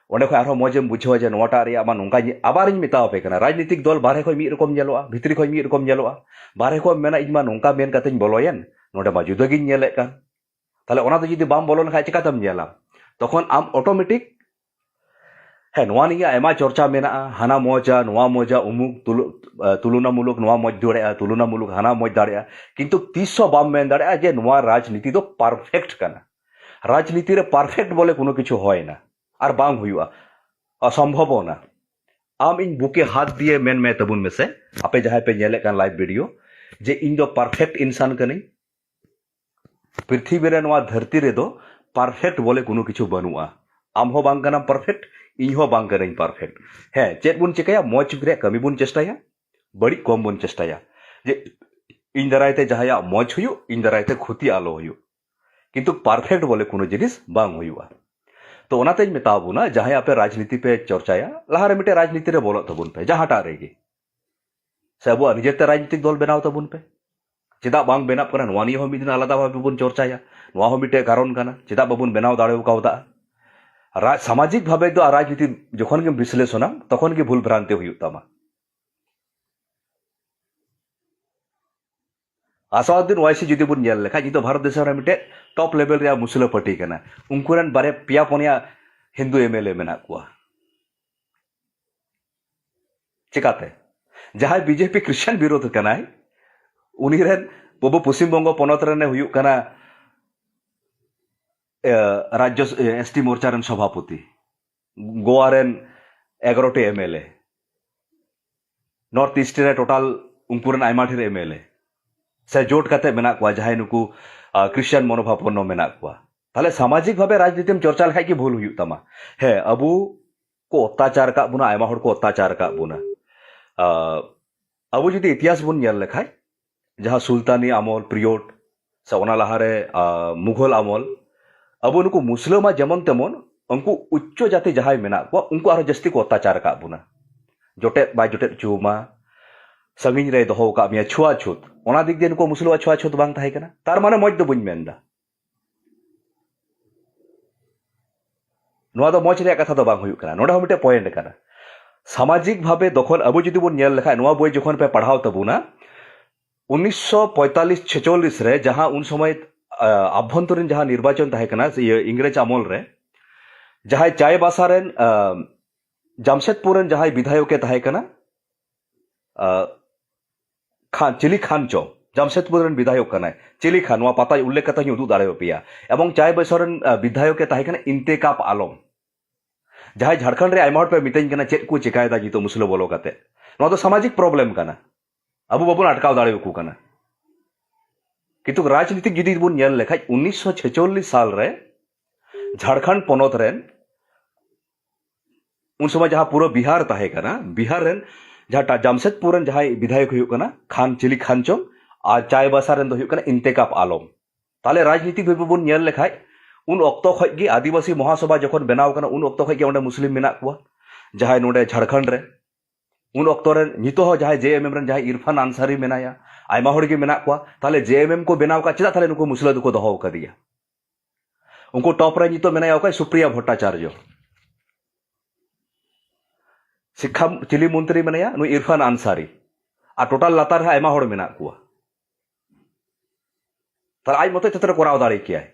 ᱚᱸᱰᱮ ᱠᱷᱚᱱ ᱟᱨᱦᱚᱸ ᱢᱚᱡᱮᱢ ᱵᱩᱡᱷᱟᱹᱣᱟ ᱡᱮ ᱱᱚᱣᱟᱴᱟᱜ ᱨᱮᱭᱟᱜ ᱢᱟ ᱱᱚᱝᱠᱟ ᱧᱮ-, ᱟᱵᱟᱨᱤᱧ ᱢᱮᱛᱟᱣ ᱟᱯᱮ ᱠᱟᱱᱟ, ᱨᱟᱡᱽᱱᱤᱛᱤᱠ ᱫᱚᱞ ᱵᱟᱨᱦᱮ ᱠᱷᱚᱱ ᱢᱤᱫ ᱨᱚᱠᱚᱢ ᱧᱮᱞᱚᱜᱼᱟ, ᱵᱷᱤᱛᱨᱤ ᱠᱷᱚᱱ ᱢᱤᱫ ᱨᱚᱠᱚᱢ ᱧᱮᱞᱚᱜᱼᱟ᱾ ᱵᱟᱨᱦᱮ ᱠᱷᱚᱱ ᱢᱮᱱᱟ, "ᱤᱧ ᱢᱟ ᱱᱚᱝᱠᱟ ᱢᱮᱱ ᱠᱟᱛᱮᱧ ᱵᱚᱞᱚᱭᱮᱱ, ᱱᱚᱰᱮ ᱢᱟ ᱡᱩᱫᱟᱹ ᱜᱤᱧ ᱧᱮᱞᱮᱫ ᱠᱟᱱ᱾" ᱛᱟᱦᱞᱮ ᱚᱱᱟ ᱫᱚ ᱡᱩᱫᱤ ᱵᱟᱢ ᱵᱚᱞᱚ ᱞᱮᱱᱠᱷᱟᱱ ᱪᱤᱠᱟᱛᱮᱢ ᱧᱮᱞᱟ? ᱛᱚᱠᱷᱚᱱ ᱟᱢ ᱚᱴᱳᱢᱮᱴᱤᱠ, ᱦᱮᱸ, ᱱᱚᱣᱟ ᱱᱤᱭᱮ ᱟᱭᱢᱟ ᱪᱚᱨᱪᱟ ᱢᱮᱱᱟᱜᱼᱟ, ᱦᱟᱱᱟ ᱢᱚᱡᱟ, ᱱᱚᱣᱟ ᱢᱚᱡᱟ, ᱩᱢᱩᱠ ᱛᱩᱞᱩ-, ᱟᱸ, ᱛᱩᱞᱚᱱᱟᱢᱩᱞᱚᱠ ᱱᱚᱣᱟ ᱢᱚᱡᱽ ᱫᱟᱲᱮᱭᱟᱜᱼᱟ, ᱛᱩᱞᱚᱱᱟᱢᱩᱞᱚᱠ ᱦᱟᱱᱟ ᱢᱚᱡᱽ ᱫᱟᱲᱮᱭᱟᱜᱼᱟ, ᱠᱤᱱᱛᱩ ᱛᱤᱥ ᱦᱚᱸ ᱵᱟᱢ ᱢᱮᱱ ᱫᱟᱲᱮᱭᱟᱜᱼᱟ ᱡᱮ ᱱᱚᱣᱟ ᱨᱟᱡᱽᱱᱤᱛᱤ ᱫᱚ ᱯᱟᱨᱯᱷᱮᱠᱴ ᱠᱟᱱᱟ᱾ ᱨᱟᱡᱽᱱᱤᱛᱤ ᱨᱮ ᱯᱟᱨᱯᱷᱮᱠᱴ ᱵᱚᱞᱮ ᱠᱳᱱᱳ ᱠᱤᱪᱷᱩ ᱦᱚᱭ ᱱᱟ ᱟᱨ ᱵᱟᱝ ᱦᱩᱭᱩᱜᱼᱟ, ᱚᱥᱚᱢᱵᱷᱚᱵᱚᱱᱟ᱾ ᱟᱢ ᱤᱧ ᱵᱩᱠᱮ ᱦᱟᱛ ᱫᱤᱭᱮ ᱢᱮᱱ ᱢᱮ ᱛᱟᱵᱚᱱ ᱢᱮᱥᱮ, ᱟᱯᱮ ᱡᱟᱦᱟᱸᱭ ᱯᱮ ᱧᱮᱞᱮᱫ ᱠᱟᱱ ᱞᱟᱭᱤᱵᱷ ᱵᱷᱤᱰᱤᱭᱳ, ᱡᱮ ᱤᱧ ᱫᱚ ᱯᱟᱨᱯᱷᱮᱠᱴ ᱤᱱᱥᱟᱱ ᱠᱟᱹᱱᱟᱹᱧ? ᱯᱨᱤᱛᱷᱤᱵᱤ ᱨᱮ, ᱱᱚᱣᱟ ᱫᱷᱟᱹᱨᱛᱤ ᱨᱮᱫᱚ ᱯᱟᱨᱯᱷᱮᱠᱴ ᱵᱚᱞᱮ ᱠᱳᱱᱳ ᱠᱤᱪᱷᱩ ᱵᱟᱹᱱᱩᱜᱼᱟ᱾ ᱟᱢ ᱦᱚᱸ ᱵᱟᱝ ᱠᱟᱱᱟᱢ ᱯᱟᱨᱯᱷᱮᱠᱴ, ᱤᱧ ᱦᱚᱸ ᱵᱟᱝ ᱠᱟᱹᱱᱟᱹᱧ ᱯᱟᱨᱯᱷᱮᱠᱴ᱾ ᱦᱮᱸ, ᱪᱮᱫ ᱵᱚᱱ ᱪᱤᱠᱟᱹᱭᱟ? ᱢᱚᱡᱽ ᱨᱮᱭᱟᱜ ᱠᱟᱹᱢᱤ ᱵᱚᱱ ᱪᱮᱥᱴᱟᱭᱟ, ᱵᱟᱹᱲᱤᱡ ᱠᱚᱢ ᱵᱚᱱ ᱪᱮᱥᱴᱟᱭᱟ, ᱡᱮ ᱤᱧ ᱫᱟᱨᱟᱭ ᱛᱮ ᱡᱟᱦᱟᱸᱭᱟᱜ ᱢᱚᱡᱽ ᱦᱩᱭᱩᱜ, ᱤᱧ ᱫᱟᱨᱟᱭ ᱛᱮ ᱠᱷᱚᱛᱤ ᱟᱞᱚ ᱦᱩᱭᱩᱜ᱾ ᱠᱤᱱᱛᱩ ᱯᱟᱨᱯᱷᱮᱠᱴ ᱵᱚᱞᱮ ᱠᱳᱱᱳ ᱡᱤᱱᱤᱥ ᱵᱟᱝ ᱦᱩᱭᱩᱜᱼᱟ᱾ ᱛᱚ ᱚᱱᱟᱛᱮᱧ ᱢᱮᱛᱟ ᱵᱚᱱᱟ, ᱡᱟᱦᱟᱸᱭ ᱟᱯᱮ ᱨᱟᱡᱽᱱᱤᱛᱤ ᱯᱮ ᱪᱚᱨᱪᱟᱭᱟ, ᱞᱟᱦᱟᱨᱮ ᱢᱤᱫᱴᱮᱱ ᱨᱟᱡᱽᱱᱤᱛᱤ ᱨᱮ ᱵᱚᱞᱚᱜ ᱛᱟᱵᱚᱱ ᱯᱮ, ᱡᱟᱦᱟᱸᱴᱟᱜ ᱨᱮᱜᱮ᱾ ᱥᱮ ᱟᱵᱚᱣᱟᱜ ᱱᱤᱡᱮᱛᱮ ᱨᱟᱡᱽᱱᱤᱛᱤᱠ ᱫᱚᱞ ᱵᱮᱱᱟᱣ ᱛᱟᱵᱚᱱ ᱯᱮ᱾ ᱪᱮᱫᱟᱜ ᱵᱟᱝ ᱵᱮᱱᱟᱜ ᱠᱟᱱᱟ, ᱱᱚᱣᱟ ᱱᱤᱭᱮ ᱦᱚᱸ ᱢᱤᱫ ᱫᱤᱱ ᱟᱞᱟᱫᱟ ᱵᱷᱟᱵᱮ ᱵᱚᱱ ᱪᱚᱨᱪᱟᱭᱟ᱾ ᱱᱚᱣᱟ ᱦᱚᱸ ᱢᱤᱫᱴᱮᱱ ᱠᱟᱨᱚᱱ ᱠᱟᱱᱟ, ᱪᱮᱫᱟᱜ ᱵᱟᱵᱚᱱ ᱵᱮᱱᱟᱣ ᱫᱟᱲᱮ ᱠᱟᱣᱫᱟ᱾ ᱨᱟᱡᱽ-, ᱥᱟᱢᱟᱡᱤᱠ ᱵᱷᱟᱵᱮ ᱫᱚ ᱟᱨ ᱨᱟᱡᱽᱱᱤᱛᱤ ᱡᱚᱠᱷᱚᱱ ᱜᱮᱢ ᱵᱤᱥᱞᱮᱥᱚᱱᱟ, ᱛᱚᱠᱷᱚᱱ ᱜᱮ ᱵᱷᱩᱞ ᱵᱷᱨᱟᱱᱛᱤ ᱦᱩᱭᱩᱜ ᱛᱟᱢᱟ᱾ ᱟᱥᱟᱫᱩᱫᱫᱤᱱ ᱳᱣᱟᱭᱥᱤ ᱡᱩᱫᱤ ᱵᱚᱱ ᱧᱮᱞ ᱞᱮᱠᱷᱟᱡ, ᱱᱤᱛᱚᱜ ᱵᱷᱟᱨᱚᱛ ᱫᱤᱥᱚᱢ ᱨᱮ ᱢᱤᱫᱴᱮᱡ ᱴᱚᱯ ᱞᱮᱵᱮᱞ ᱨᱮᱭᱟᱜ ᱢᱩᱥᱞᱟᱹ ᱯᱟᱨᱴᱤ ᱠᱟᱱᱟ᱾ ᱩᱱᱠᱩ ᱨᱮᱱ ᱵᱟᱨᱭᱟ, ᱯᱮᱭᱟ, ᱯᱩᱱᱭᱟ ᱦᱤᱱᱫᱩ ᱮᱢ ᱮᱞ ᱮ ᱢᱮᱱᱟᱜ ᱠᱚᱣᱟ᱾ ᱪᱮᱠᱟᱛᱮ? ᱡᱟᱦᱟᱸᱭ ᱵᱤ ᱡᱮ ᱯᱤ ᱠᱨᱤᱥᱪᱟᱱ ᱵᱤᱨᱳᱫᱷ ᱠᱟᱱᱟᱭ, ᱩᱱᱤ ᱨᱮᱱ ᱟᱵᱚ ᱯᱚᱥᱪᱤᱢ ᱵᱚᱝᱜᱚ ᱯᱚᱱᱚᱛ ᱨᱮᱱᱮ ᱦᱩᱭᱩᱜ ᱠᱟᱱᱟ, ᱮ, ᱨᱟᱡᱽᱡᱚ, ᱮ, ᱮᱥ ᱴᱤ ᱢᱳᱨᱪᱟ ᱨᱮᱱ ᱥᱚᱵᱷᱟᱯᱚᱛᱤ, ᱜᱳᱣᱟ ᱨᱮᱱ ᱮᱜᱟᱨᱚ T M L A, north East ᱨᱮ ᱴᱳᱴᱟᱞ ᱩᱱᱠᱩ ᱨᱮᱱ ᱟᱭᱢᱟ ᱰᱷᱮᱨ ᱮᱢ ᱮᱞ ᱮ ᱥᱮ ᱡᱳᱴ ᱠᱟᱛᱮ ᱢᱮᱱᱟᱜ ᱠᱚᱣᱟ, ᱡᱟᱦᱟᱸᱭ ᱱᱩᱠᱩ, ᱟ, ᱠᱨᱤᱥᱪᱟᱱ ᱢᱚᱱᱳᱵᱷᱟᱵᱚᱱᱱᱚ ᱢᱮᱱᱟᱜ ᱠᱚᱣᱟ᱾ ᱛᱟᱦᱞᱮ ᱥᱟᱢᱟᱡᱤᱠ ᱵᱷᱟᱵᱮ ᱨᱟᱡᱽᱱᱤᱛᱤᱢ ᱪᱚᱨᱪᱟ ᱞᱮᱠᱷᱟᱡ ᱜᱮ ᱵᱷᱩᱞ ᱦᱩᱭᱩᱜ ᱛᱟᱢᱟ᱾ ᱦᱮᱸ, ᱟᱵᱚ ᱠᱚ ᱚᱛᱛᱟᱪᱟᱨ ᱟᱠᱟᱫ ᱵᱚᱱᱟ, ᱟᱭᱢᱟ ᱦᱚᱲ ᱠᱚ ᱚᱛᱛᱟᱪᱟᱨ ᱟᱠᱟᱫ ᱵᱚᱱᱟ᱾ ᱟ, ᱟᱵᱚ ᱡᱩᱫᱤ ᱤᱛᱤᱦᱟᱥ ᱵᱚᱱ ᱧᱮᱞ ᱞᱮᱠᱷᱟᱡ, ᱡᱟᱦᱟᱸ ᱥᱩᱞᱛᱟᱱᱤ ᱟᱢᱚᱞ ᱯᱤᱨᱤᱭᱳᱰ, ᱥᱮ ᱚᱱᱟ ᱞᱟᱦᱟᱨᱮ ᱟᱸ, ᱢᱩᱜᱷᱚᱞ ᱟᱢᱚᱞ, ᱟᱵᱚ ᱱᱩᱠᱩ ᱢᱩᱥᱞᱟᱹ ᱢᱟ ᱡᱮᱢᱚᱱ ᱛᱮᱢᱚᱱ, ᱩᱱᱠᱩ ᱩᱪᱪᱚ ᱡᱟᱹᱛᱤ ᱡᱟᱦᱟᱸᱭ ᱢᱮᱱᱟᱜ ᱠᱚᱣᱟ, ᱩᱱᱠᱩ ᱟᱨᱦᱚᱸ ᱡᱟᱹᱥᱛᱤ ᱠᱚ ᱚᱛᱛᱟᱪᱟᱨ ᱟᱠᱟᱫ ᱵᱚᱱᱟ᱾ ᱡᱚᱴᱮᱫ ᱵᱟᱭ ᱡᱚᱴᱮᱫ ᱦᱚᱪᱚᱣᱟᱢᱟ, ᱥᱟᱺᱜᱤᱧ ᱨᱮᱭ ᱫᱚᱦᱚ ᱟᱠᱟᱫ ᱢᱮᱭᱟ, ᱪᱷᱩᱣᱟᱪᱷᱩᱛ᱾ ᱚᱱᱟ ᱫᱤᱠ ᱫᱤᱭᱮ ᱱᱩᱠᱩ ᱢᱩᱥᱞᱟᱹᱣᱟᱜ ᱪᱷᱩᱣᱟᱪᱷᱩᱛ ᱵᱟᱝ ᱛᱟᱦᱮᱸ ᱠᱟᱱᱟ᱾ ᱛᱟᱨ ᱢᱟᱱᱮ ᱢᱚᱡᱽ ᱫᱚ ᱵᱟᱹᱧ ᱢᱮᱱ ᱮᱫᱟ᱾ ᱱᱚᱣᱟ ᱫᱚ ᱢᱚᱡᱽ ᱨᱮᱭᱟᱜ ᱠᱟᱛᱷᱟ ᱫᱚ ᱵᱟᱝ ᱦᱩᱭᱩᱜ ᱠᱟᱱᱟ᱾ ᱱᱚᱰᱮ ᱦᱚᱸ ᱢᱤᱫᱴᱮᱱ ᱯᱚᱭᱮᱱᱴ ᱠᱟᱱᱟ᱾ ᱥᱟᱢᱟᱡᱤᱠ ᱵᱷᱟᱵᱮ ᱫᱚᱠᱷᱚᱞ, ᱟᱵᱚ ᱡᱩᱫᱤ ᱵᱚᱱ ᱧᱮᱞ ᱞᱮᱠᱷᱟᱡ, ᱱᱚᱣᱟ ᱵᱳᱭ ᱡᱚᱠᱷᱚᱱ ᱯᱮ ᱯᱟᱲᱦᱟᱣ ᱛᱟᱵᱚᱱᱟ, ᱩᱱᱤᱥᱥᱚ ᱯᱚᱸᱭᱛᱟᱞᱞᱤᱥ ᱪᱷᱮᱪᱚᱞᱞᱤᱥ ᱨᱮ ᱡᱟᱦᱟᱸ ᱩᱱ ᱥᱚᱢᱚᱭ, ᱟ, ᱟᱵᱷᱚᱱᱛᱚᱨᱤᱱ ᱡᱟᱦᱟᱸ ᱱᱤᱨᱵᱟᱪᱚᱱ ᱛᱟᱦᱮᱸ ᱠᱟᱱᱟ, ᱥᱮ ᱤᱭᱟᱹ ᱤᱝᱨᱮᱡᱽ ᱟᱢᱚᱞ ᱨᱮ, ᱡᱟᱦᱟᱸᱭ ᱪᱟᱭᱵᱟᱥᱟ ᱨᱮᱱ, ᱟ, ᱡᱟᱢᱥᱮᱫᱽᱯᱩᱨ ᱨᱮᱱ ᱡᱟᱦᱟᱸᱭ ᱵᱤᱫᱷᱟᱭᱚᱠ ᱮ ᱛᱟᱦᱮᱸ ᱠᱟᱱᱟ, ᱟ, ᱠᱷᱟᱱ, ᱪᱤᱞᱤ ᱠᱷᱟᱱ ᱪᱚ, ᱡᱟᱢᱥᱮᱫᱽᱯᱩᱨ ᱨᱮᱱ ᱵᱤᱫᱷᱟᱭᱚᱠ ᱠᱟᱱᱟᱭ᱾ ᱪᱤᱞᱤ ᱠᱷᱟᱱ, ᱱᱚᱣᱟ ᱯᱟᱛᱟᱧ ᱩᱞᱞᱮᱠᱷ ᱠᱟᱛᱮᱧ ᱩᱫᱩᱜ ᱫᱟᱲᱮᱭᱟᱯᱮᱭᱟ᱾ ᱮᱵᱚᱝ ᱪᱟᱭᱵᱟᱥᱟ ᱨᱮᱱ, ᱟ, ᱵᱤᱫᱷᱟᱭᱚᱠ ᱮ ᱛᱟᱦᱮᱸ ᱠᱟᱱᱟ ᱤᱱᱛᱮᱠᱟᱯ ᱟᱞᱚᱢ᱾ ᱡᱟᱦᱟᱸᱭ ᱡᱷᱟᱲᱠᱷᱚᱸᱰ ᱨᱮ ᱟᱭᱢᱟ ᱦᱚᱲ ᱯᱮ ᱢᱤᱛᱟᱹᱧ ᱠᱟᱱᱟ, ᱪᱮᱫ ᱠᱚ ᱪᱮᱠᱟᱭᱮᱫᱟ ᱱᱤᱛᱚᱜ ᱢᱩᱥᱞᱟᱹ ᱵᱚᱞᱚ ᱠᱟᱛᱮ? ᱱᱚᱣᱟ ᱫᱚ ᱥᱟᱢᱟᱡᱤᱠ ᱯᱨᱚᱵᱞᱮᱢ ᱠᱟᱱᱟ, ᱟᱵᱚ ᱵᱟᱵᱚᱱ ᱟᱴᱠᱟᱣ ᱫᱟᱲᱮᱭᱟᱠᱚ ᱠᱟᱱᱟ᱾ ᱠᱤᱱᱛᱩ ᱨᱟᱡᱽᱱᱤᱛᱤᱠ ᱡᱩᱫᱤ ᱵᱚᱱ ᱧᱮᱞ ᱞᱮᱠᱷᱟᱡ, ᱩᱱᱤᱥᱥᱚ ᱪᱷᱮᱪᱚᱞᱞᱤᱥ ᱥᱟᱞ ᱨᱮ ᱡᱷᱟᱲᱠᱷᱚᱸᱰ ᱯᱚᱱᱚᱛ ᱨᱮᱱ, ᱩᱱ ᱥᱚᱢᱚᱭ ᱡᱟᱦᱟᱸ ᱯᱩᱨᱟᱹ ᱵᱤᱦᱟᱨ ᱛᱟᱦᱮᱸ ᱠᱟᱱᱟ, ᱵᱤᱦᱟᱨ ᱨᱮᱱ ᱡᱟᱦᱟᱸ ᱴᱟ-, ᱡᱟᱢᱥᱮᱫᱽᱯᱩᱨ ᱨᱮᱱ ᱡᱟᱦᱟᱸᱭ ᱵᱤᱫᱷᱟᱭᱚᱠ ᱦᱩᱭᱩᱜ ᱠᱟᱱᱟ ᱠᱷᱟᱱ, ᱪᱤᱞᱤ ᱠᱷᱟᱱ ᱪᱚᱝ, ᱟᱨ ᱪᱟᱭᱵᱟᱥᱟ ᱨᱮᱱ ᱫᱚ ᱦᱩᱭᱩᱜ ᱠᱟᱱᱟ ᱤᱱᱛᱮᱠᱟᱯ ᱟᱞᱚᱢ᱾ ᱛᱟᱦᱞᱮ ᱨᱟᱡᱽᱱᱤᱛᱤ ᱵᱷᱟᱵᱮ ᱵᱚᱱ ᱧᱮᱞ ᱞᱮᱠᱷᱟᱡ, ᱩᱱ ᱚᱠᱛᱚ ᱠᱷᱚᱡ ᱜᱮ ᱟᱹᱫᱤᱵᱟᱹᱥᱤ ᱢᱚᱦᱟᱥᱚᱵᱷᱟ ᱡᱚᱠᱷᱚᱱ ᱵᱮᱱᱟᱣ ᱠᱟᱱᱟ, ᱩᱱ ᱚᱠᱛᱚ ᱠᱷᱚᱡ ᱜᱮ ᱚᱸᱰᱮ ᱢᱩᱥᱞᱤᱢ ᱢᱮᱱᱟᱜ ᱠᱚᱣᱟ, ᱡᱟᱦᱟᱸᱭ ᱱᱚᱰᱮ ᱡᱷᱟᱲᱠᱷᱚᱸᱰ ᱨᱮ᱾ ᱩᱱ ᱚᱠᱛᱚ ᱨᱮ ᱱᱤᱛᱚᱜ ᱦᱚᱸ ᱡᱟᱦᱟᱸᱭ ᱡᱮ ᱮᱢ ᱮᱢ ᱨᱮᱱ ᱡᱟᱦᱟᱸᱭ ᱤᱨᱯᱷᱟᱱ ᱟᱱᱥᱟᱨᱤ ᱢᱮᱱᱟᱭᱟ, ᱟᱭᱢᱟ ᱦᱚᱲ ᱜᱮ ᱢᱮᱱᱟᱜ ᱠᱚᱣᱟ᱾ ᱛᱟᱦᱞᱮ ᱡᱮ ᱮᱢ ᱮᱢ ᱠᱚ ᱵᱮᱱᱟᱣ ᱠᱟᱜ, ᱪᱮᱫᱟᱜ ᱛᱟᱦᱞᱮ ᱱᱩᱠᱩ ᱢᱩᱥᱞᱟᱹ ᱫᱚᱠᱚ ᱫᱚᱦᱚ ᱟᱠᱟᱫᱮᱭᱟ? ᱩᱱᱠᱩ ᱴᱚᱯ ᱨᱮ ᱱᱤᱛᱚᱜ ᱢᱮᱱᱟᱭᱟ ᱚᱠᱚᱭ? ᱥᱩᱯᱨᱤᱭᱟ ᱵᱷᱚᱴᱴᱟᱪᱟᱨᱡᱚ᱾ ᱥᱤᱠᱠᱷᱟ ᱪᱤᱞᱤ ᱢᱚᱱᱛᱨᱤ ᱢᱮᱱᱟᱭᱟ? ᱱᱩᱭ ᱤᱨᱯᱷᱟᱱ ᱟᱱᱥᱟᱨᱤ᱾ ᱟᱨ ᱴᱳᱴᱟᱞ ᱞᱟᱛᱟᱨ ᱨᱮ ᱟᱭᱢᱟ ᱦᱚᱲ ᱢᱮᱱᱟᱜ ᱠᱚᱣᱟ᱾ ᱛᱟᱦᱞᱮ ᱟᱡ ᱢᱚᱛᱚ ᱪᱮᱛᱟᱱ ᱨᱮ ᱠᱚᱨᱟᱣ ᱫᱟᱲᱮ ᱠᱮᱭᱟᱭ᱾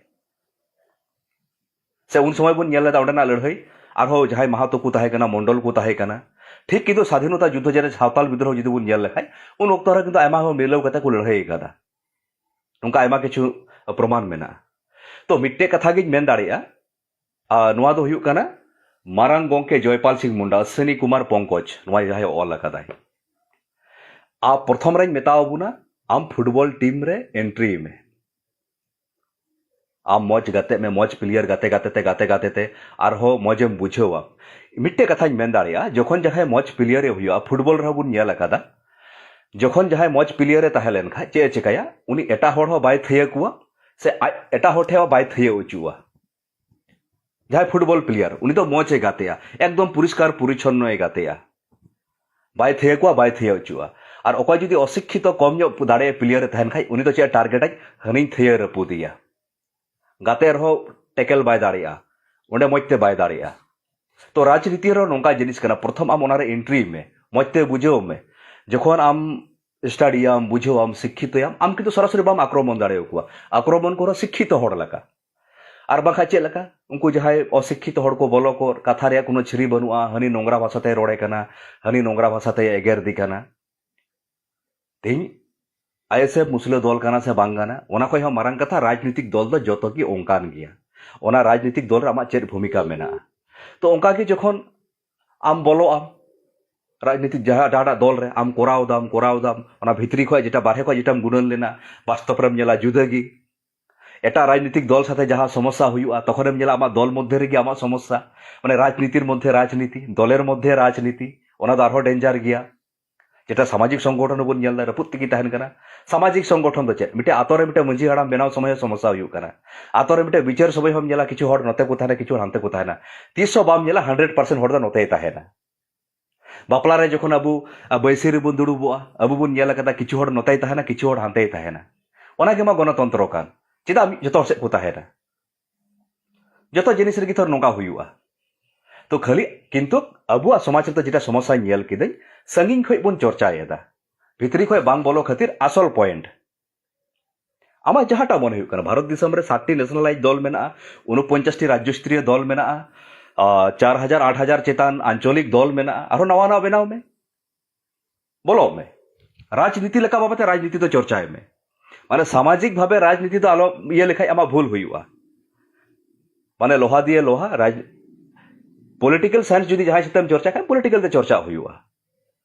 ᱥᱮ ᱩᱱ ᱥᱚᱢᱚᱭ ᱵᱚᱱ ᱧᱮᱞ ᱞᱮᱫᱟ ᱚᱸᱰᱮᱱᱟᱜ ᱞᱟᱹᱲᱦᱟᱹᱭ, ᱟᱨᱦᱚᱸ ᱡᱟᱦᱟᱸᱭ ᱢᱟᱦᱟᱛᱚ ᱠᱚ ᱛᱟᱦᱮᱸ ᱠᱟᱱᱟ, ᱢᱚᱱᱰᱚᱞ ᱠᱚ ᱛᱟᱦᱮᱸ ᱠᱟᱱᱟ, ᱴᱷᱤᱠ ᱠᱤᱱᱛᱩ ᱥᱟᱫᱷᱤᱱᱚᱛᱟ ᱡᱩᱫᱽᱫᱷᱚ ᱡᱮ ᱥᱟᱶᱛᱟᱞ ᱵᱤᱫᱽᱨᱳᱦᱚ ᱡᱩᱫᱤ ᱵᱚᱱ ᱧᱮᱞ ᱞᱮᱠᱷᱟᱡ, ᱩᱱ ᱚᱠᱛᱚ ᱨᱮ ᱠᱤᱱᱛᱩ ᱟᱭᱢᱟ ᱦᱚᱲ ᱢᱤᱞᱟᱹᱣ ᱠᱟᱛᱮ ᱠᱚ ᱞᱟᱹᱲᱦᱟᱹᱭ ᱟᱠᱟᱫᱟ᱾ ᱱᱚᱝᱠᱟ ᱟᱭᱢᱟ ᱠᱤᱪᱷᱩ ᱯᱨᱚᱢᱟᱱ ᱢᱮᱱᱟᱜᱼᱟ᱾ ᱛᱚ, ᱢᱤᱫᱴᱮᱡ ᱠᱟᱛᱷᱟ ᱜᱤᱧ ᱢᱮᱱ ᱫᱟᱲᱮᱭᱟᱜᱼᱟ, ᱟᱨ ᱱᱚᱣᱟ ᱫᱚ ᱦᱩᱭᱩᱜ ᱠᱟᱱᱟ ᱢᱟᱨᱟᱝ ᱜᱚᱢᱠᱮ ᱡᱚᱭᱯᱟᱞ ᱥᱤᱝ ᱢᱩᱱᱰᱟ, ᱚᱥᱥᱤᱱᱤ ᱠᱩᱢᱟᱨ ᱯᱚᱝᱠᱚᱡᱽ, ᱱᱚᱣᱟ ᱡᱟᱦᱟᱸᱭ ᱚᱞ ᱟᱠᱟᱫᱟᱭ᱾ ᱟᱨ ᱯᱨᱚᱛᱷᱚᱢ ᱨᱮᱧ ᱢᱮᱛᱟᱣ ᱵᱚᱱᱟ, ᱟᱢ ᱯᱷᱩᱴᱵᱚᱞ ᱴᱤᱢ ᱨᱮ ᱮᱱᱴᱨᱤ ᱢᱮ᱾ ᱟᱢ ᱢᱚᱡᱽ ᱜᱟᱛᱮᱜ ᱢᱮ, ᱢᱚᱡᱽ ᱯᱞᱮᱭᱟᱨ ᱜᱟᱛᱮ ᱜᱟᱛᱮ ᱛᱮ, ᱜᱟᱛᱮ ᱜᱟᱛᱮ ᱛᱮ ᱟᱨᱦᱚᱸ ᱢᱚᱡᱽ ᱮᱢ ᱵᱩᱡᱷᱟᱹᱣᱟ᱾ ᱢᱤᱫᱴᱮᱡ ᱠᱟᱛᱷᱟᱧ ᱢᱮᱱ ᱫᱟᱲᱮᱭᱟᱜᱼᱟ, ᱡᱚᱠᱷᱚᱱ ᱡᱟᱦᱟᱸᱭ ᱢᱚᱡᱽ ᱯᱞᱮᱭᱟᱨ ᱮ ᱦᱩᱭᱩᱜᱼᱟ, ᱯᱷᱩᱴᱵᱚᱞ ᱨᱮᱦᱚᱸ ᱵᱚᱱ ᱧᱮᱞ ᱟᱠᱟᱫᱟ, ᱡᱚᱠᱷᱚᱱ ᱡᱟᱦᱟᱸᱭ ᱢᱚᱡᱽ ᱯᱞᱮᱭᱟᱨ ᱮ ᱛᱟᱦᱮᱸ ᱞᱮᱱᱠᱷᱟᱱ ᱪᱮᱫ ᱮ ᱪᱮᱠᱟᱭᱟ? ᱩᱱᱤ ᱮᱴᱟᱜ ᱦᱚᱲ ᱦᱚᱸ ᱵᱟᱭ ᱛᱷᱟᱹᱭᱟᱹ ᱠᱚᱣᱟ, ᱥᱮ ᱟᱡ ᱮᱴᱟᱜ ᱦᱚᱲ ᱴᱷᱮᱱ ᱦᱚᱸ ᱵᱟᱭ ᱛᱷᱟᱹᱭᱟᱹ ᱚᱪᱚᱜᱼᱟ᱾ ᱡᱟᱦᱟᱸᱭ ᱯᱷᱩᱴᱵᱚᱞ ᱯᱞᱮᱭᱟᱨ, ᱩᱱᱤ ᱫᱚ ᱢᱚᱡᱽ ᱮ ᱜᱟᱛᱮᱜᱼᱟ, ᱮᱠᱫᱚᱢ ᱯᱚᱨᱤᱥᱠᱟᱨ ᱯᱚᱨᱤᱪᱷᱚᱱᱱᱚ ᱮ ᱜᱟᱛᱮᱜᱼᱟ, ᱵᱟᱭ ᱛᱷᱟᱹᱭᱟᱹ ᱠᱚᱣᱟ, ᱵᱟᱭ ᱛᱷᱟᱹᱭᱟᱹ ᱚᱪᱚᱜᱼᱟ᱾ ᱟᱨ ᱚᱠᱚᱭ ᱡᱩᱫᱤ ᱚᱥᱤᱠᱠᱷᱤᱛᱚ, ᱠᱚᱢ ᱧᱚᱜ ᱫᱟᱲᱮ ᱯᱞᱮᱭᱟᱨ ᱮ ᱛᱟᱦᱮᱱ ᱠᱷᱟᱡ, ᱩᱱᱤ ᱫᱚ ᱪᱮᱫ ᱮ ᱴᱟᱨᱜᱮᱴᱟᱭ? ᱦᱟᱹᱱᱤᱧ ᱛᱷᱟᱹᱭᱟᱹ ᱨᱟᱹᱯᱩᱫᱮᱭᱟ᱾ ᱜᱟᱛᱮ ᱨᱮᱦᱚᱸ ᱴᱮᱠᱮᱞ ᱵᱟᱭ ᱫᱟᱲᱮᱭᱟᱜᱼᱟ, ᱚᱸᱰᱮ ᱢᱚᱡᱽ ᱛᱮ ᱵᱟᱭ ᱫᱟᱲᱮᱭᱟᱜᱼᱟ᱾ ᱛᱚ ᱨᱟᱡᱽᱱᱤᱛᱤ ᱨᱮᱦᱚᱸ ᱱᱚᱝᱠᱟ ᱡᱤᱱᱤᱥ ᱠᱟᱱᱟ, ᱯᱨᱚᱛᱷᱚᱢ ᱟᱢ ᱚᱱᱟᱨᱮ ᱮᱱᱴᱨᱤ ᱢᱮ, ᱢᱚᱡᱽ ᱛᱮ ᱵᱩᱡᱷᱟᱹᱣ ᱢᱮ᱾ ᱡᱚᱠᱷᱚᱱ ᱟᱢ ᱥᱴᱟᱰᱤᱭᱟᱢ, ᱵᱩᱡᱷᱟᱹᱣᱟᱢ, ᱥᱤᱠᱠᱷᱤᱛᱚᱭᱟᱢ, ᱟᱢ ᱠᱤᱱᱛᱩ ᱥᱚᱨᱟᱥᱚᱨᱤ ᱵᱟᱢ ᱟᱠᱨᱚᱢᱚᱱ ᱫᱟᱲᱮᱭᱟᱠᱚᱣᱟ᱾ ᱟᱠᱨᱚᱢᱚᱱ ᱠᱚ ᱨᱮᱦᱚᱸ ᱥᱤᱠᱠᱷᱤᱛᱚ ᱦᱚᱲ ᱞᱮᱠᱟ᱾ ᱟᱨ ᱵᱟᱝᱠᱷᱟᱱ ᱪᱮᱫ ᱞᱮᱠᱟ? ᱩᱱᱠᱩ ᱡᱟᱦᱟᱸᱭ ᱚᱥᱤᱠᱠᱷᱤᱛᱚ ᱦᱚᱲ ᱠᱚ ᱵᱚᱞᱚ ᱠᱚᱜ, ᱠᱟᱛᱷᱟ ᱨᱮᱭᱟᱜ ᱠᱳᱱᱳ ᱪᱷᱤᱨᱤ ᱵᱟᱹᱱᱩᱜᱼᱟ, ᱦᱟᱹᱱᱤ ᱱᱚᱝᱨᱟ ᱵᱷᱟᱥᱟ ᱛᱮᱭ ᱨᱚᱲᱮ ᱠᱟᱱᱟ, ᱦᱟᱹᱱᱤ ᱱᱚᱝᱨᱟ ᱵᱷᱟᱥᱟ ᱛᱮᱭ ᱮᱜᱮᱨᱫᱤ ᱠᱟᱱᱟ᱾ ᱛᱮᱦᱮᱧ ᱟᱭᱮᱥᱮᱯᱷ ᱢᱩᱥᱞᱟᱹ ᱫᱚᱞ ᱠᱟᱱᱟ ᱥᱮ ᱵᱟᱝ ᱠᱟᱱᱟ, ᱚᱱᱟ ᱠᱷᱚᱱ ᱦᱚᱸ ᱢᱟᱨᱟᱝ ᱠᱟᱛᱷᱟ, ᱨᱟᱡᱽᱱᱤᱛᱤᱠ ᱫᱚᱞ ᱫᱚ ᱡᱚᱛᱚ ᱜᱮ ᱚᱱᱠᱟᱱ ᱜᱮᱭᱟ᱾ ᱚᱱᱟ ᱨᱟᱡᱽᱱᱤᱛᱤᱠ ᱫᱚᱞ ᱨᱮ ᱟᱢᱟᱜ ᱪᱮᱫ ᱵᱷᱩᱢᱤᱠᱟ ᱢᱮᱱᱟᱜᱼᱟ? ᱛᱚ ᱚᱱᱠᱟ ᱜᱮ ᱡᱚᱠᱷᱚᱱ ᱟᱢ ᱵᱚᱞᱚᱜ ᱟᱢ ᱨᱟᱡᱽᱱᱤᱛᱤᱠ ᱡᱟᱦᱟᱸ, ᱡᱟᱦᱟᱸᱴᱟᱜ ᱫᱚᱞ ᱨᱮ ᱟᱢ ᱠᱚᱨᱟᱣ ᱫᱟᱢ, ᱠᱚᱨᱟᱣ ᱫᱟᱢ, ᱚᱱᱟ ᱵᱷᱤᱛᱨᱤ ᱠᱷᱚᱱ ᱡᱮᱴᱟ ᱵᱟᱨᱦᱮ ᱠᱷᱚᱱ ᱡᱮᱴᱟᱢ ᱜᱩᱱᱟᱹᱱ ᱞᱮᱱᱟ, ᱵᱟᱥᱛᱚᱵ ᱨᱮᱢ ᱧᱮᱞᱟ ᱡᱩᱫᱟᱹ ᱜᱮ᱾ ᱮᱴᱟᱜ ᱨᱟᱡᱽᱱᱤᱛᱤᱠ ᱫᱚᱞ ᱥᱟᱛᱷᱮ ᱡᱟᱦᱟᱸ ᱥᱚᱢᱚᱥᱥᱟ ᱦᱩᱭᱩᱜᱼᱟ, ᱛᱚᱠᱷᱚᱱᱮᱢ ᱧᱮᱞᱟ ᱟᱢᱟᱜ ᱫᱚᱞ ᱢᱚᱫᱽᱫᱷᱮ ᱨᱮᱜᱮ ᱟᱢᱟᱜ ᱥᱚᱢᱚᱥᱥᱟ, ᱢᱟᱱᱮ ᱨᱟᱡᱽᱱᱤᱛᱤᱨ ᱢᱚᱫᱽᱫᱷᱮ ᱨᱟᱡᱽᱱᱤᱛᱤ, ᱫᱚᱞᱮᱨ ᱢᱚᱫᱽᱫᱷᱮ ᱨᱟᱡᱽᱱᱤᱛᱤ, ᱚᱱᱟ ᱫᱚ ᱟᱨᱦᱚᱸ ᱰᱮᱧᱡᱟᱨ ᱜᱮᱭᱟ᱾ ᱡᱮᱴᱟ ᱥᱟᱢᱟᱡᱤᱠ ᱥᱚᱝᱜᱚᱴᱷᱚᱱ ᱵᱚᱱ ᱧᱮᱞ ᱮᱫᱟ, ᱨᱟᱹᱯᱩᱫ ᱛᱮᱜᱮ ᱛᱟᱦᱮᱱ ᱠᱟᱱᱟ᱾ ᱥᱟᱢᱟᱡᱤᱠ ᱥᱚᱝᱜᱚᱴᱷᱚᱱ ᱫᱚ ᱪᱮᱫ? ᱢᱤᱫᱴᱮᱡ ᱟᱛᱳ ᱨᱮ ᱢᱤᱫᱴᱮᱡ ᱢᱟᱹᱡᱷᱤ ᱦᱟᱲᱟᱢ ᱵᱮᱱᱟᱣ ᱥᱚᱢᱚᱭ ᱦᱚᱸ ᱥᱚᱢᱚᱥᱥᱟ ᱦᱩᱭᱩᱜ ᱠᱟᱱᱟ᱾ ᱟᱛᱳ ᱨᱮ ᱢᱤᱫᱴᱮᱡ ᱵᱤᱪᱟᱹᱨ ᱥᱚᱢᱚᱭ ᱦᱚᱸᱢ ᱧᱮᱞᱟ, ᱠᱤᱪᱷᱩ ᱦᱚᱲ ᱱᱚᱛᱮ ᱠᱚ ᱛᱟᱦᱮᱱᱟ, ᱠᱤᱪᱷᱩ ᱦᱚᱲ ᱦᱟᱱᱛᱮ ᱠᱚ ᱛᱟᱦᱮᱱᱟ᱾ ᱛᱤᱥ ᱦᱚᱸ ᱵᱟᱢ ᱧᱮᱞᱟ ᱦᱟᱱᱰᱨᱮᱰ ᱯᱟᱨᱥᱮᱱᱴ ᱦᱚᱲ ᱫᱚ ᱱᱚᱛᱮᱭ ᱛᱟᱦᱮᱱᱟ᱾ ᱵᱟᱯᱞᱟ ᱨᱮ ᱡᱚᱠᱷᱚᱱ ᱟᱵᱚ, ᱟ, ᱵᱟᱹᱭᱥᱤ ᱨᱮᱵᱚᱱ ᱫᱩᱲᱩᱵᱚᱜᱼᱟ, ᱟᱵᱚ ᱵᱚᱱ ᱧᱮᱞ ᱟᱠᱟᱫᱟ, ᱠᱤᱪᱷᱩ ᱦᱚᱲ ᱱᱚᱛᱮᱭ ᱛᱟᱦᱮᱱᱟ, ᱠᱤᱪᱷᱩ ᱦᱚᱲ ᱦᱟᱱᱛᱮᱭ ᱛᱟᱦᱮᱱᱟ᱾ ᱚᱱᱟ ᱜᱮᱢᱟ ᱜᱚᱱᱚᱛᱚᱱᱛᱨᱚ ᱠᱟᱱ᱾ ᱪᱮᱫᱟᱜ ᱢᱤᱫ, ᱡᱚᱛᱚ ᱦᱚᱲ ᱥᱮᱫ ᱠᱚ ᱛᱟᱦᱮᱱᱟ? ᱡᱚᱛᱚ ᱡᱤᱱᱤᱥ ᱨᱮᱜᱮ ᱛᱚ ᱱᱚᱝᱠᱟ ᱦᱩᱭᱩᱜᱼᱟ᱾ ᱛᱚ ᱠᱷᱟᱹᱞᱤ ᱠᱤᱱᱛᱩ ᱟᱵᱚᱣᱟᱜ ᱥᱚᱢᱟᱡᱽ ᱨᱮᱫᱚ ᱡᱮᱴᱟ ᱥᱚᱢᱚᱥᱥᱟᱧ ᱧᱮᱞ ᱠᱤᱫᱟᱹᱧ, ᱥᱟᱺᱜᱤᱧ ᱠᱷᱚᱱ ᱵᱚᱱ ᱪᱚᱨᱪᱟᱭᱮᱫᱟ, ᱵᱷᱤᱛᱨᱤ ᱠᱷᱚᱱ ᱵᱟᱝ ᱵᱚᱞᱚ ᱠᱷᱟᱹᱛᱤᱨ ᱟᱥᱚᱞ ᱯᱚᱭᱮᱱᱴ᱾ ᱟᱢᱟᱜ ᱡᱟᱦᱟᱸᱴᱟᱜ ᱢᱚᱱᱮ ᱦᱩᱭᱩᱜ ᱠᱟᱱᱟ, ᱵᱷᱟᱨᱚᱛ ᱫᱤᱥᱚᱢ ᱨᱮ ᱥᱟᱛᱴᱤ ᱱᱮᱥᱱᱟᱞᱟᱭᱤᱡᱽ ᱫᱚᱞ ᱢᱮᱱᱟᱜᱼᱟ, ᱩᱱᱚᱯᱚᱧᱪᱟᱥᱴᱤ ᱨᱟᱡᱽᱡᱚ ᱥᱛᱨᱤᱭᱚ ᱫᱚᱞ ᱢᱮᱱᱟᱜᱼᱟ, ᱟᱨ ᱪᱟᱨ ᱦᱟᱡᱟᱨ, ᱟᱴ ᱦᱟᱡᱟᱨ ᱪᱮᱛᱟᱱ ᱟᱧᱪᱚᱞᱤᱠ ᱫᱚᱞ ᱢᱮᱱᱟᱜᱼᱟ, ᱟᱨᱦᱚᱸ ᱱᱟᱣᱟ ᱱᱟᱣᱟ ᱵᱮᱱᱟᱣ ᱢᱮ, ᱵᱚᱞᱚᱜ ᱢᱮ᱾ ᱨᱟᱡᱽᱱᱤᱛᱤ ᱞᱮᱠᱟ ᱵᱟᱵᱚᱛᱮ ᱨᱟᱡᱽᱱᱤᱛᱤ ᱫᱚ ᱪᱚᱨᱪᱟᱭ ᱢᱮ᱾ ᱢᱟᱱᱮ ᱥᱟᱢᱟᱡᱤᱠ ᱵᱷᱟᱵᱮ ᱨᱟᱡᱽᱱᱤᱛᱤ ᱫᱚ ᱟᱞᱚ ᱤᱭᱟᱹ ᱞᱮᱠᱷᱟᱡ ᱟᱢᱟᱜ ᱵᱷᱩᱞ ᱦᱩᱭᱩᱜᱼᱟ᱾ ᱢᱟᱱᱮ ᱞᱳᱦᱟ ᱫᱤᱭᱮ ᱞᱳᱦᱟ, ᱨᱟᱡᱽ-, ᱯᱚᱞᱤᱴᱤᱠᱮᱞ ᱥᱟᱭᱮᱱᱥ ᱡᱩᱫᱤ ᱡᱟᱦᱟᱸᱭ ᱥᱟᱛᱮᱢ ᱪᱚᱨᱪᱟ ᱠᱷᱟᱱ, ᱯᱚᱞᱤᱴᱤᱠᱮᱞ ᱛᱮ ᱪᱚᱨᱪᱟ ᱦᱩᱭᱩᱜᱼᱟ᱾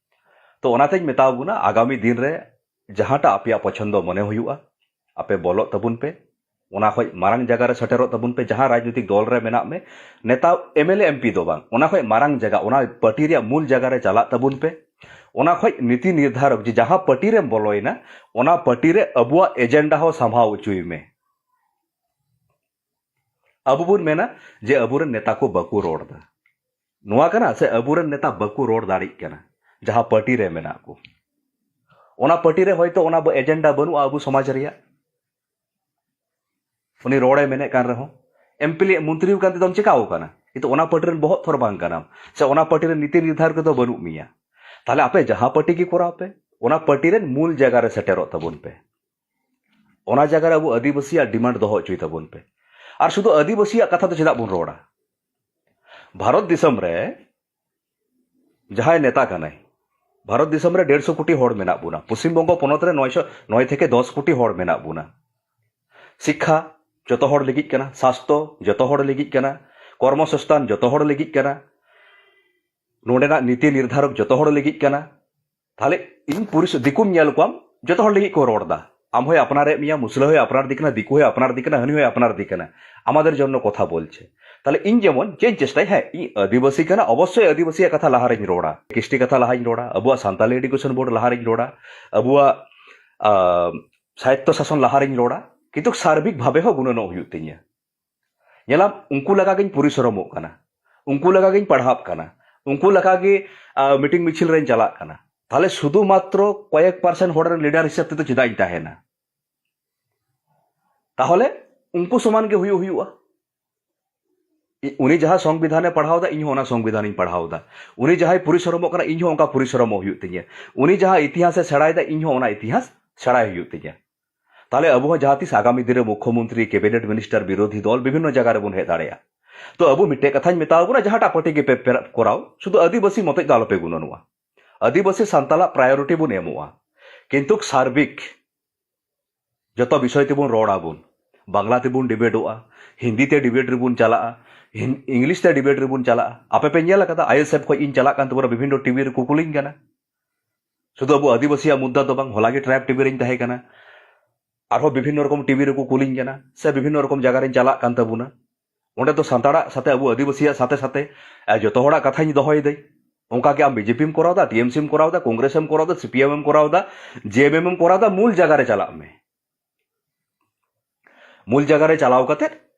ᱛᱚ ᱚᱱᱟᱛᱮᱧ ᱢᱮᱛᱟ ᱵᱚᱱᱟ, ᱟᱜᱟᱢᱤ ᱫᱤᱱ ᱨᱮ ᱡᱟᱦᱟᱸᱴᱟᱜ ᱟᱯᱮᱭᱟᱜ ᱯᱚᱪᱷᱚᱱᱫᱚ ᱢᱚᱱᱮ ᱦᱩᱭᱩᱜᱼᱟ, ᱟᱯᱮ ᱵᱚᱞᱚᱜ ᱛᱟᱵᱚᱱ ᱯᱮ, ᱚᱱᱟ ᱠᱷᱚᱡ ᱢᱟᱨᱟᱝ ᱡᱟᱭᱜᱟ ᱨᱮ ᱥᱮᱴᱮᱨᱚᱜ ᱛᱟᱵᱚᱱ ᱯᱮ, ᱡᱟᱦᱟᱸ ᱨᱟᱡᱽᱱᱤᱛᱤᱠ ᱫᱚᱞ ᱨᱮ ᱢᱮᱱᱟᱜ ᱢᱮ, ᱱᱮᱛᱟ, M L A, M P ᱫᱚ ᱵᱟᱝ, ᱚᱱᱟ ᱠᱷᱚᱡ ᱢᱟᱨᱟᱝ ᱡᱟᱭᱜᱟ, ᱚᱱᱟ ᱯᱟᱨᱴᱤ ᱨᱮᱭᱟᱜ ᱢᱩᱞ ᱡᱟᱭᱜᱟ ᱨᱮ ᱪᱟᱞᱟᱜ ᱛᱟᱵᱚᱱ ᱯᱮ᱾ ᱚᱱᱟ ᱠᱷᱚᱡ ᱱᱤᱛᱤ ᱱᱤᱨᱫᱷᱟᱨᱚᱠ ᱡᱮ ᱡᱟᱦᱟᱸ ᱯᱟᱨᱴᱤ ᱨᱮᱢ ᱵᱚᱞᱚᱭᱮᱱᱟ, ᱚᱱᱟ ᱯᱟᱨᱴᱤ ᱨᱮ ᱟᱵᱚᱣᱟᱜ ᱮᱡᱮᱱᱰᱟ ᱦᱚᱸ ᱥᱟᱢᱵᱷᱟᱣ ᱦᱚᱪᱚᱭ ᱢᱮ᱾ ᱟᱵᱚ ᱵᱚᱱ ᱢᱮᱱᱟ ᱡᱮ ᱟᱵᱚᱨᱮᱱ ᱱᱮᱛᱟ ᱠᱚ ᱵᱟᱠᱚ ᱨᱚᱲ ᱮᱫᱟ, ᱱᱚᱣᱟ ᱠᱟᱱᱟ ᱥᱮ ᱟᱵᱚᱨᱮᱱ ᱱᱮᱛᱟ ᱵᱟᱠᱚ ᱨᱚᱲ ᱫᱟᱲᱮᱜ ᱠᱟᱱᱟ? ᱡᱟᱦᱟᱸ ᱯᱟᱨᱴᱤ ᱨᱮ ᱢᱮᱱᱟᱜ ᱠᱚ, ᱚᱱᱟ ᱯᱟᱨᱴᱤ ᱨᱮ ᱦᱚᱭᱛᱳ ᱚᱱᱟ ᱮᱡᱮᱱᱰᱟ ᱵᱟᱹᱱᱩᱜᱼᱟ ᱟᱵᱚ ᱥᱚᱢᱟᱡᱽ ᱨᱮᱭᱟᱜ᱾ ᱩᱱᱤ ᱨᱚᱲᱮ ᱢᱮᱱᱮᱫ ᱠᱟᱱ ᱨᱮᱦᱚᱸ, ᱮᱢᱯᱤᱞᱮ ᱢᱚᱱᱛᱨᱤ ᱠᱟᱱ ᱛᱮᱫᱚᱢ ᱪᱮᱠᱟᱣ ᱠᱟᱱᱟ? ᱠᱤᱱᱛᱩ ᱚᱱᱟ ᱯᱟᱨᱴᱤ ᱨᱮᱱ ᱵᱚᱦᱚᱜ ᱛᱷᱚᱨ ᱵᱟᱝ ᱠᱟᱱᱟᱢ, ᱥᱮ ᱚᱱᱟ ᱯᱟᱨᱴᱤ ᱨᱮᱱ ᱱᱤᱛᱤ ᱱᱤᱨᱫᱷᱟᱨᱚᱠ ᱫᱚ ᱵᱟᱹᱱᱩᱜ ᱢᱮᱭᱟ᱾ ᱛᱟᱦᱞᱮ ᱟᱯᱮ ᱡᱟᱦᱟᱸ ᱯᱟᱨᱴᱤ ᱜᱮ ᱠᱚᱨᱟᱣ ᱯᱮ, ᱚᱱᱟ ᱯᱟᱨᱴᱤ ᱨᱮᱱ ᱢᱩᱞ ᱡᱟᱭᱜᱟ ᱨᱮ ᱥᱮᱴᱮᱨᱚᱜ ᱛᱟᱵᱚᱱ ᱯᱮ᱾ ᱚᱱᱟ ᱡᱟᱭᱜᱟ ᱨᱮ ᱟᱵᱚ ᱟᱹᱫᱤᱵᱟᱹᱥᱤᱭᱟᱜ ᱰᱤᱢᱟᱱᱰ ᱫᱚᱦᱚ ᱦᱚᱪᱚᱭ ᱛᱟᱵᱚᱱ ᱯᱮ᱾ ᱟᱨ ᱥᱩᱫᱷᱩ ᱟᱹᱫᱤᱵᱟᱹᱥᱤᱭᱟᱜ ᱠᱟᱛᱷᱟ ᱫᱚ ᱪᱮᱫᱟᱜ ᱵᱚᱱ ᱨᱚᱲᱟ? ᱵᱷᱟᱨᱚᱛ ᱫᱤᱥᱚᱢ ᱨᱮ ᱡᱟᱦᱟᱸᱭ ᱱᱮᱛᱟ ᱠᱟᱱᱟᱭ, ᱵᱷᱟᱨᱚᱛ ᱫᱤᱥᱚᱢ ᱨᱮ ᱰᱮᱲᱥᱚ ᱠᱳᱴᱤ ᱦᱚᱲ ᱢᱮᱱᱟᱜ ᱵᱚᱱᱟ, ᱯᱚᱥᱪᱤᱢ ᱵᱚᱝᱜᱚ ᱯᱚᱱᱚᱛ ᱨᱮ ᱱᱚᱭᱥᱚ, ᱱᱚᱭ ᱛᱷᱮᱠᱮ ᱫᱚᱥ ᱠᱳᱴᱤ ᱦᱚᱲ ᱢᱮᱱᱟᱜ ᱵᱚᱱᱟ᱾ ᱥᱤᱠᱠᱷᱟ ᱡᱚᱛᱚ ᱦᱚᱲ ᱞᱟᱹᱜᱤᱫ ᱠᱟᱱᱟ, ᱥᱟᱥᱛᱷᱚ ᱡᱚᱛᱚ ᱦᱚᱲ ᱞᱟᱹᱜᱤᱫ ᱠᱟᱱᱟ, ᱠᱚᱨᱢᱚᱥᱚᱝᱥᱛᱷᱟᱱ ᱡᱚᱛᱚ ᱦᱚᱲ ᱞᱟᱹᱜᱤᱫ ᱠᱟᱱᱟ, ᱱᱚᱰᱮᱱᱟᱜ ᱱᱤᱛᱤ ᱱᱤᱨᱫᱷᱟᱨᱚᱠ ᱡᱚᱛᱚ ᱦᱚᱲ ᱞᱟᱹᱜᱤᱫ ᱠᱟᱱᱟ᱾ ᱛᱟᱦᱞᱮ ᱤᱧ ᱯᱩᱨᱩᱥ ᱫᱤᱠᱩᱢ ᱧᱮᱞ ᱠᱚᱣᱟᱢ, ᱡᱚᱛᱚ ᱦᱚᱲ ᱞᱟᱹᱜᱤᱫ ᱠᱚ ᱨᱚᱲ ᱮᱫᱟ᱾ ᱟᱢ ᱦᱚᱸᱭ ᱟᱯᱱᱟᱨᱮᱫ ᱢᱮᱭᱟ, ᱢᱩᱥᱞᱟᱹ ᱦᱚᱸᱭ ᱟᱯᱱᱟᱨ ᱫᱤ ᱠᱟᱱᱟ, ᱫᱤᱠᱩ ᱦᱚᱸᱭ ᱟᱯᱱᱟᱨ ᱫᱤ ᱠᱟᱱᱟ, ᱦᱟᱹᱱᱤ ᱦᱚᱸᱭ ᱟᱯᱱᱟᱨ ᱫᱤ ᱠᱟᱱᱟ᱾ ᱟᱢᱟᱫᱮᱨ ᱡᱚᱱᱱᱚ ᱠᱚᱛᱷᱟ ᱵᱚᱞᱪᱷᱮ᱾ ᱛᱟᱦᱞᱮ ᱤᱧ ᱡᱮᱢᱚᱱ ᱪᱮᱫ ᱤᱧ ᱪᱮᱥᱴᱟᱭᱟ, ᱦᱮᱸ, ᱤᱧ ᱟᱹᱫᱤᱵᱟᱹᱥᱤ ᱠᱟᱱᱟ, ᱚᱵᱚᱥᱥᱳᱭ ᱟᱹᱫᱤᱵᱟᱹᱥᱤᱭᱟᱜ ᱠᱟᱛᱷᱟ ᱞᱟᱦᱟᱨᱮᱧ ᱨᱚᱲᱟ, ᱠᱨᱤᱥᱴᱤ ᱠᱟᱛᱷᱟ ᱞᱟᱦᱟᱧ ᱨᱚᱲᱟ, ᱟᱵᱚᱣᱟᱜ ᱥᱟᱱᱛᱟᱞᱤ ᱮᱰᱩᱠᱮᱥᱚᱱ ᱵᱳᱨᱰ ᱞᱟᱦᱟᱨᱮᱧ ᱨᱚᱲᱟ, ᱟᱵᱚᱣᱟᱜ, ᱟᱸ, ᱥᱟᱦᱤᱛᱛᱚ ᱥᱟᱥᱚᱱ ᱞᱟᱦᱟᱨᱮᱧ ᱨᱚᱲᱟ, ᱠᱤᱱᱛᱩ ᱥᱟᱨᱵᱤᱠ ᱵᱷᱟᱵᱮ ᱦᱚᱸ ᱜᱩᱱᱟᱹᱱᱚᱜ ᱦᱩᱭᱩᱜ ᱛᱤᱧᱟ᱾ ᱧᱮᱞᱟᱢ, ᱩᱱᱠᱩ ᱞᱮᱠᱟ ᱜᱤᱧ ᱯᱚᱨᱤᱥᱨᱚᱢᱚᱜ ᱠᱟᱱᱟ, ᱩᱱᱠᱩ ᱞᱮᱠᱟ ᱜᱤᱧ ᱯᱟᱲᱦᱟᱜ ᱠᱟᱱᱟ, ᱩᱱᱠᱩ ᱞᱮᱠᱟ ᱜᱮ, ᱟᱸ, ᱢᱤᱴᱤᱝ ᱢᱤᱪᱷᱤᱞ ᱨᱮᱧ ᱪᱟᱞᱟᱜ ᱠᱟᱱᱟ᱾ ᱛᱟᱦᱞᱮ ᱥᱩᱫᱷᱩ ᱢᱟᱛᱨᱚ ᱠᱚᱭᱮᱠ ᱯᱟᱨᱥᱮᱱᱴ ᱦᱚᱲ ᱨᱮᱱ ᱞᱤᱰᱟᱨ ᱦᱤᱥᱟᱹᱵ ᱛᱮᱫᱚ ᱪᱮᱫᱟᱜ ᱤᱧ ᱛᱟᱦᱮᱱᱟ? ᱛᱟᱦᱚᱞᱮ ᱩᱱᱠᱩ ᱥᱚᱢᱟᱱ ᱜᱮ ᱦᱩᱭᱩᱜ ᱦᱩᱭᱩᱜᱼᱟ᱾ ᱤ-, ᱩᱱᱤ ᱡᱟᱦᱟᱸ ᱥᱚᱝᱵᱤᱫᱷᱟᱱᱮ ᱯᱟᱲᱦᱟᱣ ᱮᱫᱟ, ᱤᱧ ᱦᱚᱸ ᱚᱱᱟ ᱥᱚᱝᱵᱤᱫᱷᱟᱱᱤᱧ ᱯᱟᱲᱦᱟᱣ ᱮᱫᱟ᱾ ᱩᱱᱤ ᱡᱟᱦᱟᱸᱭ ᱯᱚᱨᱤᱥᱨᱚᱢᱚᱜ ᱠᱟᱱᱟ, ᱤᱧ ᱦᱚᱸ ᱚᱱᱠᱟ ᱯᱚᱨᱤᱥᱨᱚᱢᱚᱜ ᱦᱩᱭᱩᱜ ᱛᱤᱧᱟᱹ᱾ ᱩᱱᱤ ᱡᱟᱦᱟᱸ ᱤᱛᱤᱦᱟᱥᱮ ᱥᱮᱬᱟᱭᱮᱫᱟ, ᱤᱧ ᱦᱚᱸ ᱚᱱᱟ ᱤᱛᱤᱦᱟᱥ ᱥᱮᱬᱟᱭ ᱦᱩᱭᱩᱜ ᱛᱤᱧᱟᱹ᱾ ᱛᱟᱦᱞᱮ ᱟᱵᱚ ᱦᱚᱸ ᱡᱟᱦᱟᱸ ᱛᱤᱥ ᱟᱜᱟᱢᱤ ᱫᱤᱱ ᱨᱮ ᱢᱩᱠᱠᱷᱚᱢᱚᱱᱛᱨᱤ, ᱠᱮᱵᱤᱱᱮᱴ ᱢᱤᱱᱤᱥᱴᱟᱨ, ᱵᱤᱨᱳᱫᱷᱤ ᱫᱚᱞ, ᱵᱤᱵᱷᱤᱱᱱᱚ ᱡᱟᱭᱜᱟ ᱨᱮᱵᱚᱱ ᱦᱮᱡ ᱫᱟᱲᱮᱭᱟᱜᱼᱟ᱾ ᱛᱚ ᱟᱵᱚ ᱢᱤᱫᱴᱮᱡ ᱠᱟᱛᱷᱟᱧ ᱢᱮᱛᱟᱣ ᱵᱚᱱᱟ, ᱡᱟᱦᱟᱸᱴᱟᱜ ᱯᱟᱨᱴᱤ ᱜᱮᱯᱮ ᱯᱮ-, ᱠᱚᱨᱟᱣ, ᱥᱩᱫᱷᱩ ᱟᱹᱫᱤᱵᱟᱹᱥᱤ ᱢᱚᱛᱚᱡ ᱫᱚ ᱟᱞᱚᱯᱮ ᱜᱩᱱᱟᱹᱱᱚᱜᱼᱟ᱾ ᱟᱹᱫᱤᱵᱟᱹᱥᱤ ᱥᱟᱱᱛᱟᱞᱟᱜ ᱯᱨᱟᱭᱳᱨᱤᱴᱤ ᱵᱚᱱ ᱮᱢᱚᱜᱼᱟ, ᱠᱤᱱᱛᱩ ᱥᱟᱨᱵᱤᱠ ᱡᱚᱛᱚ ᱵᱤᱥᱚᱭ ᱛᱮᱵᱚᱱ ᱨᱚᱲ ᱟᱵᱚᱱ᱾ ᱵᱟᱝᱞᱟ ᱛᱮᱵᱚᱱ ᱰᱤᱵᱮᱴᱚᱜᱼᱟ, ᱦᱤᱱᱫᱤ ᱛᱮ ᱰᱤᱵᱮᱴ ᱨᱮᱵᱚᱱ ᱪᱟᱞᱟᱜᱼᱟ, ᱦᱤᱱ-, ᱤᱝᱞᱤᱥ ᱛᱮ ᱰᱤᱵᱮᱴ ᱨᱮᱵᱚᱱ ᱪᱟᱞᱟᱜᱼᱟ᱾ ᱟᱯᱮ ᱯᱮ ᱧᱮᱞ ᱟᱠᱟᱫᱟ, ᱟᱭᱮᱥᱮᱯᱷ ᱠᱷᱚᱱ ᱤᱧ ᱪᱟᱞᱟᱜ ᱠᱟᱱ ᱛᱟᱵᱚᱱᱟ, ᱵᱤᱵᱷᱤᱱᱱᱚ ᱴᱤᱵᱷᱤ ᱨᱮᱠᱚ ᱠᱩᱞᱤᱧ ᱠᱟᱱᱟ᱾ ᱥᱩᱫᱷᱩ ᱟᱵᱚ ᱟᱹᱫᱤᱵᱟᱹᱥᱤᱭᱟᱜ ᱢᱩᱫᱽᱫᱟ ᱫᱚ ᱵᱟᱝ, ᱦᱚᱞᱟ ᱜᱮ ᱴᱨᱟᱭᱤᱵᱽ ᱴᱤᱵᱷᱤ ᱨᱮᱧ ᱛᱟᱦᱮᱸ ᱠᱟᱱᱟ, ᱟᱨᱦᱚᱸ ᱵᱤᱵᱷᱤᱱᱱᱚ ᱨᱚᱠᱚᱢ ᱴᱤᱵᱷᱤ ᱨᱮᱠᱚ ᱠᱩᱞᱤᱧ ᱠᱟᱱᱟ, ᱥᱮ ᱵᱤᱵᱷᱤᱱᱱᱚ ᱨᱚᱠᱚᱢ ᱡᱟᱭᱜᱟ ᱨᱮᱧ ᱪᱟᱞᱟᱜ ᱠᱟᱱ ᱛᱟᱵᱚᱱᱟ᱾ ᱚᱸᱰᱮ ᱫᱚ ᱥᱟᱱᱛᱟᱲᱟᱜ ᱥᱟᱛᱮ, ᱟᱵᱚ ᱟᱹᱫᱤᱵᱟᱹᱥᱤᱭᱟᱜ ᱥᱟᱛᱮ ᱥᱟᱛᱮ, ᱮ, ᱡᱚᱛᱚ ᱦᱚᱲᱟᱜ ᱠᱟᱛᱷᱟᱧ ᱫᱚᱦᱚᱭᱮᱫᱟᱹᱧ᱾ ᱚᱱᱠᱟ ᱜᱮ ᱟᱢ ᱵᱤᱡᱮᱯᱤᱢ ᱠᱚᱨᱟᱣ ᱫᱟ, ᱴᱤᱮᱢᱥᱤᱢ ᱠᱚᱨᱟᱣ ᱫᱟ, ᱠᱚᱝᱜᱨᱮᱥᱮᱢ ᱠᱚᱨᱟᱣ ᱫᱟ, ᱥᱤᱯᱤᱮᱢ ᱮᱢ ᱠᱚᱨᱟᱣ ᱫᱟ, ᱡᱮᱮᱢᱮᱢ ᱮᱢ ᱠᱚᱨᱟᱣ ᱫᱟ, ᱢᱩᱞ ᱡᱟᱭᱜᱟ ᱨᱮ ᱪᱟᱞᱟᱜ ᱢᱮ᱾ ᱢᱩᱞ ᱡᱟᱭᱜᱟ ᱨᱮ ᱪᱟᱞᱟᱣ ᱠᱟᱛᱮ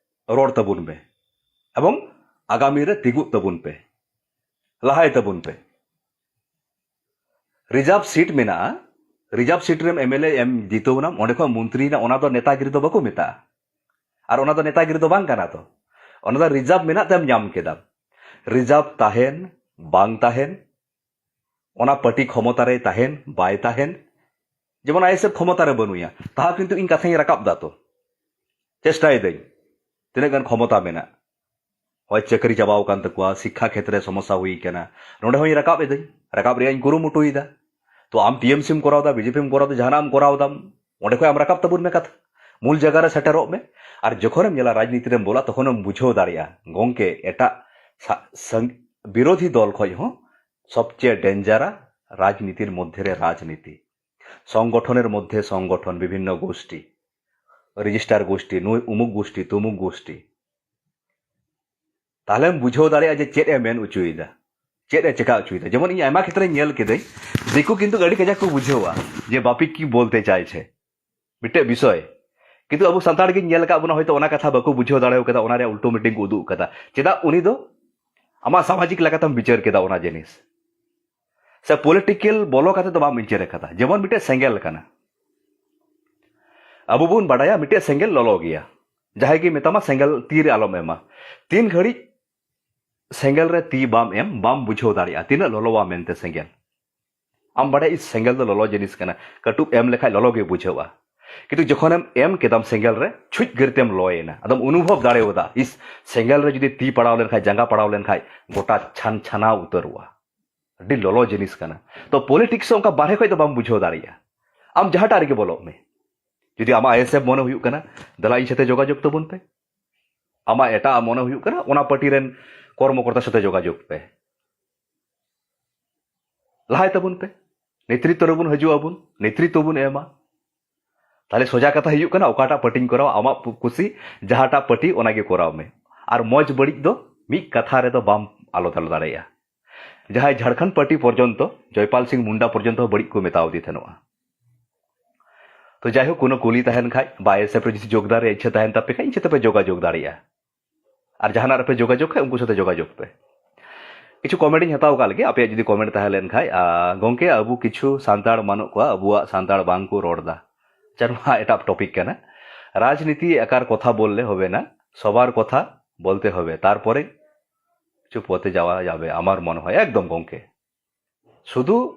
ᱨᱚᱲ ᱛᱟᱵᱚᱱ ᱢᱮ ᱮᱵᱚᱝ ᱟᱜᱟᱢᱤ ᱨᱮ ᱛᱤᱸᱜᱩᱜ ᱛᱟᱵᱚᱱ ᱯᱮ, ᱞᱟᱦᱟᱭ ᱛᱟᱵᱚᱱ ᱯᱮ᱾ ᱨᱤᱡᱟᱨᱵᱷ ᱥᱤᱴ ᱢᱮᱱᱟᱜᱼᱟ, ᱨᱤᱡᱟᱨᱵᱷ ᱥᱤᱴ ᱨᱮᱢ ᱮᱢᱮᱞᱮ ᱮᱢ ᱡᱤᱛᱟᱹᱣ ᱮᱱᱟᱢ, ᱚᱸᱰᱮ ᱠᱷᱚᱱ ᱢᱚᱱᱛᱨᱤᱭᱮᱱᱟ, ᱚᱱᱟ ᱫᱚ ᱱᱮᱛᱟᱜᱤᱨᱤ ᱫᱚ ᱵᱟᱠᱚ ᱢᱮᱛᱟᱜᱼᱟ᱾ ᱟᱨ ᱚᱱᱟ ᱫᱚ ᱱᱮᱛᱟᱜᱤᱨᱤ ᱫᱚ ᱵᱟᱝ ᱠᱟᱱᱟ ᱛᱚ, ᱚᱱᱟ ᱫᱚ ᱨᱤᱡᱟᱨᱵᱷ ᱢᱮᱱᱟᱜ ᱛᱮᱢ ᱧᱟᱢ ᱠᱮᱫᱟ᱾ ᱨᱤᱡᱟᱨᱵᱷ ᱛᱟᱦᱮᱱ ᱵᱟᱝ ᱛᱟᱦᱮᱱ, ᱚᱱᱟ ᱯᱟᱨᱴᱤ ᱠᱷᱚᱢᱚᱛᱟ ᱨᱮ ᱛᱟᱦᱮᱱ ᱵᱟᱭ ᱛᱟᱦᱮᱱ, ᱡᱮᱢᱚᱱ ᱟᱭᱮᱥᱮᱯᱷ ᱠᱷᱚᱢᱚᱛᱟ ᱨᱮ ᱵᱟᱹᱱᱩᱭᱟ, ᱛᱟᱦᱟ ᱠᱤᱱᱛᱩ ᱤᱧ ᱠᱟᱛᱷᱟᱧ ᱨᱟᱠᱟᱵ ᱫᱟ ᱛᱚ, ᱪᱮᱥᱴᱟᱭᱮᱫᱟᱹᱧ ᱛᱤᱱᱟᱹᱜ ᱜᱟᱱ ᱠᱷᱚᱢᱚᱛᱟ ᱢᱮᱱᱟᱜ᱾ ᱦᱚᱭ ᱪᱟᱹᱠᱨᱤ ᱪᱟᱵᱟᱣ ᱟᱠᱟᱱ ᱛᱟᱠᱚᱣᱟ, ᱥᱤᱠᱠᱷᱟ ᱠᱷᱮᱛᱨᱮ ᱥᱚᱢᱚᱥᱥᱟ ᱦᱩᱭ ᱟᱠᱟᱱᱟ, ᱱᱚᱰᱮ ᱦᱚᱸᱧ ᱨᱟᱠᱟᱵ ᱮᱫᱟᱹᱧ, ᱨᱟᱠᱟᱵ ᱨᱮᱭᱟᱜ ᱤᱧ ᱠᱩᱨᱩᱢᱩᱴᱩᱭᱮᱫᱟ᱾ ᱛᱚ ᱟᱢ ᱴᱤᱮᱢᱥᱤᱢ ᱠᱚᱨᱟᱣ ᱫᱟ, ᱵᱤᱡᱮᱯᱤᱢ ᱠᱚᱨᱟᱣ ᱫᱟ, ᱡᱟᱦᱟᱱᱟᱜ ᱮᱢ ᱠᱚᱨᱟᱣ ᱫᱟᱢ, ᱚᱸᱰᱮ ᱠᱷᱚᱱ ᱟᱢ ᱨᱟᱠᱟᱵ ᱛᱟᱵᱚᱱ ᱢᱮ ᱠᱟᱛᱷᱟ, ᱢᱩᱞ ᱡᱟᱭᱜᱟ ᱨᱮ ᱥᱮᱴᱮᱨᱚᱜ ᱢᱮ᱾ ᱟᱨ ᱡᱚᱠᱷᱚᱱᱮᱢ ᱧᱮᱞᱟ ᱨᱟᱡᱽᱱᱤᱛᱤ ᱨᱮᱢ ᱵᱚᱞᱟ, ᱛᱚᱠᱷᱚᱱᱮᱢ ᱵᱩᱡᱷᱟᱹᱣ ᱫᱟᱲᱮᱭᱟᱜᱼᱟ ᱜᱚᱝᱠᱮ, ᱮᱴᱟᱜ ᱥᱟ-, ᱥᱟᱝ-, ᱵᱤᱨᱳᱫᱷᱤ ᱫᱚᱞ ᱠᱷᱚᱱ ᱦᱚᱸ ᱥᱚᱵᱪᱮᱭᱮ ᱰᱮᱧᱡᱟᱨᱟ ᱨᱟᱡᱽᱱᱤᱛᱤᱨ ᱢᱚᱫᱽᱫᱷᱮ ᱨᱮ ᱨᱟᱡᱽᱱᱤᱛᱤ, ᱥᱚᱝᱜᱚᱴᱷᱚᱱᱮᱨ ᱢᱚᱫᱽᱫᱷᱮ ᱥᱚᱝᱜᱚᱴᱷᱚᱱ, ᱵᱤᱵᱷᱤᱱᱱᱚ ᱜᱳᱥᱴᱤ, ᱨᱮᱡᱤᱥᱴᱟᱨ ᱜᱳᱥᱴᱤ, ᱱᱩᱭ ᱩᱢᱩᱠ ᱜᱳᱥᱴᱤ, ᱛᱩᱢᱩᱠ ᱜᱳᱥᱴᱤ᱾ ᱛᱟᱦᱞᱮᱢ ᱵᱩᱡᱷᱟᱹᱣ ᱫᱟᱲᱮᱭᱟᱜᱼᱟ ᱡᱮ ᱪᱮᱫ ᱮ ᱢᱮᱱ ᱚᱪᱚᱭᱮᱫᱟ, ᱪᱮᱫ ᱮ ᱪᱮᱠᱟ ᱚᱪᱚᱭᱮᱫᱟ᱾ ᱡᱮᱢᱚᱱ ᱤᱧ ᱟᱭᱢᱟ ᱠᱷᱮᱛᱨᱮᱧ ᱧᱮᱞ ᱠᱮᱫᱟᱹᱧ, ᱫᱤᱠᱩ ᱠᱤᱱᱛᱩ ᱟᱹᱰᱤ ᱠᱟᱡᱟᱠ ᱠᱚ ᱵᱩᱡᱷᱟᱹᱣᱟ ᱡᱮ ᱵᱟᱯᱤ ᱠᱤ ᱵᱚᱞᱛᱮ ᱪᱟᱭᱪᱷᱮ, ᱢᱤᱫᱴᱮᱡ ᱵᱤᱥᱚᱭ᱾ ᱠᱤᱱᱛᱩ ᱟᱵᱚ ᱥᱟᱱᱛᱟᱲ ᱜᱤᱧ ᱧᱮᱞ ᱟᱠᱟᱫ ᱵᱚᱱᱟ, ᱦᱚᱭᱛᱳ ᱚᱱᱟ ᱠᱟᱛᱷᱟ ᱵᱟᱠᱚ ᱵᱩᱡᱷᱟᱹᱣ ᱫᱟᱲᱮ ᱠᱟᱫᱟ, ᱚᱱᱟ ᱨᱮᱭᱟᱜ ᱩᱞᱴᱟᱹ ᱢᱤᱴᱤᱝ ᱠᱚ ᱩᱫᱩᱜ ᱠᱟᱫᱟ᱾ ᱪᱮᱫᱟᱜ? ᱩᱱᱤ ᱫᱚ ᱟᱢᱟᱜ ᱥᱟᱢᱟᱡᱤᱠ ᱞᱮᱠᱟᱛᱮᱢ ᱵᱤᱪᱟᱹᱨ ᱠᱮᱫᱟ ᱚᱱᱟ ᱡᱤᱱᱤᱥ, ᱥᱮ ᱯᱚᱞᱤᱴᱤᱠᱮᱞ ᱵᱚᱞᱚ ᱠᱟᱛᱮ ᱫᱚ ᱵᱟᱢ ᱵᱤᱪᱟᱹᱨ ᱟᱠᱟᱫᱟ᱾ ᱡᱮᱢᱚᱱ ᱢᱤᱫᱴᱮᱡ ᱥᱮᱸᱜᱮᱞ ᱠᱟᱱᱟ, ᱟᱵᱚ ᱵᱚᱱ ᱵᱟᱰᱟᱭᱟ ᱢᱤᱫᱴᱮᱡ ᱥᱮᱸᱜᱮᱞ ᱞᱚᱞᱚ ᱜᱮᱭᱟ, ᱡᱟᱦᱟᱸᱭ ᱜᱮ ᱢᱮᱛᱟᱢᱟ ᱥᱮᱸᱜᱮᱞ ᱛᱤ ᱨᱮ ᱟᱞᱚᱢ ᱮᱢᱟ, ᱛᱤᱱ ᱜᱷᱟᱹᱲᱤᱡ ᱥᱮᱸᱜᱮᱞ ᱨᱮ ᱛᱤ ᱵᱟᱢ ᱮᱢ, ᱵᱟᱢ ᱵᱩᱡᱷᱟᱹᱣ ᱫᱟᱲᱮᱭᱟᱜᱼᱟ ᱛᱤᱱᱟᱹᱜ ᱞᱚᱞᱚᱣᱟ ᱢᱮᱱᱛᱮ ᱥᱮᱸᱜᱮᱞ᱾ ᱟᱢ ᱵᱟᱰᱟᱭ, ᱤᱥ, ᱥᱮᱸᱜᱮᱞ ᱫᱚ ᱞᱚᱞᱚ ᱡᱤᱱᱤᱥ ᱠᱟᱱᱟ, ᱠᱟᱹᱴᱩᱵ ᱮᱢ ᱞᱮᱠᱷᱟᱡ ᱞᱚᱞᱚ ᱜᱮ ᱵᱩᱡᱷᱟᱹᱣᱟ, ᱠᱤᱱᱛᱩ ᱡᱚᱠᱷᱚᱱᱮᱢ ᱮᱢ ᱠᱮᱫᱟᱢ ᱥᱮᱸᱜᱮᱞ ᱨᱮ, ᱪᱷᱩᱡ ᱜᱟᱹᱨᱛᱮᱢ ᱞᱚᱭᱮᱱᱟ, ᱟᱫᱚᱢ ᱚᱱᱩᱵᱷᱚᱵ ᱫᱟᱲᱮᱣᱟᱫᱟ, ᱤᱥ, ᱥᱮᱸᱜᱮᱞ ᱨᱮ ᱡᱩᱫᱤ ᱛᱤ ᱯᱟᱲᱟᱣ ᱞᱮᱱᱠᱷᱟᱡ, ᱡᱟᱸᱜᱟ ᱯᱟᱲᱟᱣ ᱞᱮᱱᱠᱷᱟᱡ, ᱜᱚᱴᱟ ᱪᱷᱟᱱ ᱪᱷᱟᱱᱟᱣ ᱩᱛᱟᱹᱨᱚᱜᱼᱟ᱾ ᱟᱹᱰᱤ ᱞᱚᱞᱚ ᱡᱤᱱᱤᱥ ᱠᱟᱱᱟ᱾ ᱛᱚ ᱯᱚᱞᱤᱴᱤᱠᱥ ᱦᱚᱸ ᱚᱱᱠᱟ ᱵᱟᱨᱦᱮ ᱠᱷᱚᱡ ᱫᱚ ᱵᱟᱢ ᱵᱩᱡᱷᱟᱹᱣ ᱫᱟᱲᱮᱭᱟᱜᱼᱟ᱾ ᱟᱢ ᱡᱟᱦᱟᱸᱴᱟᱜ ᱨᱮᱜᱮ ᱵᱚᱞᱚᱜ ᱢᱮ, ᱡᱩᱫᱤ ᱟᱢᱟᱜ ᱟᱭᱮᱥᱮᱯᱷ ᱢᱚᱱᱮ ᱦᱩᱭᱩᱜ ᱠᱟᱱᱟ, ᱫᱮᱞᱟ ᱤᱧ ᱥᱟᱛᱮ ᱡᱳᱜᱟᱡᱳᱜᱽ ᱛᱟᱵᱚᱱ ᱯᱮ, ᱟᱢᱟᱜ ᱮᱴᱟᱜ ᱢᱚᱱᱮ ᱦᱩᱭᱩᱜ ᱠᱟᱱᱟ, ᱚᱱᱟ ᱯᱟᱨᱴᱤ ᱨᱮᱱ ᱠᱚᱨᱢᱚᱠᱚᱨᱛᱟ ᱥᱟᱛᱮ ᱡᱳᱜᱟᱡᱳᱜᱽ ᱯᱮ, ᱞᱟᱦᱟᱭ ᱛᱟᱵᱚᱱ ᱯᱮ, ᱱᱮᱛᱨᱤᱛᱛᱚ ᱨᱮᱵᱚᱱ ᱦᱤᱡᱩᱜ ᱟᱵᱚᱱ, ᱱᱮᱛᱨᱤᱛᱛᱚ ᱵᱚᱱ ᱮᱢᱟ᱾ ᱛᱟᱦᱞᱮ ᱥᱚᱡᱟ ᱠᱟᱛᱷᱟ ᱦᱩᱭᱩᱜ ᱠᱟᱱᱟ, ᱚᱠᱟᱴᱟᱜ ᱯᱟᱨᱴᱤᱧ ᱠᱚᱨᱟᱣᱟ, ᱟᱢᱟᱜ ᱯᱩ-, ᱠᱩᱥᱤ, ᱡᱟᱦᱟᱸᱴᱟᱜ ᱯᱟᱨᱴᱤ, ᱚᱱᱟᱜᱮ ᱠᱚᱨᱟᱣ ᱢᱮ᱾ ᱟᱨ ᱢᱚᱡᱽ ᱵᱟᱹᱲᱤᱡ ᱫᱚ ᱢᱤᱫ ᱠᱟᱛᱷᱟ ᱨᱮᱫᱚ ᱵᱟᱢ ᱟᱞᱚ ᱫᱟᱞᱚ ᱫᱟᱲᱮᱭᱟᱜᱼᱟ᱾ ᱡᱟᱦᱟᱸᱭ ᱡᱷᱟᱲᱠᱷᱚᱸᱰ ᱯᱟᱨᱴᱤ ᱯᱚᱨᱡᱚᱱᱛᱚ, ᱡᱚᱭᱯᱟᱞ ᱥᱤᱝ ᱢᱩᱱᱰᱟ ᱯᱚᱨᱡᱚᱱᱛᱚ ᱦᱚᱸ ᱵᱟᱹᱲᱤᱡ ᱠᱚ ᱢᱮᱛᱟᱣ ᱟᱫᱮ ᱛᱟᱦᱮᱱᱚᱜᱼᱟ᱾ ᱛᱚ ᱡᱟᱭᱦᱳᱠ, ᱠᱳᱱᱳ ᱠᱩᱞᱤ ᱛᱟᱦᱮᱱ ᱠᱷᱟᱡ, ᱵᱟᱭ ᱮᱥ ᱮᱯᱷ ᱨᱮ ᱡᱩᱫᱤ ᱡᱳᱜᱽᱫᱟᱱ ᱨᱮᱭᱟᱜ ᱤᱪᱪᱷᱟᱹ ᱛᱟᱦᱮᱱ ᱛᱟᱯᱮ ᱠᱷᱟᱡ, ᱤᱧ ᱥᱟᱛᱮ ᱯᱮ ᱡᱳᱜᱟᱡᱳᱜᱽ ᱫᱟᱲᱮᱭᱟᱜᱼᱟ᱾ ᱟᱨ ᱡᱟᱦᱟᱱᱟᱜ ᱨᱮᱯᱮ ᱡᱳᱜᱟᱡᱳᱜᱽ ᱠᱷᱟᱡ, ᱩᱱᱠᱩ ᱥᱟᱛᱮ ᱡᱳᱜᱟᱡᱳᱜᱽ ᱯᱮ᱾ ᱠᱤᱪᱷᱩ ᱠᱚᱢᱮᱱᱴ ᱤᱧ ᱦᱟᱛᱟᱣ ᱟᱠᱟᱫ ᱞᱮᱜᱮ, ᱟᱯᱮᱭᱟᱜ ᱡᱩᱫᱤ ᱠᱚᱢᱮᱱᱴ ᱛᱟᱦᱮᱸ ᱞᱮᱱ ᱠᱷᱟᱡ, ᱟᱨ ᱜᱚᱢᱠᱮ, ᱟᱵᱚ ᱠᱤᱪᱷᱩ ᱥᱟᱱᱛᱟᱲ ᱵᱟᱹᱱᱩᱜ ᱠᱚᱣᱟ, ᱟᱵᱚᱣᱟᱜ ᱥᱟᱱᱛᱟᱲ ᱵᱟᱝ ᱠᱚ ᱨᱚᱲ ᱫᱟ᱾ ᱟᱪᱪᱷᱟ, ᱱᱚᱣᱟ ᱮᱴᱟᱜ ᱴᱚᱯᱤᱠ ᱠᱟᱱᱟ᱾ ᱨᱟᱡᱽᱱᱤᱛᱤ ᱮᱠᱟᱨ ᱠᱚᱛᱷᱟ ᱵᱚᱞᱞᱮ ᱦᱚᱵᱮ ᱱᱟ, ᱥᱚᱵᱟᱨ ᱠᱚᱛᱷᱟ ᱵᱚᱞᱛᱮ ᱦᱚᱵᱮ, ᱛᱟᱨᱯᱚᱨᱮ ᱠᱤᱪᱷᱩ ᱯᱚᱛᱮ ᱡᱟᱣᱟ ᱡᱟᱵᱮ, ᱟᱢᱟᱨ ᱢᱚᱱᱮ ᱦᱚᱭ᱾ ᱮᱠᱫᱚᱢ ᱜᱚᱢᱠᱮ, ᱥᱩᱫᱷᱩ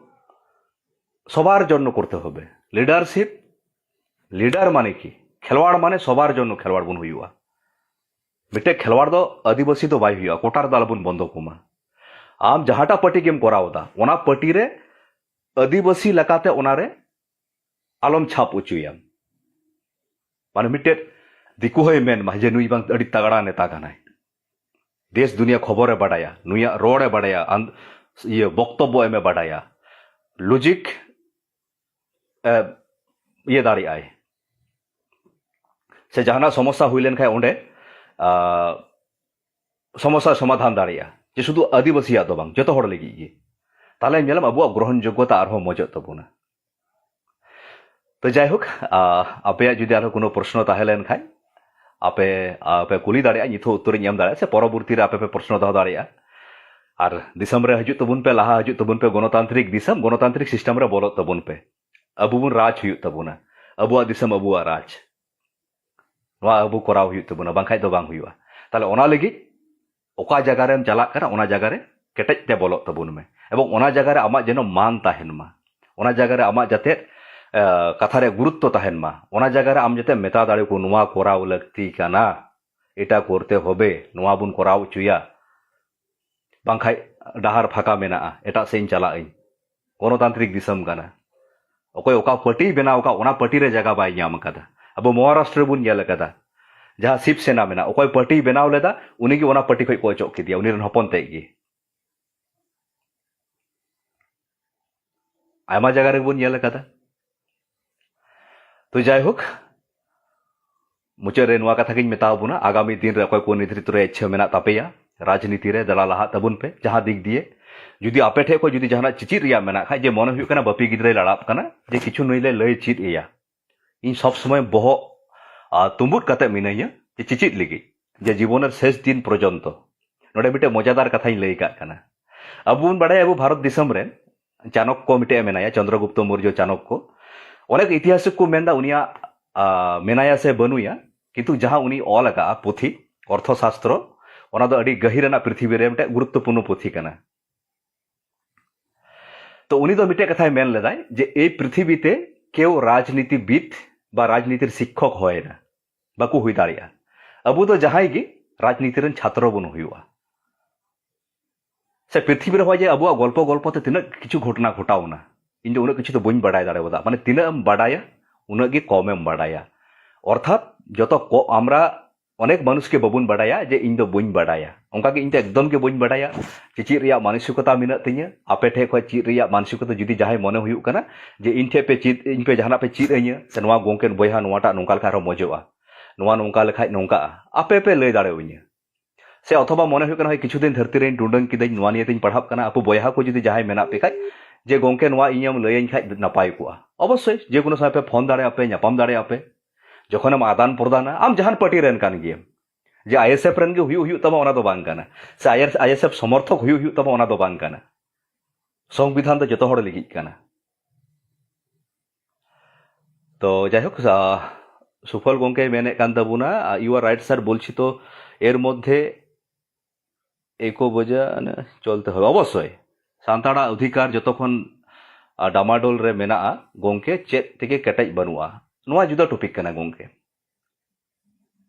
ᱥᱚᱵᱟᱨ ᱡᱚᱱᱱᱚ ᱠᱚᱨᱛᱮ ᱦᱚᱵᱮ᱾ ᱞᱤᱰᱟᱨᱥᱤᱯ, ᱞᱤᱰᱟᱨ ᱢᱟᱱᱮ ᱠᱤ? ᱠᱷᱮᱞᱣᱟᱲ ᱢᱟᱱᱮ ᱥᱚᱵᱟᱨ ᱡᱚᱱᱱᱚ ᱠᱷᱮᱞᱣᱟᱲ ᱵᱚᱱ ᱦᱩᱭᱩᱜᱼᱟ᱾ ᱢᱤᱫᱴᱮᱡ ᱠᱷᱮᱞᱣᱟᱲ ᱫᱚ ᱟᱹᱫᱤᱵᱟᱹᱥᱤ ᱫᱚ ᱵᱟᱭ ᱦᱩᱭᱩᱜᱼᱟ, ᱠᱳᱴᱟ ᱨᱮᱫᱚ ᱟᱞᱚᱵᱚᱱ ᱵᱚᱱᱫᱚ ᱠᱚᱢᱟ᱾ ᱟᱢ ᱡᱟᱦᱟᱸᱴᱟᱜ ᱯᱟᱨᱴᱤ ᱜᱮᱢ ᱠᱚᱨᱟᱣ ᱮᱫᱟ, ᱚᱱᱟ ᱯᱟᱨᱴᱤ ᱨᱮ ᱟᱹᱫᱤᱵᱟᱹᱥᱤ ᱞᱮᱠᱟᱛᱮ ᱚᱱᱟᱨᱮ ᱟᱞᱚᱢ ᱪᱷᱟᱯ ᱦᱚᱪᱚᱭᱟᱢ᱾ ᱢᱟᱱᱮ ᱢᱤᱫᱴᱮᱡ ᱫᱤᱠᱩ ᱦᱚᱸᱭ ᱢᱮᱱ ᱢᱟ ᱡᱮ ᱱᱩᱭ ᱵᱟᱝ ᱟᱹᱰᱤ ᱛᱟᱜᱲᱟ ᱱᱮᱛᱟ ᱠᱟᱱᱟᱭ, ᱫᱮᱥ ᱫᱩᱱᱤᱭᱟᱹ ᱠᱷᱚᱵᱚᱨᱮ ᱵᱟᱰᱟᱭᱟ, ᱱᱩᱭᱟᱜ ᱨᱚᱲᱮ ᱵᱟᱰᱟᱭᱟ, ᱟᱱ-, ᱤᱭᱟᱹ ᱵᱚᱠᱛᱚᱵᱵᱚ ᱮᱢᱮ ᱵᱟᱰᱟᱭᱟ, ᱞᱚᱡᱤᱠ, ᱮ, ᱤᱭᱟᱹ ᱫᱟᱲᱮᱭᱟᱜᱼᱟᱭ, ᱥᱮ ᱡᱟᱦᱟᱱᱟᱜ ᱥᱚᱢᱚᱥᱥᱟ ᱦᱩᱭ ᱞᱮᱱᱠᱷᱟᱱ ᱚᱸᱰᱮ, ᱟ, ᱥᱚᱢᱚᱥᱥᱟ ᱥᱚᱢᱟᱫᱷᱟᱱ ᱫᱟᱲᱮᱭᱟᱜᱼᱟ, ᱡᱮ ᱥᱩᱫᱷᱩ ᱟᱹᱫᱤᱵᱟᱹᱥᱤᱭᱟᱜ ᱫᱚ ᱵᱟᱝ, ᱡᱚᱛᱚ ᱦᱚᱲ ᱞᱟᱹᱜᱤᱫ ᱜᱮ᱾ ᱛᱟᱦᱞᱮ ᱧᱮᱞᱟᱢ ᱟᱵᱚᱣᱟᱜ ᱜᱨᱚᱦᱚᱱ ᱡᱳᱜᱽᱜᱚᱛᱟ ᱟᱨᱦᱚᱸ ᱢᱚᱡᱚᱜ ᱛᱟᱵᱚᱱᱟ᱾ ᱛᱚ ᱡᱟᱭᱦᱳᱠ, ᱟ, ᱟᱯᱮᱭᱟᱜ ᱡᱩᱫᱤ ᱟᱨᱦᱚᱸ ᱠᱳᱱᱳ ᱯᱨᱚᱥᱱᱚ ᱛᱟᱦᱮᱸ ᱞᱮᱱ ᱠᱷᱟᱡ, ᱟᱯᱮ, ᱟᱯᱮ ᱠᱩᱞᱤ ᱫᱟᱲᱮᱭᱟᱜᱼᱟ, ᱱᱤᱛ ᱦᱚᱸ ᱩᱛᱛᱚᱨᱤᱧ ᱮᱢ ᱫᱟᱲᱮᱭᱟᱜᱼᱟ, ᱥᱮ ᱯᱚᱨᱚᱵᱚᱨᱛᱤ ᱨᱮ ᱟᱯᱮ ᱯᱮ ᱯᱨᱚᱥᱱᱚ ᱫᱚᱦᱚ ᱫᱟᱲᱮᱭᱟᱜᱼᱟ᱾ ᱟᱨ ᱫᱤᱥᱚᱢ ᱨᱮ ᱦᱤᱡᱩᱜ ᱛᱟᱵᱚᱱ ᱯᱮ, ᱞᱟᱦᱟ ᱦᱤᱡᱩᱜ ᱛᱟᱵᱚᱱ ᱯᱮ, ᱜᱚᱱᱚᱛᱟᱱᱛᱨᱤᱠ ᱫᱤᱥᱚᱢ, ᱜᱚᱱᱚᱛᱟᱱᱛᱨᱤᱠ ᱥᱤᱥᱴᱮᱢ ᱨᱮ ᱵᱚᱞᱚᱜ ᱛᱟᱵᱚᱱ ᱯᱮ᱾ ᱟᱵᱚ ᱵᱚᱱ ᱨᱟᱡᱽ ᱦᱩᱭᱩᱜ ᱛᱟᱵᱚᱱᱟ, ᱟᱵᱚᱣᱟᱜ ᱫᱤᱥᱚᱢ ᱟᱵᱚᱣᱟᱜ ᱨᱟᱡᱽ᱾ ᱱᱚᱣᱟ ᱟᱵᱚ ᱠᱚᱨᱟᱣ ᱦᱩᱭᱩᱜ ᱛᱟᱵᱚᱱᱟ, ᱵᱟᱝᱠᱷᱟᱡ ᱫᱚ ᱵᱟᱝ ᱦᱩᱭᱩᱜᱼᱟ᱾ ᱛᱟᱦᱞᱮ ᱚᱱᱟ ᱞᱟᱹᱜᱤᱫ ᱚᱠᱟ ᱡᱟᱭᱜᱟ ᱨᱮᱢ ᱪᱟᱞᱟᱜ ᱠᱟᱱᱟ, ᱚᱱᱟ ᱡᱟᱭᱜᱟ ᱨᱮ ᱠᱮᱴᱮᱡ ᱛᱮ ᱵᱚᱞᱚᱜ ᱛᱟᱵᱚᱱ ᱢᱮ, ᱮᱵᱚᱝ ᱚᱱᱟ ᱡᱟᱭᱜᱟ ᱨᱮ ᱟᱢᱟᱜ ᱡᱮᱱᱚ ᱢᱟᱱ ᱛᱟᱦᱮᱱ ᱢᱟ, ᱚᱱᱟ ᱡᱟᱭᱜᱟ ᱨᱮ ᱟᱢᱟᱜ ᱡᱟᱛᱮ, ᱮ, ᱠᱟᱛᱷᱟ ᱨᱮ ᱜᱩᱨᱩᱛᱛᱚ ᱛᱟᱦᱮᱱ ᱢᱟ, ᱚᱱᱟ ᱡᱟᱭᱜᱟ ᱨᱮ ᱟᱢ ᱡᱟᱛᱮ ᱢᱮᱛᱟ ᱫᱟᱲᱮ ᱠᱚ, "ᱱᱚᱣᱟ ᱠᱚᱨᱟᱣ ᱞᱟᱹᱠᱛᱤ ᱠᱟᱱᱟ, ᱮᱴᱟ ᱠᱚᱨᱛᱮ ᱦᱚᱵᱮ, ᱱᱚᱣᱟ ᱵᱚᱱ ᱠᱚᱨᱟᱣ ᱦᱚᱪᱚᱭᱟ, ᱵᱟᱝᱠᱷᱟᱡ ᱰᱟᱦᱟᱨ ᱯᱷᱟᱸᱠᱟ ᱢᱮᱱᱟᱜᱼᱟ, ᱮᱴᱟᱜ ᱥᱮᱫ ᱤᱧ ᱪᱟᱞᱟᱜ ᱟᱹᱧ᱾" ᱜᱚᱱᱚᱛᱟᱱᱛᱨᱤᱠ ᱫᱤᱥᱚᱢ ᱠᱟᱱᱟ᱾ ᱚᱠᱚᱭ ᱚᱠᱟ ᱯᱟᱨᱴᱤᱭ ᱵᱮᱱᱟᱣ ᱟᱠᱟᱫ, ᱚᱱᱟ ᱯᱟᱨᱴᱤ ᱨᱮ ᱡᱟᱭᱜᱟ ᱵᱟᱭ ᱧᱟᱢ ᱟᱠᱟᱫᱟ᱾ ᱟᱵᱚ ᱢᱚᱦᱟᱨᱟᱥᱴᱨᱚ ᱨᱮᱵᱚᱱ ᱧᱮᱞ ᱟᱠᱟᱫᱟ, ᱡᱟᱦᱟᱸ ᱥᱤᱵ ᱥᱮᱱᱟ ᱢᱮᱱᱟᱜ, ᱚᱠᱚᱭ ᱯᱟᱨᱴᱤᱭ ᱵᱮᱱᱟᱣ ᱞᱮᱫᱟ, ᱩᱱᱤᱜᱮ ᱚᱱᱟ ᱯᱟᱨᱴᱤ ᱠᱷᱚᱱ ᱠᱚ ᱚᱪᱚᱜ ᱠᱮᱫᱮᱭᱟ, ᱩᱱᱤ ᱨᱮᱱ ᱦᱚᱯᱚᱱ ᱛᱮᱫ ᱜᱮ᱾ ᱟᱭᱢᱟ ᱡᱟᱭᱜᱟ ᱨᱮᱵᱚᱱ ᱧᱮᱞ ᱟᱠᱟᱫᱟ᱾ ᱛᱚ ᱡᱟᱭᱦᱳᱠ, ᱢᱩᱪᱟᱹᱫ ᱨᱮ ᱱᱚᱣᱟ ᱠᱟᱛᱷᱟ ᱜᱤᱧ ᱢᱮᱛᱟ ᱵᱚᱱᱟ, ᱟᱜᱟᱢᱤ ᱫᱤᱱ ᱨᱮ ᱚᱠᱚᱭ ᱠᱚ ᱱᱮᱛᱨᱤᱛᱵ ᱨᱮ ᱤᱪᱪᱷᱟᱹ ᱢᱮᱱᱟᱜ ᱛᱟᱯᱮᱭᱟ, ᱨᱟᱡᱽᱱᱤᱛᱤ ᱨᱮ ᱫᱮᱞᱟ ᱞᱟᱦᱟᱜ ᱛᱟᱵᱚᱱ ᱯᱮ᱾ ᱡᱟᱦᱟᱸ ᱫᱤᱠ ᱫᱤᱭᱮ ᱡᱩᱫᱤ ᱟᱯᱮ ᱴᱷᱮᱡ ᱠᱷᱚᱡ ᱡᱩᱫᱤ ᱡᱟᱦᱟᱱᱟᱜ ᱪᱮᱪᱮᱫ ᱨᱮᱭᱟᱜ ᱢᱮᱱᱟᱜ ᱠᱷᱟᱡ, ᱡᱮ ᱢᱚᱱᱮ ᱦᱩᱭᱩᱜ ᱠᱟᱱᱟ ᱵᱟᱯᱤ ᱜᱤᱫᱽᱨᱟᱹᱭ ᱞᱟᱲᱟᱜ ᱠᱟᱱᱟ, ᱡᱮ ᱠᱤᱪᱷᱩ ᱱᱩᱭ ᱞᱮ ᱞᱟᱹᱭ ᱪᱮᱫ ᱮᱭᱟ, ᱤᱧ ᱥᱚᱵ ᱥᱚᱢᱚᱭ ᱵᱚᱦᱚᱜ ᱟᱨ ᱛᱩᱸᱵᱩᱫ ᱠᱟᱛᱮ ᱢᱤᱱᱟᱹᱧᱟ ᱡᱮ ᱪᱮᱪᱮᱫ ᱞᱟᱹᱜᱤᱫ, ᱡᱮ ᱡᱤᱵᱚᱱᱮᱨ ᱥᱮᱥ ᱫᱤᱱ ᱯᱨᱚᱡᱚᱱᱛᱚ᱾ ᱱᱚᱰᱮ ᱢᱤᱫᱴᱮᱡ ᱢᱚᱡᱟᱫᱟᱨ ᱠᱟᱛᱷᱟᱧ ᱞᱟᱹᱭ ᱠᱟᱜ ᱠᱟᱱᱟ᱾ ᱟᱵᱚ ᱵᱚᱱ ᱵᱟᱲᱟᱭᱟ, ᱟᱵᱚ ᱵᱷᱟᱨᱚᱛ ᱫᱤᱥᱚᱢ ᱨᱮᱱ ᱪᱟᱱᱚᱠᱠᱚ ᱢᱤᱫᱴᱮᱡ ᱢᱮᱱᱟᱭᱟ, ᱪᱚᱱᱫᱨᱚᱜᱩᱯᱛᱚ ᱢᱳᱨᱡᱚ ᱪᱟᱱᱚᱠᱠᱚ᱾ ᱚᱱᱮᱠ ᱤᱛᱤᱦᱟᱥᱤᱠ ᱠᱚ ᱢᱮᱱᱫᱟ ᱩᱱᱤᱭᱟᱜ, ᱟ, ᱢᱮᱱᱟᱭᱟ ᱥᱮ ᱵᱟᱹᱱᱩᱭᱟ, ᱠᱤᱱᱛᱩ ᱡᱟᱦᱟᱸ ᱩᱱᱤ ᱚᱞ ᱟᱠᱟᱫᱼᱟ ᱯᱩᱛᱷᱤ ᱚᱨᱛᱷᱚᱥᱟᱥᱛᱨᱚ, ᱚᱱᱟ ᱫᱚ ᱟᱹᱰᱤ ᱜᱟᱹᱦᱤᱨ ᱨᱮᱱᱟᱜ ᱯᱨᱤᱛᱷᱤᱵᱤ ᱨᱮ ᱢᱤᱫᱴᱮᱡ ᱜᱩᱨᱩᱛᱛᱚᱯᱩᱨᱱᱚ ᱯᱩᱛᱷᱤ ᱠᱟᱱᱟ᱾ ᱛᱚ ᱩᱱᱤ ᱫᱚ ᱢᱤᱫᱴᱮᱡ ᱠᱟᱛᱷᱟᱭ ᱢᱮᱱ ᱞᱮᱫᱟᱭ ᱡᱮ ᱮᱭ ᱯᱨᱤᱛᱷᱤᱵᱤ ᱛᱮ ᱠᱮᱣ ᱨᱟᱡᱽᱱᱤᱛᱤᱵᱤᱫ ᱵᱟ ᱨᱟᱡᱽᱱᱤᱛᱤᱨ ᱥᱤᱠᱠᱷᱚᱠ ᱦᱚᱭ ᱱᱟ ᱵᱟᱠᱚ ᱦᱩᱭ ᱫᱟᱲᱮᱭᱟᱜᱼᱟ᱾ ᱟᱵᱚ ᱫᱚ ᱡᱟᱦᱟᱸᱭ ᱜᱮ ᱨᱟᱡᱽᱱᱤᱛᱤ ᱨᱮᱱ ᱪᱷᱟᱛᱨᱚ ᱵᱚᱱ ᱦᱩᱭᱩᱜᱼᱟ᱾ ᱥᱮ ᱯᱨᱤᱛᱷᱤᱵᱤ ᱨᱮ ᱦᱚᱸᱜᱼᱚᱭ ᱡᱮ ᱟᱵᱚᱣᱟᱜ ᱜᱚᱞᱯᱚ ᱜᱚᱞᱯᱚ ᱛᱮ ᱛᱤᱱᱟᱹᱜ ᱠᱤᱪᱷᱩ ᱜᱷᱚᱴᱚᱱᱟ ᱜᱷᱚᱴᱟᱣᱱᱟ, ᱤᱧ ᱫᱚ ᱩᱱᱟᱹᱜ ᱠᱤᱪᱷᱩ ᱫᱚ ᱵᱟᱹᱧ ᱵᱟᱰᱟᱭ ᱫᱟᱲᱮᱭᱟᱫᱟ᱾ ᱢᱟᱱᱮ ᱛᱤᱱᱟᱹᱜ ᱮᱢ ᱵᱟᱰᱟᱭᱟ ᱩᱱᱟᱹᱜ ᱜᱮ ᱠᱚᱢ ᱮᱢ ᱵᱟᱰᱟᱭᱟ᱾ ᱚᱨᱛᱷᱟᱛ ᱡᱚᱛᱚ ᱠᱚ ᱟᱢᱨᱟ ᱚᱱᱮᱠ ᱢᱟᱱᱩᱥ ᱜᱮ ᱵᱟᱵᱚᱱ ᱵᱟᱰᱟᱭᱟ ᱡᱮ ᱤᱧ ᱫᱚ ᱵᱟᱹᱧ ᱵᱟᱰᱟᱭᱟ, ᱚᱱᱠᱟ ᱜᱮ ᱤᱧ ᱫᱚ ᱮᱠᱫᱚᱢ ᱜᱮ ᱵᱟᱹᱧ ᱵᱟᱰᱟᱭᱟ᱾ ᱪᱮᱪᱮᱫ ᱨᱮᱭᱟᱜ ᱢᱟᱱᱚᱥᱤᱠᱚᱛᱟ ᱢᱮᱱᱟᱜ ᱛᱤᱧᱟᱹ᱾ ᱟᱯᱮ ᱴᱷᱮᱡ ᱠᱷᱚᱡ ᱪᱮᱫ ᱨᱮᱭᱟᱜ ᱢᱟᱱᱚᱥᱤᱠᱚᱛᱟ ᱡᱩᱫᱤ ᱡᱟᱦᱟᱸᱭ ᱢᱚᱱᱮ ᱦᱩᱭᱩᱜ ᱠᱟᱱᱟ ᱡᱮ ᱤᱧ ᱴᱷᱮᱡ ᱯᱮ ᱪᱮᱫ, ᱤᱧ ᱯᱮ ᱡᱟᱦᱟᱱᱟᱜ ᱯᱮ ᱪᱮᱫ ᱟᱹᱧᱟᱹ, ᱥᱮ ᱱᱚᱣᱟ ᱜᱚᱝᱠᱮ ᱵᱚᱭᱦᱟ ᱱᱚᱣᱟᱴᱟᱜ ᱱᱚᱝᱠᱟ ᱞᱮᱠᱷᱟᱡ ᱟᱨᱦᱚᱸ ᱢᱚᱡᱚᱜᱼᱟ, ᱱᱚᱣᱟ ᱱᱚᱝᱠᱟ ᱞᱮᱠᱷᱟᱡ ᱱᱚᱝᱠᱟᱜᱼᱟ, ᱟᱯᱮ ᱯᱮ ᱞᱟᱹᱭ ᱫᱟᱲᱮᱣᱟᱹᱧᱟᱹ᱾ ᱥᱮ ᱚᱛᱷᱚᱵᱟ ᱢᱚᱱᱮ ᱦᱩᱭᱩᱜ ᱠᱟᱱᱟ, ᱦᱳᱭ, ᱠᱤᱪᱷᱩ ᱫᱤᱱ ᱫᱷᱟᱹᱨᱛᱤ ᱨᱮᱧ ᱴᱩᱰᱟᱹᱝ ᱠᱤᱫᱟᱹᱧ, ᱱᱚᱣᱟ ᱱᱤᱭᱮ ᱛᱤᱧ ᱯᱟᱲᱦᱟᱜ ᱠᱟᱱᱟ, ᱟᱯᱮ ᱵᱚᱭᱦᱟ ᱠᱚ ᱡᱩᱫᱤ ᱡᱟᱦᱟᱸᱭ ᱢᱮᱱᱟᱜ ᱯᱮ ᱠᱷᱟᱡ, ᱡᱮ ᱜᱚᱝᱠᱮ ᱱᱚᱣᱟ ᱤᱧᱮᱢ ᱞᱟᱹᱭᱟᱹᱧ ᱠᱷᱟᱡ ᱱᱟᱯᱟᱭ ᱠᱚᱜᱼᱟ᱾ ᱚᱵᱚᱥᱥᱳᱭ ᱡᱮ ᱠᱳᱱᱳ ᱥᱚᱢᱚᱭ ᱯᱮ ᱯᱷᱳᱱ ᱫᱟᱲᱮᱭᱟᱜᱼᱟ ᱯᱮ, ᱧᱟᱯᱟᱢ ᱫᱟᱲᱮᱭᱟᱜᱼᱟ ᱯᱮ, ᱡᱚᱠᱷᱚᱱᱮᱢ ᱟᱫᱟᱱ ᱯᱨᱚᱫᱟᱱᱟ, ᱟᱢ ᱡᱟᱦᱟᱱ ᱯᱟᱨᱴᱤ ᱨᱮᱱ ᱠᱟᱱ ᱜᱮᱭᱟᱢ, ᱡᱮ ᱟᱭᱮᱥᱮᱯᱷ ᱨᱮᱱ ᱜᱮ ᱦᱩᱭᱩᱜ ᱦᱩᱭᱩᱜ ᱛᱟᱢᱟ ᱚᱱᱟ ᱫᱚ ᱵᱟᱝ ᱠᱟᱱᱟ, ᱥᱮ ᱟᱭᱮᱥᱮᱯᱷ ᱥᱚᱢᱚᱨᱛᱷᱚᱠ ᱦᱩᱭᱩᱜ ᱦᱩᱭᱩᱜ ᱛᱟᱢᱟ ᱚᱱᱟ ᱫᱚ ᱵᱟᱝ ᱠᱟᱱᱟ᱾ ᱥᱚᱝᱵᱤᱫᱷᱟᱱ ᱫᱚ ᱡᱚᱛᱚ ᱦᱚᱲ ᱞᱟᱹᱜᱤᱫ ᱠᱟᱱᱟ᱾ ᱛᱚ ᱡᱟᱭᱦᱳᱠ, ᱟ, ᱥᱩᱯᱷᱚᱞ ᱜᱚᱝᱠᱮᱭ ᱢᱮᱱᱮᱫ ᱠᱟᱱ ᱛᱟᱵᱚᱱᱟ, "You are right sir, ᱵᱚᱞᱪᱷᱤ ᱛᱚ ᱮᱨ ᱢᱚᱫᱽᱫᱷᱮ ᱮᱠᱳ ᱵᱚᱡᱟ ᱪᱚᱞᱛᱮ ᱦᱚᱵᱮ ᱚᱵᱚᱥᱥᱳᱭ᱾ ᱥᱟᱱᱛᱟᱲᱟᱜ ᱚᱫᱷᱤᱠᱟᱨ ᱡᱚᱛᱚ ᱠᱷᱚᱱ, ᱟ, ᱰᱟᱢᱟᱰᱳᱞ ᱨᱮ ᱢᱮᱱᱟᱜᱼᱟ ᱜᱚᱝᱠᱮ, ᱪᱮᱫ ᱛᱮᱜᱮ ᱠᱮᱴᱮᱡ ᱵᱟᱹᱱᱩᱜᱼᱟ᱾ ᱱᱚᱣᱟ ᱡᱩᱫᱟᱹ ᱴᱚᱯᱤᱠ ᱠᱟᱱᱟ ᱜᱚᱝᱠᱮ᱾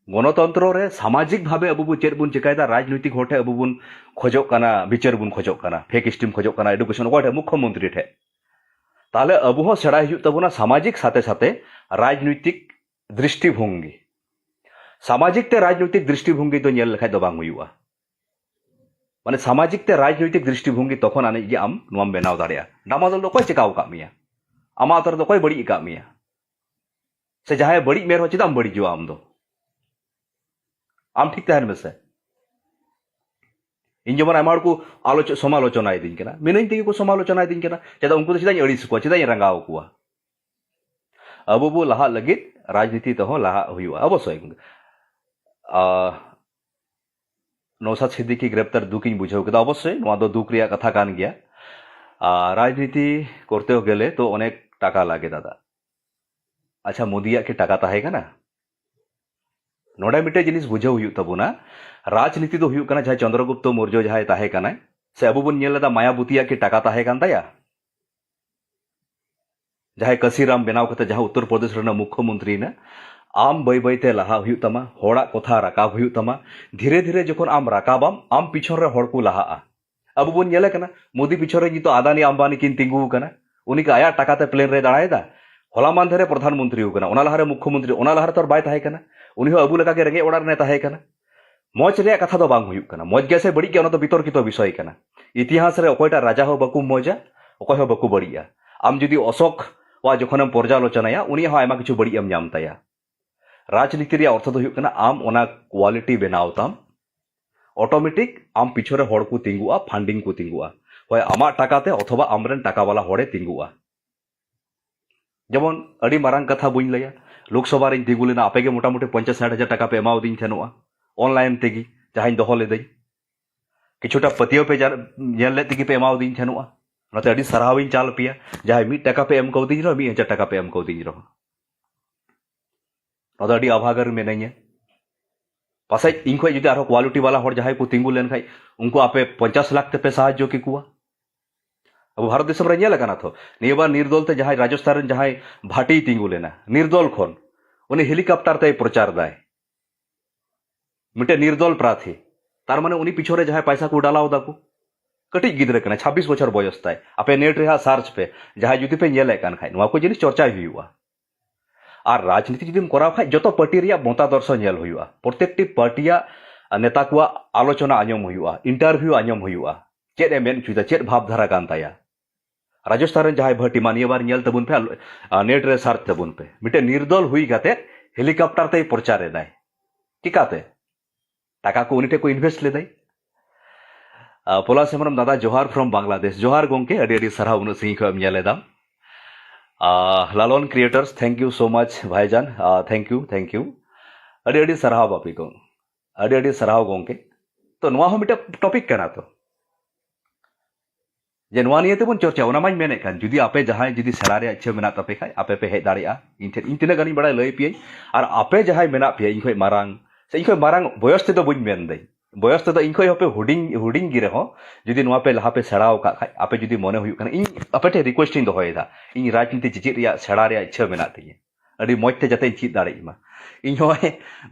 ᱜᱚᱱᱚᱛᱚᱱᱛᱨᱚ ᱨᱮ ᱥᱟᱢᱟᱡᱤᱠ ᱵᱷᱟᱵᱮ ᱟᱵᱚ ᱵᱚ ᱪᱮᱫ ᱵᱚᱱ ᱪᱮᱠᱟᱭᱮᱫᱟ, ᱨᱟᱡᱽᱱᱳᱭᱛᱤᱠ ᱦᱚᱲ ᱴᱷᱮᱱ ᱟᱵᱚ ᱵᱚᱱ ᱠᱷᱚᱡᱚᱜ ᱠᱟᱱᱟ, ᱵᱤᱪᱟᱹᱨ ᱵᱚᱱ ᱠᱷᱚᱡᱚᱜ ᱠᱟᱱᱟ, ᱯᱷᱮᱠ ᱥᱴᱤᱢ ᱠᱷᱚᱡᱚᱜ ᱠᱟᱱᱟ, ᱮᱰᱩᱠᱮᱥᱚᱱ ᱚᱠᱚᱭ ᱴᱷᱮᱱ? ᱢᱩᱠᱠᱷᱚ ᱢᱚᱱᱛᱨᱤ ᱴᱷᱮᱱ᱾ ᱛᱟᱦᱞᱮ ᱟᱵᱚ ᱦᱚᱸ ᱥᱮᱬᱟᱭ ᱦᱩᱭᱩᱜ ᱛᱟᱵᱚᱱᱟ ᱥᱟᱢᱟᱡᱤᱠ ᱥᱟᱛᱷᱮ ᱥᱟᱛᱷᱮ ᱨᱟᱡᱽᱱᱳᱭᱛᱤᱠ ᱫᱨᱤᱥᱴᱤᱵᱷᱚᱝᱜᱤ᱾ ᱥᱟᱢᱟᱡᱤᱠ ᱛᱮ ᱨᱟᱡᱽᱱᱳᱭᱛᱤᱠ ᱫᱨᱤᱥᱴᱤᱵᱷᱚᱝᱜᱤ ᱫᱚ ᱧᱮᱞ ᱞᱮᱠᱷᱟᱡ ᱫᱚ ᱵᱟᱝ ᱦᱩᱭᱩᱜᱼᱟ᱾ ᱢᱟᱱᱮ ᱥᱟᱢᱟᱡᱤᱠ ᱛᱮ ᱨᱟᱡᱽᱱᱳᱭᱛᱤᱠ ᱫᱨᱤᱥᱴᱤᱵᱷᱚᱝᱜᱤ ᱛᱚᱠᱷᱚᱱ ᱟᱹᱱᱤᱡ ᱜᱮ ᱟᱢ ᱱᱚᱣᱟᱢ ᱵᱮᱱᱟᱣ ᱫᱟᱲᱮᱭᱟᱜᱼᱟ᱾ ᱰᱟᱢᱟᱫᱚᱞ ᱫᱚ ᱚᱠᱚᱭ ᱪᱮᱠᱟᱣ ᱟᱠᱟᱫ ᱢᱮᱭᱟ? ᱟᱢᱟᱜ ᱟᱛᱳ ᱨᱮᱫᱚ ᱚᱠᱚᱭ ᱵᱟᱹᱲᱤᱡ ᱟᱠᱟᱫ ᱢᱮᱭᱟ? ᱥᱮ ᱡᱟᱦᱟᱸᱭ ᱵᱟᱹᱲᱤᱡ ᱢᱮ ᱨᱮᱦᱚᱸ ᱪᱮᱫᱟᱜ ᱮᱢ ᱵᱟᱹᱲᱤᱡᱚᱜᱼᱟ ᱟᱢ ᱫᱚ? ᱟᱢ ᱴᱷᱤᱠ ᱛᱟᱦᱮᱱ ᱢᱮᱥᱮ᱾ ᱤᱧ ᱡᱮᱢᱚᱱ ᱟᱭᱢᱟ ᱦᱚᱲ ᱠᱚ ᱟᱞᱳᱪ- ᱥᱚᱢᱟᱞᱳᱪᱚᱱᱟ ᱤᱫᱤᱧ ᱠᱟᱱᱟ, ᱢᱤᱱᱟᱹᱧ ᱛᱮᱜᱮ ᱠᱚ ᱥᱚᱢᱟᱞᱳᱪᱚᱱᱟ ᱤᱫᱤᱧ ᱠᱟᱱᱟ᱾ ᱪᱮᱫᱟᱜ ᱩᱱᱠᱩ ᱫᱚ ᱪᱮᱫᱟᱜ ᱤᱧ ᱟᱹᱲᱤᱥ ᱠᱚᱣᱟ, ᱪᱮᱫᱟᱜ ᱤᱧ ᱨᱟᱸᱜᱟᱣ ᱠᱚᱣᱟ? ᱟᱵᱚ ᱵᱚ ᱞᱟᱦᱟᱜ ᱞᱟᱹᱜᱤᱫ ᱨᱟᱡᱽᱱᱤᱛᱤ ᱛᱮᱦᱚᱸ ᱞᱟᱦᱟᱜ ᱦᱩᱭᱩᱜᱼᱟ ᱚᱵᱚᱥᱥᱳᱭ᱾ ᱟᱨ ᱱᱚᱣᱥᱟᱫ ᱥᱤᱫᱫᱤᱠᱤ ᱜᱨᱮᱯᱛᱟᱨ ᱫᱩᱠ ᱤᱧ ᱵᱩᱡᱷᱟᱹᱣ ᱠᱮᱫᱟ, ᱚᱵᱚᱥᱥᱳᱭ ᱱᱚᱣᱟ ᱫᱚ ᱫᱩᱠ ᱨᱮᱭᱟᱜ ᱠᱟᱛᱷᱟ ᱠᱟᱱ ᱜᱮᱭᱟ᱾ ᱟᱨ ᱨᱟᱡᱽᱱᱤᱛᱤ ᱠᱚᱨᱛᱮ ᱜᱮᱞᱮ ᱛᱚ ᱚᱱᱮᱠ ᱴᱟᱠᱟ ᱞᱟᱜᱮ ᱫᱟᱫᱟ᱾ ᱟᱪᱪᱷᱟ, ᱢᱳᱫᱤᱭᱟᱜ ᱠᱤ ᱴᱟᱠᱟ ᱛᱟᱦᱮᱸ ᱠᱟᱱᱟ? ᱱᱚᱰᱮ ᱢᱤᱫᱴᱮᱡ ᱡᱤᱱᱤᱥ ᱵᱩᱡᱷᱟᱹᱣ ᱦᱩᱭᱩᱜ ᱛᱟᱵᱚᱱᱟ, ᱨᱟᱡᱽᱱᱤᱛᱤ ᱫᱚ ᱦᱩᱭᱩᱜ ᱠᱟᱱᱟ ᱡᱟᱦᱟᱸᱭ ᱪᱚᱱᱫᱨᱚᱜᱩᱯᱛᱚ ᱢᱳᱨᱡᱚ ᱡᱟᱦᱟᱸᱭ ᱛᱟᱦᱮᱸ ᱠᱟᱱᱟᱭ, ᱥᱮ ᱟᱵᱚ ᱵᱚᱱ ᱧᱮᱞ ᱞᱮᱫᱟ ᱢᱟᱭᱟᱵᱚᱛᱤᱭᱟᱜ ᱠᱤ ᱴᱟᱠᱟ ᱛᱟᱦᱮᱸ ᱠᱟᱱ ᱛᱟᱭᱟ? ᱡᱟᱦᱟᱸᱭ ᱠᱟᱥᱤᱨᱟᱢ ᱵᱮᱱᱟᱣ ᱠᱟᱛᱮ ᱡᱟᱦᱟᱸ ᱩᱛᱛᱚᱨ ᱯᱨᱚᱫᱮᱥ ᱨᱮᱱᱟᱜ ᱢᱩᱠᱠᱷᱚ ᱢᱚᱱᱛᱨᱤ ᱮᱱᱟ, ᱟᱢ ᱵᱟᱹᱭ ᱵᱟᱹᱭ ᱛᱮ ᱞᱟᱦᱟ ᱦᱩᱭᱩᱜ ᱛᱟᱢᱟ, ᱦᱚᱲᱟᱜ ᱠᱚᱛᱷᱟ ᱨᱟᱠᱟᱵ ᱦᱩᱭᱩᱜ ᱛᱟᱢᱟ᱾ ᱫᱷᱤᱨᱮ ᱫᱷᱤᱨᱮ ᱡᱚᱠᱷᱚᱱ ᱟᱢ ᱨᱟᱠᱟᱵᱟᱢ, ᱟᱢ ᱯᱤᱪᱷᱚᱱ ᱨᱮ ᱦᱚᱲ ᱠᱚ ᱞᱟᱦᱟᱜᱼᱟ᱾ ᱟᱵᱚ ᱵᱚᱱ ᱧᱮᱞᱮ ᱠᱟᱱᱟ, ᱢᱳᱫᱤ ᱯᱤᱪᱷᱚᱱ ᱨᱮ ᱱᱤᱛᱚᱜ ᱟᱫᱟᱱᱤ ᱟᱢᱵᱟᱱᱤ ᱠᱤᱱ ᱛᱤᱸᱜᱩ ᱟᱠᱟᱱᱟ᱾ ᱩᱱᱤ ᱠᱤ ᱟᱭᱟᱜ ᱴᱟᱠᱟ ᱛᱮ ᱯᱞᱮᱱ ᱨᱮ ᱫᱟᱬᱟᱭᱮᱫᱟ? ᱦᱚᱞᱟ ᱢᱟᱱᱫᱷᱮᱨ ᱨᱮ ᱯᱨᱚᱫᱷᱟᱱ ᱢᱚᱱᱛᱨᱤ ᱟᱠᱟᱱᱟ, ᱚᱱᱟ ᱞᱟᱦᱟᱨᱮ ᱢᱩᱠᱠᱷᱚ ᱢᱚᱱᱛᱨᱤ, ᱚᱱᱟ ᱞᱟᱦᱟᱨᱮ ᱛᱚ ᱟᱨ ᱵᱟᱭ ᱛᱟᱦᱮᱸ ᱠᱟᱱᱟ᱾ ᱩᱱᱤ ᱦᱚᱸ ᱟᱵᱚ ᱞᱮᱠᱟᱜᱮ ᱨᱮᱸᱜᱮᱡ ᱚᱲᱟᱜ ᱨᱮᱱᱮ ᱛᱟᱦᱮᱸ ᱠᱟᱱᱟ᱾ ᱢᱚᱡᱽ ᱨᱮᱭᱟᱜ ᱠᱟᱛᱷᱟ ᱫᱚ ᱵᱟᱝ ᱦᱩᱭᱩᱜ ᱠᱟᱱᱟ, ᱢᱚᱡᱽ ᱜᱮᱭᱟ ᱥᱮ ᱵᱟᱹᱲᱤᱡ ᱜᱮᱭᱟ, ᱚᱱᱟ ᱫᱚ ᱵᱤᱛᱚᱨᱠᱤᱛᱚ ᱵᱤᱥᱚᱭ ᱠᱟᱱᱟ᱾ ᱤᱛᱤᱦᱟᱥ ᱨᱮ ᱚᱠᱚᱭᱴᱟᱜ ᱨᱟᱡᱟ ᱦᱚᱸ ᱵᱟᱠᱚ ᱢᱚᱡᱟ, ᱚᱠᱚᱭ ᱦᱚᱸ ᱵᱟᱠᱚ ᱵᱟᱹᱲᱤᱡᱼᱟ᱾ ᱟᱢ ᱡᱩᱫᱤ ᱚᱥᱳᱠ ᱣᱟᱜ ᱡᱚᱠᱷᱚᱱᱮᱢ ᱯᱚᱨᱡᱟᱞᱳᱪᱚᱱᱟᱭᱟ, ᱩᱱᱤᱭᱟᱜ ᱦᱚᱸ ᱟᱭᱢᱟ ᱠᱤᱪᱷᱩ ᱵᱟᱹᱲᱤᱡ ᱮᱢ ᱧᱟᱢ ᱛᱟᱭᱟ᱾ ᱨᱟᱡᱽᱱᱤᱛᱤ ᱨᱮᱭᱟᱜ ᱚᱨᱛᱷᱚ ᱫᱚ ᱦᱩᱭᱩᱜ ᱠᱟᱱᱟ ᱟᱢ ᱚᱱᱟ ᱠᱣᱟᱞᱤᱴᱤ ᱵᱮᱱᱟᱣ ᱛᱟᱢ, ᱚᱴᱳᱢᱮᱴᱤᱠ ᱟᱢ ᱯᱤᱪᱷᱚᱱ ᱨᱮ ᱦᱚᱲ ᱠᱚ ᱛᱤᱸᱜᱩᱜᱼᱟ, ᱯᱷᱟᱱᱰᱤᱝ ᱠᱚ ᱛᱤᱸᱜᱩᱜᱼᱟ, ᱦᱳᱭ ᱟᱢᱟᱜ ᱴᱟᱠᱟ ᱛᱮ ᱚᱛᱷᱚᱵᱟ ᱟᱢᱨᱮᱱ ᱴᱟᱠᱟ ᱵᱟᱞᱟ ᱦᱚᱲᱮ ᱛᱤᱸᱜᱩᱜᱼᱟ᱾ ᱡᱮᱢᱚᱱ ᱟᱹᱰᱤ ᱢᱟᱨᱟᱝ ᱠᱟᱛᱷᱟ ᱵᱟᱹᱧ ᱞᱟᱹᱭᱟ, ᱞᱳᱠᱥᱚᱵᱷᱟ ᱨᱤᱧ ᱛᱤᱸᱜᱩ ᱞᱮᱱᱟ, ᱟᱯᱮ ᱜᱮ ᱢᱚᱴᱟᱢᱩᱴᱤ ᱯᱚᱧᱪᱟᱥ ᱥᱟᱴ ᱦᱟᱡᱟᱨ ᱴᱟᱠᱟ ᱯᱮ ᱮᱢᱟᱣᱫᱤᱧ ᱛᱟᱦᱮᱱᱚᱜᱼᱟ ᱚᱱᱞᱟᱭᱤᱱ ᱛᱮᱜᱮ, ᱡᱟᱦᱟᱸᱧ ᱫᱚᱦᱚ ᱞᱮᱫᱟᱹᱧ᱾ ᱠᱤᱪᱷᱩᱴᱟ ᱯᱟᱹᱛᱭᱟᱹᱣ ᱯᱮ ᱡᱟ-, ᱧᱮᱞ ᱞᱮᱫ ᱛᱮᱜᱮ ᱯᱮ ᱮᱢᱟᱣᱫᱤᱧ ᱛᱟᱦᱮᱱᱚᱜᱼᱟ᱾ ᱚᱱᱟᱛᱮ ᱟᱹᱰᱤ ᱥᱟᱨᱦᱟᱣᱤᱧ ᱪᱟᱞ ᱯᱮᱭᱟ, ᱡᱟᱦᱟᱸᱭ ᱢᱤᱫ ᱴᱟᱠᱟ ᱯᱮ ᱮᱢ ᱠᱟᱣᱫᱤᱧ ᱨᱮᱦᱚᱸ, ᱢᱤᱫ ᱦᱟᱡᱟᱨ ᱴᱟᱠᱟ ᱯᱮ ᱮᱢ ᱠᱟᱣᱫᱤᱧ ᱨᱮᱦᱚᱸ᱾ ᱱᱚᱣᱟ ᱫᱚ ᱟᱹᱰᱤ ᱟᱵᱷᱟᱜᱟ ᱨᱮ ᱢᱮᱱᱟᱹᱧᱟ᱾ ᱯᱟᱥᱮᱡ ᱤᱧ ᱠᱷᱚᱡ ᱡᱩᱫᱤ ᱟᱨᱦᱚᱸ ᱠᱣᱟᱞᱤᱴᱤ ᱵᱟᱞᱟ ᱦᱚᱲ ᱡᱟᱦᱟᱸᱭ ᱠᱚ ᱛᱤᱸᱜᱩ ᱞᱮᱱᱠᱷᱟᱡ, ᱩᱱᱠᱩ ᱟᱯᱮ ᱯᱚᱧᱪᱟᱥ ᱞᱟᱠᱷ ᱛᱮᱯᱮ ᱥᱟᱦᱟᱡᱽᱡᱚ ᱠᱮᱠᱚᱣᱟ᱾ ᱟᱵᱚ ᱵᱷᱟᱨᱚᱛ ᱫᱤᱥᱚᱢ ᱨᱮ ᱧᱮᱞ ᱟᱠᱟᱱᱟ ᱛᱚ, ᱱᱤᱭᱟᱹ ᱵᱟᱨ ᱱᱤᱨᱫᱚᱞ ᱛᱮ ᱡᱟᱦᱟᱸᱭ ᱨᱟᱡᱚᱥᱛᱷᱟᱱ ᱨᱮᱱ ᱡᱟᱦᱟᱸᱭ ᱵᱷᱟᱴᱤᱭ ᱛᱤᱸᱜᱩ ᱞᱮᱱᱟ ᱱᱤᱨᱫᱚᱞ ᱠᱷᱚᱱ, ᱩᱱᱤ ᱦᱮᱞᱤᱠᱟᱯᱴᱟᱨ ᱛᱮᱭ ᱯᱨᱚᱪᱟᱨ ᱫᱟᱭ, ᱢᱤᱫᱴᱮᱱ ᱱᱤᱨᱫᱚᱞ ᱯᱨᱟᱨᱛᱷᱤ᱾ ᱛᱟᱨ ᱢᱟᱱᱮ ᱩᱱᱤ ᱯᱤᱪᱷᱚᱱ ᱨᱮ ᱡᱟᱦᱟᱸᱭ ᱯᱟᱭᱥᱟ ᱠᱚ ᱰᱟᱞᱟᱣ ᱫᱟᱠᱚ, ᱠᱟᱹᱴᱤᱡ ᱜᱤᱫᱽᱨᱟᱹ ᱠᱟᱱᱟᱭ, ᱪᱷᱟᱵᱵᱤᱥ ᱵᱚᱪᱷᱚᱨ ᱵᱚᱭᱚᱥ ᱛᱟᱭ᱾ ᱟᱯᱮ ᱱᱮᱴ ᱨᱮ ᱦᱟᱸᱜ ᱥᱟᱨᱪ ᱯᱮ, ᱡᱟᱦᱟᱸᱭ ᱡᱩᱫᱤ ᱯᱮ ᱧᱮᱞᱮᱫ ᱠᱟᱱ ᱠᱷᱟᱡ, ᱱᱚᱣᱟ ᱠᱚ ᱡᱤᱱᱤᱥ ᱪᱚᱨᱪᱟᱭ ᱦᱩᱭᱩᱜᱼᱟ᱾ ᱟᱨ ᱨᱟᱡᱽᱱᱤᱛᱤ ᱡᱩᱫᱤᱢ ᱠᱚᱨᱟᱣ ᱠᱷᱟᱡ, ᱡᱚᱛᱚ ᱯᱟᱨᱴᱤ ᱨᱮᱭᱟᱜ ᱢᱚᱛᱟᱫᱚᱨᱥᱚ ᱧᱮᱞ ᱦᱩᱭᱩᱜᱼᱟ, ᱯᱨᱚᱛᱮᱠᱴᱤ ᱯᱟᱨᱴᱤᱭᱟᱜ ᱱᱮᱛᱟ ᱠᱚᱣᱟᱜ ᱟᱞᱳᱪᱚᱱᱟ ᱟᱸᱡᱚᱢ ᱦᱩᱭᱩᱜᱼᱟ, ᱤᱱᱴᱟᱨᱵᱷᱤᱭᱩ ᱟᱸᱡᱚᱢ ᱦᱩᱭᱩᱜᱼᱟ, ᱪᱮᱫ ᱮ ᱢᱮᱱ ᱦᱚᱪᱚᱭᱮᱫᱟ, ᱪᱮᱫ ᱵᱷᱟᱵᱽᱫᱷᱟᱨᱟ ᱠᱟᱱ ᱛᱟᱭᱟ᱾ ᱨᱟᱡᱚᱥᱛᱷᱟᱱ ᱨᱮᱱ ᱡᱟᱦᱟᱸᱭ ᱵᱷᱟᱴᱤ, ᱢᱟ ᱱᱤᱭᱟᱹ ᱵᱟᱨ ᱧᱮᱞ ᱛᱟᱵᱚᱱ ᱯᱮ, ᱟᱞ-, ᱟ, ᱱᱮᱴ ᱨᱮ ᱥᱟᱨᱪ ᱛᱟᱵᱚᱱ ᱯᱮ, ᱢᱤᱫᱴᱮᱱ ᱱᱤᱨᱫᱚᱞ ᱦᱩᱭ ᱠᱟᱛᱮ ᱦᱮᱞᱤᱠᱟᱯᱴᱟᱨ ᱛᱮᱭ ᱯᱨᱚᱪᱟᱨ ᱮᱫᱟᱭ᱾ ᱪᱤᱠᱟᱛᱮ? ᱴᱟᱠᱟ ᱠᱚ ᱩᱱᱤ ᱴᱷᱮᱱ ᱠᱚ ᱤᱱᱵᱷᱮᱥᱴ ᱞᱮᱫᱟᱭ᱾ ᱟᱨ ᱯᱚᱞᱟᱥ ᱦᱮᱢᱵᱨᱚᱢ ᱫᱟᱫᱟ, ᱡᱚᱦᱟᱨ from ᱵᱟᱝᱞᱟᱫᱮᱥ᱾ ᱡᱚᱦᱟᱨ ᱜᱚᱝᱠᱮ, ᱟᱹᱰᱤ ᱟᱹᱰᱤ ᱥᱟᱨᱦᱟᱣ ᱩᱱᱟᱹᱜ ᱥᱟᱺᱜᱤᱧ ᱠᱷᱚᱱ ᱮᱢ ᱧᱮᱞ ᱮᱫᱟ᱾ ᱟᱨ ᱞᱟᱞᱚᱱ Creators, thank you so much ᱵᱷᱟᱭᱡᱟᱱ, thank you, thank you, ᱟᱹᱰᱤ ᱟᱹᱰᱤ ᱥᱟᱨᱦᱟᱣ ᱵᱟᱯᱤ ᱠᱚ, ᱟᱹᱰᱤ ᱟᱹᱰᱤ ᱥᱟᱨᱦᱟᱣ ᱜᱚᱝᱠᱮ᱾ ᱛᱚ ᱱᱚᱣᱟ ᱦᱚᱸ ᱢᱤᱫᱴᱮᱱ ᱴᱚᱯᱤᱠ ᱠᱟᱱᱟ ᱛᱚ, ᱡᱮ ᱱᱚᱣᱟ ᱱᱤᱭᱮ ᱛᱮᱵᱚᱱ ᱪᱚᱨᱪᱟ, ᱚᱱᱟ ᱢᱟᱧ ᱢᱮᱱᱮᱫ ᱠᱟᱱ, ᱡᱩᱫᱤ ᱟᱯᱮ ᱡᱟᱦᱟᱸᱭ ᱡᱩᱫᱤ ᱥᱮᱬᱟ ᱨᱮᱭᱟᱜ ᱤᱪᱪᱷᱟᱹ ᱢᱮᱱᱟᱜ ᱛᱟᱯᱮ ᱠᱷᱟᱡ, ᱟᱯᱮ ᱯᱮ ᱦᱮᱡ ᱫᱟᱲᱮᱭᱟᱜᱼᱟ ᱤᱧ ᱴᱷᱮᱱ, ᱤᱧ ᱛᱤᱱᱟᱹᱜ ᱜᱟᱱᱤᱧ ᱵᱟᱲᱟᱭᱟ ᱞᱟᱹᱭ ᱯᱮᱭᱟᱹᱧ᱾ ᱟᱨ ᱟᱯᱮ ᱡᱟᱦᱟᱸᱭ ᱢᱮᱱᱟᱜ ᱯᱮᱭᱟ ᱤᱧ ᱠᱷᱚᱡ ᱢᱟᱨᱟᱝ, ᱥᱮ ᱤᱧ ᱠᱷᱚᱡ ᱢᱟᱨᱟᱝ ᱵᱚᱭᱚᱥ ᱛᱮᱫᱚ ᱵᱟᱹᱧ ᱢᱮᱱᱫᱟᱹᱧ, ᱵᱚᱭᱚᱥ ᱛᱮᱫᱚ ᱤᱧ ᱠᱷᱚᱡ ᱦᱚᱸᱯᱮ ᱦᱩᱰᱤᱧ, ᱦᱩᱰᱤᱧ ᱜᱮ ᱨᱮᱦᱚᱸ, ᱡᱩᱫᱤ ᱱᱚᱣᱟ ᱯᱮ ᱞᱟᱦᱟ ᱯᱮ ᱥᱮᱬᱟ ᱟᱠᱟᱫ ᱠᱷᱟᱡ, ᱟᱯᱮ ᱡᱩᱫᱤ ᱢᱚᱱᱮ ᱦᱩᱭᱩᱜ ᱠᱟᱱᱟ, ᱤᱧ ᱟᱯᱮ ᱴᱷᱮᱱ ᱨᱤᱠᱩᱭᱮᱥᱴ ᱤᱧ ᱫᱚᱦᱚᱭᱮᱫᱟ, ᱤᱧ ᱨᱟᱡᱽᱱᱤᱛᱤ ᱪᱮᱪᱮᱫ ᱨᱮᱭᱟᱜ, ᱥᱮᱬᱟ ᱨᱮᱭᱟᱜ ᱤᱪᱪᱷᱟᱹ ᱢᱮᱱᱟᱜ ᱛᱤᱧᱟᱹ, ᱟᱹᱰᱤ ᱢᱚᱡᱽ ᱛᱮ ᱡᱟᱛᱮᱧ ᱪᱮᱫ ᱫᱟᱲᱮᱭᱟᱜ ᱢᱟ᱾ ᱤᱧ ᱦᱚᱸ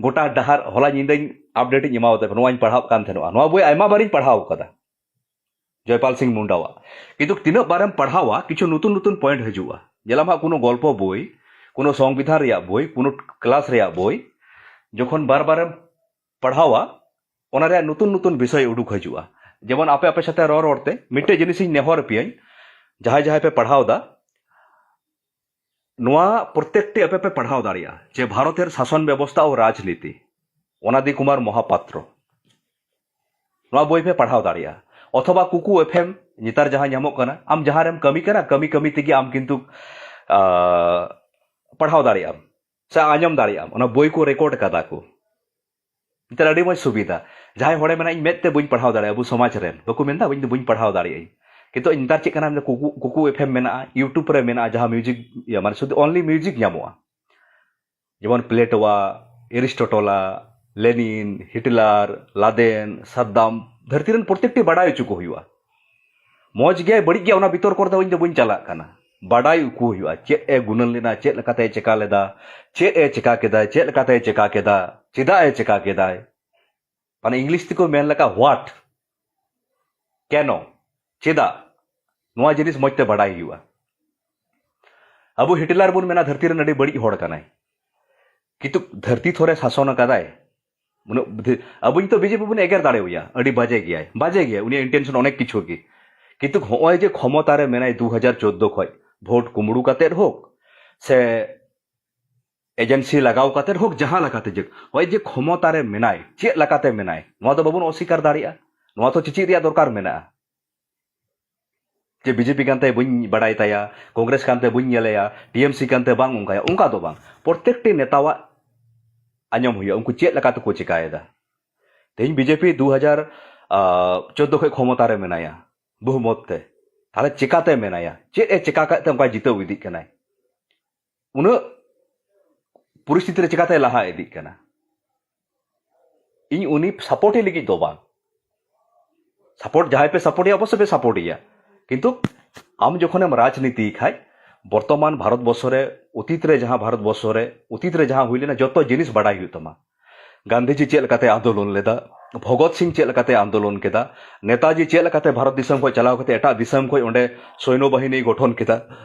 ᱜᱚᱴᱟ ᱰᱟᱦᱟᱨ ᱦᱚᱞᱟ ᱧᱤᱫᱟᱹᱧ ᱟᱯᱰᱮᱴ ᱤᱧ ᱮᱢᱟᱣᱟᱫ ᱯᱮ, ᱱᱚᱣᱟᱧ ᱯᱟᱲᱦᱟᱣ ᱠᱟᱱ ᱛᱟᱦᱮᱱᱚᱜᱼᱟ, ᱱᱚᱣᱟ ᱵᱳᱭ ᱟᱭᱢᱟ ᱵᱟᱨᱤᱧ ᱯᱟᱲᱦᱟᱣ ᱠᱟᱫᱟ, ᱡᱚᱭᱯᱟᱞ ᱥᱤᱝ ᱢᱩᱱᱰᱟᱣᱟᱜ᱾ ᱠᱤᱱᱛᱩ ᱛᱤᱱᱟᱹᱜ ᱵᱟᱨᱮᱢ ᱯᱟᱲᱦᱟᱣᱟ, ᱠᱤᱪᱷᱩ ᱱᱩᱛᱩᱱ ᱱᱩᱛᱩᱱ ᱯᱚᱭᱮᱱᱴ ᱦᱤᱡᱩᱜᱼᱟ᱾ ᱧᱮᱞᱟᱢ ᱦᱟᱸᱜ, ᱠᱳᱱᱳ ᱜᱚᱞᱯᱚ ᱵᱳᱭ, ᱠᱳᱱᱳ ᱥᱚᱝᱵᱤᱫᱷᱟᱱ ᱨᱮᱭᱟᱜ ᱵᱳᱭ, ᱠᱳᱱᱳ ᱠᱞᱟᱥ ᱨᱮᱭᱟᱜ ᱵᱳᱭ, ᱡᱚᱠᱷᱚᱱ ᱵᱟᱨ ᱵᱟᱨᱮᱢ ᱯᱟᱲᱦᱟᱣᱟ, ᱚᱱᱟ ᱨᱮᱭᱟᱜ ᱱᱩᱛᱩᱱ ᱱᱩᱛᱩᱱ ᱵᱤᱥᱚᱭ ᱩᱰᱩᱠ ᱦᱤᱡᱩᱜᱼᱟ᱾ ᱡᱮᱢᱚᱱ ᱟᱯᱮ ᱟᱯᱮ ᱥᱟᱛᱮ ᱨᱚᱲ ᱨᱚᱲ ᱛᱮ ᱢᱤᱫᱴᱮᱡ ᱡᱤᱱᱤᱥᱤᱧ ᱱᱮᱦᱚᱨ ᱟᱯᱮᱭᱟᱹᱧ, ᱡᱟᱦᱟᱸᱭ ᱡᱟᱦᱟᱸᱭ ᱯᱮ ᱯᱟᱲᱦᱟᱣ ᱫᱟ, ᱱᱚᱣᱟ ᱯᱨᱚᱛᱮᱠᱴᱤ ᱟᱯᱮ ᱯᱮ ᱯᱟᱲᱦᱟᱣ ᱫᱟᱲᱮᱭᱟᱜᱼᱟ, ᱡᱮ ᱵᱷᱟᱨᱚᱛᱮᱨ ᱥᱟᱥᱚᱱ ᱵᱮᱵᱚᱥᱛᱷᱟ ᱳ ᱨᱟᱡᱽᱱᱤᱛᱤ, ᱚᱱᱟᱫᱤ ᱠᱩᱢᱟᱨ ᱢᱚᱦᱟᱯᱟᱛᱨᱚ᱾ ᱱᱚᱣᱟ ᱵᱳᱭ ᱯᱮ ᱯᱟᱲᱦᱟᱣ ᱫᱟᱲᱮᱭᱟᱜᱼᱟ᱾ ᱚᱛᱷᱚᱵᱟ ᱠᱩᱠᱩ ᱮᱯᱷᱮᱢ, ᱱᱮᱛᱟᱨ ᱡᱟᱦᱟᱸ ᱧᱟᱢᱚᱜ ᱠᱟᱱᱟ, ᱟᱢ ᱡᱟᱦᱟᱸ ᱨᱮᱢ ᱠᱟᱹᱢᱤ ᱠᱟᱱᱟ, ᱠᱟᱹᱢᱤ ᱠᱟᱹᱢᱤ ᱛᱮᱜᱮ ᱟᱢ ᱠᱤᱱᱛᱩ, ᱟᱸ, ᱯᱟᱲᱦᱟᱣ ᱫᱟᱲᱮᱭᱟᱜ ᱟᱢ ᱥᱮ ᱟᱸᱡᱚᱢ ᱫᱟᱲᱮᱭᱟᱜ ᱟᱢ᱾ ᱚᱱᱟ ᱵᱳᱭ ᱠᱚ ᱨᱮᱠᱚᱨᱰ ᱠᱟᱫᱟ ᱠᱚ᱾ ᱱᱮᱛᱟᱨ ᱟᱹᱰᱤ ᱢᱚᱡᱽ ᱥᱩᱵᱤᱫᱷᱟ᱾ ᱡᱟᱦᱟᱸᱭ ᱦᱚᱲᱮ ᱢᱮᱱᱟ, "ᱤᱧ ᱢᱮᱫ ᱛᱮ ᱵᱟᱹᱧ ᱯᱟᱲᱦᱟᱣ ᱫᱟᱲᱮᱭᱟᱜᱼᱟ", ᱟᱵᱚ ᱥᱚᱢᱟᱡᱽ ᱨᱮᱱ ᱵᱟᱠᱚ ᱢᱮᱱᱫᱟ, "ᱤᱧ ᱫᱚ ᱵᱟᱹᱧ ᱯᱟᱲᱦᱟᱣ ᱫᱟᱲᱮᱭᱟᱜᱼᱟ", ᱠᱤᱱᱛᱩ ᱱᱮᱛᱟᱨ ᱪᱮᱫ ᱠᱟᱱᱟ, ᱠᱩᱠᱩ, ᱠᱩᱠᱩ ᱮᱯᱷᱮᱢ ᱢᱮᱱᱟᱜᱼᱟ, YouTube ᱨᱮ ᱢᱮᱱᱟᱜᱼᱟ, ᱡᱟᱦᱟᱸ ᱢᱤᱭᱩᱡᱤᱠ, ᱤᱭᱟᱹ, ᱢᱟᱱᱮ ᱥᱩᱫᱷᱩ only music ᱧᱟᱢᱚᱜᱼᱟ᱾ ᱡᱮᱢᱚᱱ ᱯᱞᱮᱴᱳᱣᱟ, ᱮᱨᱤᱥᱴᱳᱴᱚᱞᱟ, ᱞᱮᱱᱤᱱ, ᱦᱤᱴᱞᱟᱨ, ᱞᱟᱫᱮᱱ, ᱥᱟᱫᱫᱟᱢ, ᱫᱷᱟᱹᱨᱛᱤ ᱨᱮᱱ ᱯᱨᱚᱛᱮᱠᱴᱤ ᱵᱟᱰᱟᱭ ᱦᱚᱪᱚ ᱠᱚ ᱦᱩᱭᱩᱜᱼᱟ᱾ ᱢᱚᱡᱽ ᱜᱮᱭᱟᱭ ᱵᱟᱹᱲᱤᱡ ᱜᱮᱭᱟᱭ, ᱚᱱᱟ ᱵᱤᱛᱚᱨᱠᱚ ᱨᱮᱫᱚ ᱤᱧ ᱫᱚ ᱵᱟᱹᱧ ᱪᱟᱞᱟᱜ ᱠᱟᱱᱟ᱾ ᱵᱟᱰᱟᱭ ᱦᱚᱪᱚ ᱠᱚ ᱦᱩᱭᱩᱜᱼᱟ, ᱪᱮᱫ ᱮ ᱜᱩᱱᱟᱹᱱ ᱞᱮᱱᱟ, ᱪᱮᱫ ᱞᱮᱠᱟᱛᱮᱭ ᱪᱮᱠᱟ ᱞᱮᱫᱟ, ᱪᱮᱫ ᱮ ᱪᱮᱠᱟ ᱠᱮᱫᱟ, ᱪᱮᱫ ᱞᱮᱠᱟᱛᱮᱭ ᱪᱮᱠᱟ ᱠᱮᱫᱟ, ᱪᱮᱫᱟᱜ ᱮ ᱪᱮᱠᱟ ᱠᱮᱫᱟᱭ᱾ ᱢᱟᱱᱮ ᱤᱝᱞᱤᱥ ᱛᱮᱠᱚ ᱢᱮᱱ ᱞᱮᱠᱟ, what, ᱠᱮᱱᱚ, ᱪᱮᱫᱟᱜ, ᱱᱚᱣᱟ ᱡᱤᱱᱤᱥ ᱢᱚᱡᱽ ᱛᱮ ᱵᱟᱰᱟᱭ ᱦᱩᱭᱩᱜᱼᱟ᱾ ᱟᱵᱚ ᱦᱤᱴᱞᱟᱨ ᱵᱚᱱ ᱢᱮᱱᱟ ᱫᱷᱟᱹᱨᱛᱤ ᱨᱮᱱ ᱟᱹᱰᱤ ᱵᱟᱹᱲᱤᱡ ᱦᱚᱲ ᱠᱟᱱᱟᱭ, ᱠᱤᱱᱛᱩ ᱫᱷᱟᱹᱨᱛᱤ ᱛᱷᱚᱨᱮ ᱥᱟᱥᱚᱱ ᱟᱠᱟᱫᱟᱭ᱾ ᱩᱱᱟᱹᱜ ᱵᱩᱫᱷᱤ-, ᱟᱵᱚ ᱱᱤᱛᱚᱜ ᱵᱤᱡᱮᱯᱤ ᱵᱚᱱ ᱮᱜᱮᱨ ᱫᱟᱲᱮᱣᱟᱭᱟ, ᱟᱹᱰᱤ ᱵᱟᱡᱮ ᱜᱮᱭᱟᱭ, ᱵᱟᱡᱮ ᱜᱮᱭᱟᱭ, ᱩᱱᱤᱭᱟᱜ intention ᱚᱱᱮᱠ ᱠᱤᱪᱷᱩ ᱜᱮ᱾ ᱠᱤᱱᱛᱩ ᱦᱚᱸᱜᱼᱚᱭ ᱡᱮ ᱠᱷᱚᱢᱚᱛᱟ ᱨᱮ ᱢᱮᱱᱟᱭ ᱫᱩ ᱦᱟᱡᱟᱨ ᱪᱳᱫᱽᱫᱳ ᱠᱷᱚᱡ, ᱵᱷᱳᱴ ᱠᱩᱢᱵᱽᱲᱩ ᱠᱟᱛᱮᱫ ᱦᱳᱠ ᱥᱮ ᱮᱡᱮᱱᱥᱤ ᱞᱟᱜᱟᱣ ᱠᱟᱛᱮᱫ ᱦᱳᱠ, ᱡᱟᱦᱟᱸ ᱞᱮᱠᱟᱛᱮ ᱡᱮ, ᱦᱚᱸᱜᱼᱚᱭ ᱡᱮ ᱠᱷᱚᱢᱚᱛᱟ ᱨᱮ ᱢᱮᱱᱟᱭ, ᱪᱮᱫ ᱞᱮᱠᱟᱛᱮ ᱢᱮᱱᱟᱭ, ᱱᱚᱣᱟ ᱫᱚ ᱵᱟᱵᱚᱱ ᱚᱥᱤᱠᱟᱨ ᱫᱟᱲᱮᱭᱟᱜᱼᱟ᱾ ᱱᱚᱣᱟ ᱛᱚ ᱪᱮᱪᱮᱫ ᱨᱮᱭᱟᱜ ᱫᱚᱨᱠᱟᱨ ᱢᱮᱱᱟᱜᱼᱟ᱾ ᱡᱮ ᱵᱤᱡᱮᱯᱤ ᱠᱟᱱᱛᱮ ᱵᱟᱹᱧ ᱵᱟᱲᱟᱭ ᱛᱟᱭᱟ, ᱠᱚᱝᱜᱨᱮᱥ ᱠᱟᱱᱛᱮ ᱵᱟᱹᱧ ᱧᱮᱞᱮᱭᱟ, ᱴᱤᱮᱢᱥᱤ ᱠᱟᱱᱛᱮ ᱵᱟᱝ ᱚᱱᱠᱟᱭᱟ, ᱚᱱᱠᱟ ᱫᱚ ᱵᱟᱝ᱾ ᱯᱨᱚᱛᱮᱠᱴᱤ ᱱᱮᱛᱟᱣᱟᱜ ᱟᱸᱡᱚᱢ ᱦᱩᱭᱩᱜᱼᱟ, ᱩᱱᱠᱩ ᱪᱮᱫ ᱞᱮᱠᱟ ᱛᱮᱠᱚ ᱪᱮᱠᱟᱭᱮᱫᱟ᱾ ᱛᱮᱦᱮᱧ ᱵᱤᱡᱮᱯᱤ ᱫᱩ ᱦᱟᱡᱟᱨ ᱪᱳᱫᱽᱫᱳ ᱠᱷᱚᱱ ᱠᱷᱚᱢᱚᱛᱟ ᱨᱮ ᱢᱮᱱᱟᱭᱟ ᱵᱚᱦᱩᱢᱚᱛ ᱛᱮ, ᱛᱟᱦᱞᱮ ᱪᱮᱠᱟᱛᱮ ᱢᱮᱱᱟᱭᱟ? ᱪᱮᱫ ᱮ ᱪᱮᱠᱟ ᱠᱟᱜ ᱛᱮ ᱚᱱᱠᱟ ᱡᱤᱛᱟᱹᱣ ᱤᱫᱤᱜ ᱠᱟᱱᱟᱭ? ᱩᱱᱟᱹᱜ ᱯᱚᱨᱤᱥᱛᱷᱤᱛᱤ ᱨᱮ ᱪᱮᱠᱟᱛᱮ ᱞᱟᱦᱟ ᱤᱫᱤᱜ ᱠᱟᱱᱟ? ᱤᱧ ᱩᱱᱤ ᱥᱟᱯᱳᱨᱴ ᱞᱟᱹᱜᱤᱫ ᱫᱚ ᱵᱟᱝ, ᱥᱟᱯᱳᱨᱴ ᱡᱟᱦᱟᱸᱭ ᱯᱮ ᱥᱟᱯᱳᱨᱴ ᱮᱭᱟ ᱚᱵᱚᱥᱥᱳᱭ ᱯᱮ ᱥᱟᱯᱳᱨᱴ ᱮᱭᱟ, ᱠᱤᱱᱛᱩ ᱟᱢ ᱡᱚᱠᱷᱚᱱᱮᱢ ᱨᱟᱡᱽᱱᱤᱛᱤ ᱠᱷᱟᱡ, ᱵᱚᱨᱛᱚᱢᱟᱱ ᱵᱷᱟᱨᱚᱛ ᱵᱚᱨᱥᱚ ᱨᱮ, ᱚᱛᱤᱛ ᱨᱮ ᱡᱟᱦᱟᱸ ᱵᱷᱟᱨᱚᱛ ᱵᱚᱨᱥᱚ ᱨᱮ ᱚᱛᱤᱛ ᱨᱮ ᱡᱟᱦᱟᱸ ᱦᱩᱭ ᱞᱮᱱᱟ ᱡᱚᱛᱚ ᱡᱤᱱᱤᱥ ᱵᱟᱰᱟᱭ ᱦᱩᱭᱩᱜ ᱛᱟᱢᱟ᱾ ᱜᱟᱱᱫᱷᱤᱡᱤ ᱪᱮᱫ ᱞᱮᱠᱟᱛᱮ ᱟᱱᱫᱳᱞᱚᱱ ᱞᱮᱫᱟ, ᱵᱷᱚᱜᱚᱛ ᱥᱤᱝ ᱪᱮᱫ ᱞᱮᱠᱟᱛᱮ ᱟᱱᱫᱳᱞᱚᱱ ᱠᱮᱫᱟ, ᱱᱮᱛᱟᱡᱤ ᱪᱮᱫ ᱞᱮᱠᱟᱛᱮ ᱵᱷᱟᱨᱚᱛ ᱫᱤᱥᱚᱢ ᱠᱷᱚᱱ ᱪᱟᱞᱟᱣ ᱠᱟᱛᱮ ᱮᱴᱟᱜ ᱫᱤᱥᱚᱢ ᱠᱷᱚᱱ ᱚᱸᱰᱮ ᱥᱚᱭᱱᱚ ᱵᱟᱦᱤᱱᱤ ᱜᱚᱴᱷᱚᱱ ᱠᱮᱫᱟ,